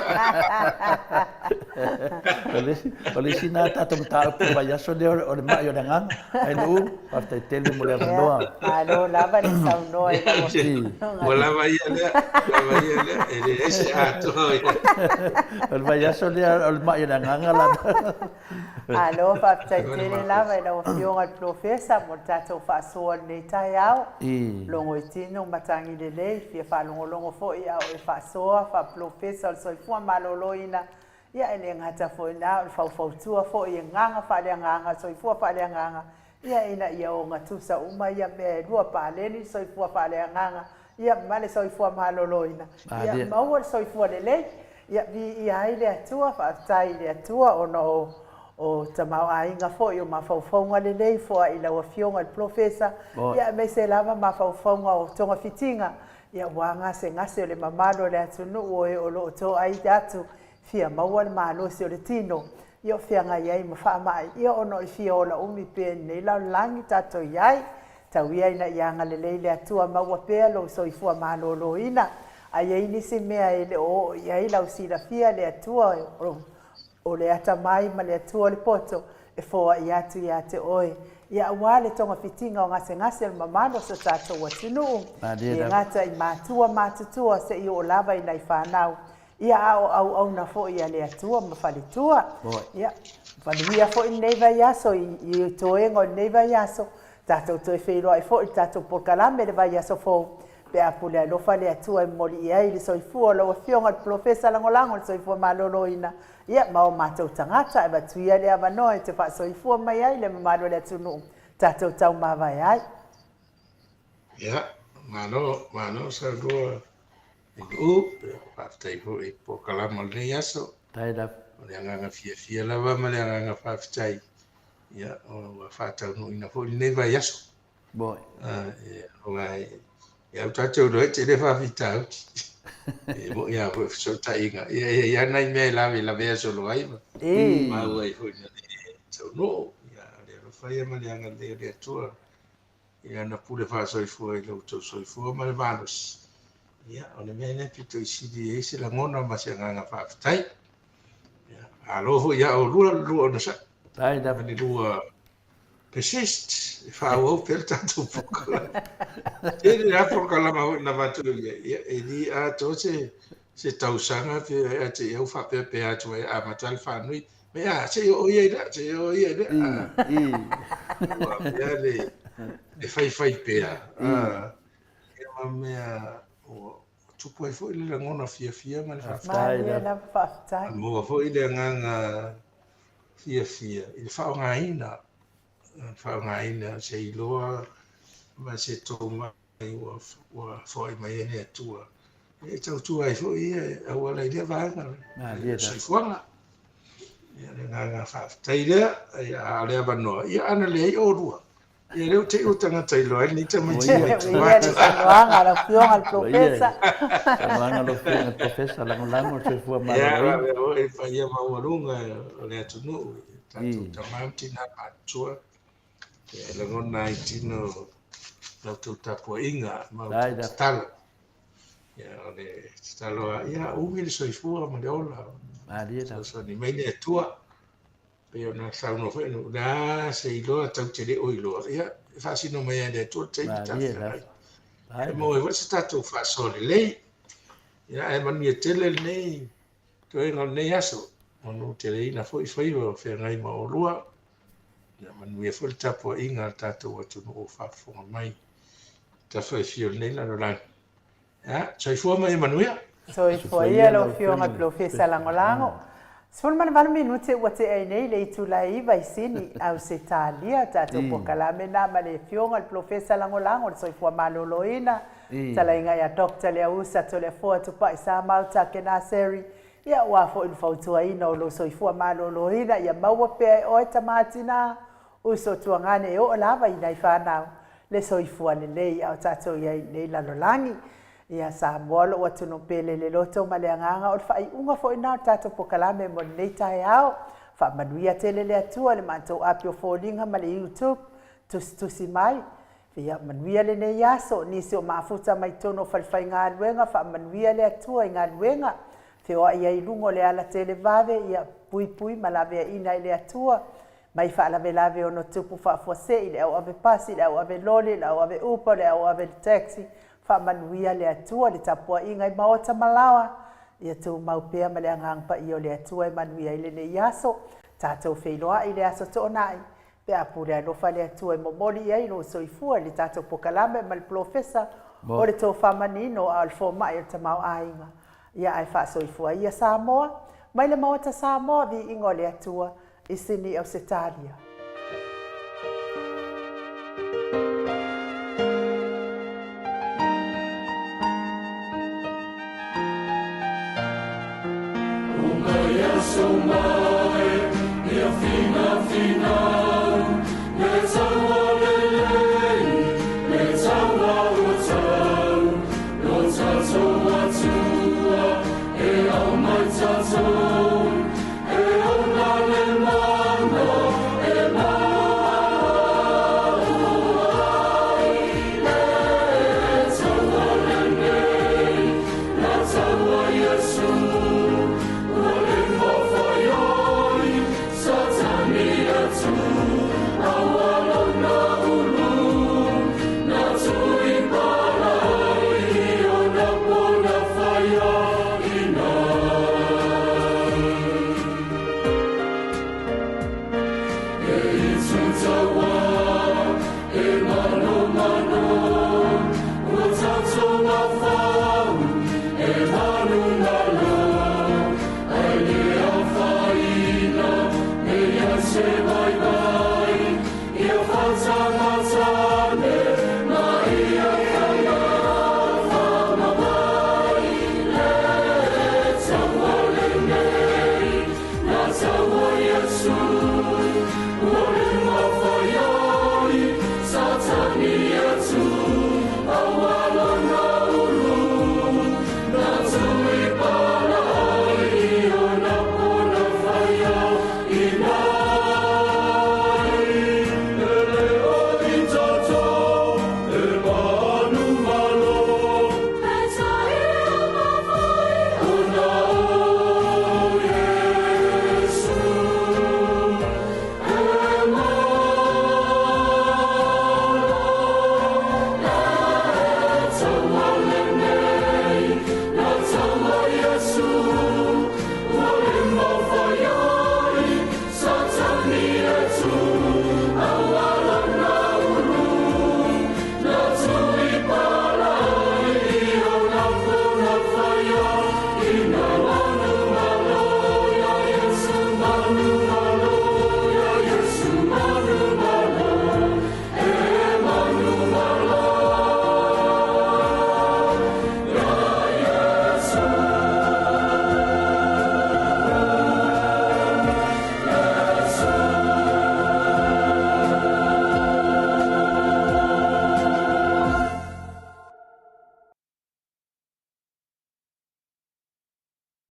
O le isi na tatou mataupu i vaiaso lea o le ma'i o le agaga. Ae Lu'u, faafetai tele mo le avanoa. Malo lava le saunoa i lau afioga. Ua lava ia lea, lava ia lea, e leai se atoa o i ai. O le vaiaso lea o le ma'i o le agaga la. Malo faafetai tele lava i lau Afioga i le Polofesa mo le tatou faasoa i lenei taeao. Logo i tino, matagi lelei, fia faalogologo foi a o e faasoa faa-Polofesa o le Soifua Maloloina, ia e le gata foi i ina o le faufautua foi i agaga faaleagaga, soifua faaleagaga, ia ina ia ogatusa uma ia mea e lua, paleni le soifua faaleagaga, ia ma le soifua maloloina, ia maua le soifua lelei. Ia viia ai le Atua, faafetai i le Atua ona o o tamaoaiga foi o mafaufauga lelei foai i lau Afioga i le Polofesa, ia aemaise lava mafaufauga o togafitiga, ia ua gasegase o le mamalu o le atunuu o e o lo o toai atu fia maua le malosi o le tino, ia o feagai ai ma faamai, ia ona o le fia ola umi pea i lenei lalolagi tatou i ai. Tau ia ina ia agalelei le Atua maua pea lou soifua maloloina. A i ai nisi mea e le o oo i ai lau silafia, le Atua o le atamai ma le Atua o le poto e foai atu ia te oe, ia aua le togafitiga o gasegase o le mamalu o so tatou atunuu, e le gata i matua matutua seia oo lava i nai fanau. Ia a o auauna foi a le Atua ma faletua. Ia, manuia foi lenei vaiaso i, i toega o lenei vaiaso. Tatou toe feiloai foi i le tatou polokalame i le vaiaso fou, pe a pule alofa le Atua e momoli i ai le soifua o lau Afioga i le Polofesa Lagolago o le Soifua Maloloina, ia ma o matou tagata e avatu ia le avanoa e te faasoifua mai ai le mamalu o le atunuu tatou taumavae ai. Ia, malo, malo saunoa. I Lu'u, faafetai foi i polokalama o lenei aso. Faafetai lava. O le agaga fiafia lava ma le agaga faafetai, ia, ua faataunuuina foi lenei vaiaso. Moi. Aua e au tatou iloa e tele faafitauli. E moni lava foi o fesootaiga, ia e i ai lava nai mea e lavelavea solo ai ma maua ai foi ina le taunuu. Ia, o le alofa ia ma le agalelei o le Atua i Lana pule faasoifua i lo outou soifua ma le malosi. Ia, o le mea lea pito i sili ai se lagona ma se agaga faafetai. Ia, malo foi ia oulua le lua onosai. Faafetai lava. Ma le lua persist e faaauau pea le tatou polokalama. Tele lava polokalama foi na avatu i ai, ia, e le atoa se tausaga pe ia te i au faapea pea atu ai amata le faanui. Me a, se i oo ia i lea, se i oo ia i lea. Ua pea le faifai pea. Ia ma mea ua tupu ai foi le lagona fiafia ma le faafetai. Malie lava, faafetai. Maua foi le agaga fiafia i le faaaogaina, faaaogaina se iloa ma se tomai ua foai mai ai le Atua. E tautua ai foi ia e auala i lea vaega o le soifuaga. Ia, le agaga faafetai lea, a o le avanoa, ia ana leai oulua. Ia lea ua te i ua tagata iloa ai lenei tamaiti mai tua atu. Saunoaga a lau Afioga i le Polofesa. Saunoaga a lau Afioga i le Polofesa, lagolago le soifua maloloina. Ia, avea foi le paia maualuga o le atunuu, i tatou tama ma tina matutua. Ia, e lagona ai i tino la outou tapuaiga ma outou tatalo. Ia, o le tatalo lava, ia umi le soifua ma le ola. Fesoasoani mai le Atua. Pei ona saunoa foi, o le a se iloa tatou te le o iloa, ia, e faasino mai lava e le Atua le taimi talafeagai. E maua ai foi se tatou faasoa lelei. Ia, ae manuia tele lenei toega o lenei aso. Manuteleina foi faiva o feagai ma oulua. Ia manuia foi le tapuaiga a le tatou atunuu o faafofoga mai i tafa e fia o lenei lalolagi. Ia, soifua ma ia manuia. Soifua ia lau Afioga i le Polofesa Lagolago. 18 minute ua tea ai nei le itula e 9 i Sini, Ausetalia, tatou polokalame na ma le Afioga i le Polofesa Lagolago o le Soifua Maloloina, talaiga ia Doctor Leausa Toleafoa Tupai Samau Takenaseri, ia aua foi le fautuaina o lou soifua maloloina, ia maua pea e oe tama tina, uso tuagane e oo lava i nai fanau le soifua lelei a o tatou i ai i lenei lalolagi. Ia Samoa lou atunuu pele le loto ma le agaga o le faaiuga foi na o le tatou polokalame mo lenei taeao. Faamanuia tele le Atua i le matou api o foliga ma le YouTube tusitusi mai. Ia manuia lenei aso, nisi o mafuta mai totonu o falefaigaluega, faamanuia le Atua i galuega. Feoai ai i luga o le ala tele vave, ia puipui ma laveaiina e le Atua. Mai faalavelave ono tupu faafuasei le au ave pasi, le au ave loli, le au ave upa, le au ave le taxi. Faamanuia le Atua le tapuaiga i maota ma laoa. Ia tumau pea ma le Agaga Paia o le Atua e manuia ai lenei aso. Tatou feiloai i le aso Toonai, pe a pule alofa le Atua e momoli i ai lou soifua i le tatou pokalame ma le polofesa o le tofa manino a o le fomai o le tamaoaiga. Ia ae faasoifua ia Samoa, mai le Maota Samoa, viiga o le Atua i Sini Ausetalia.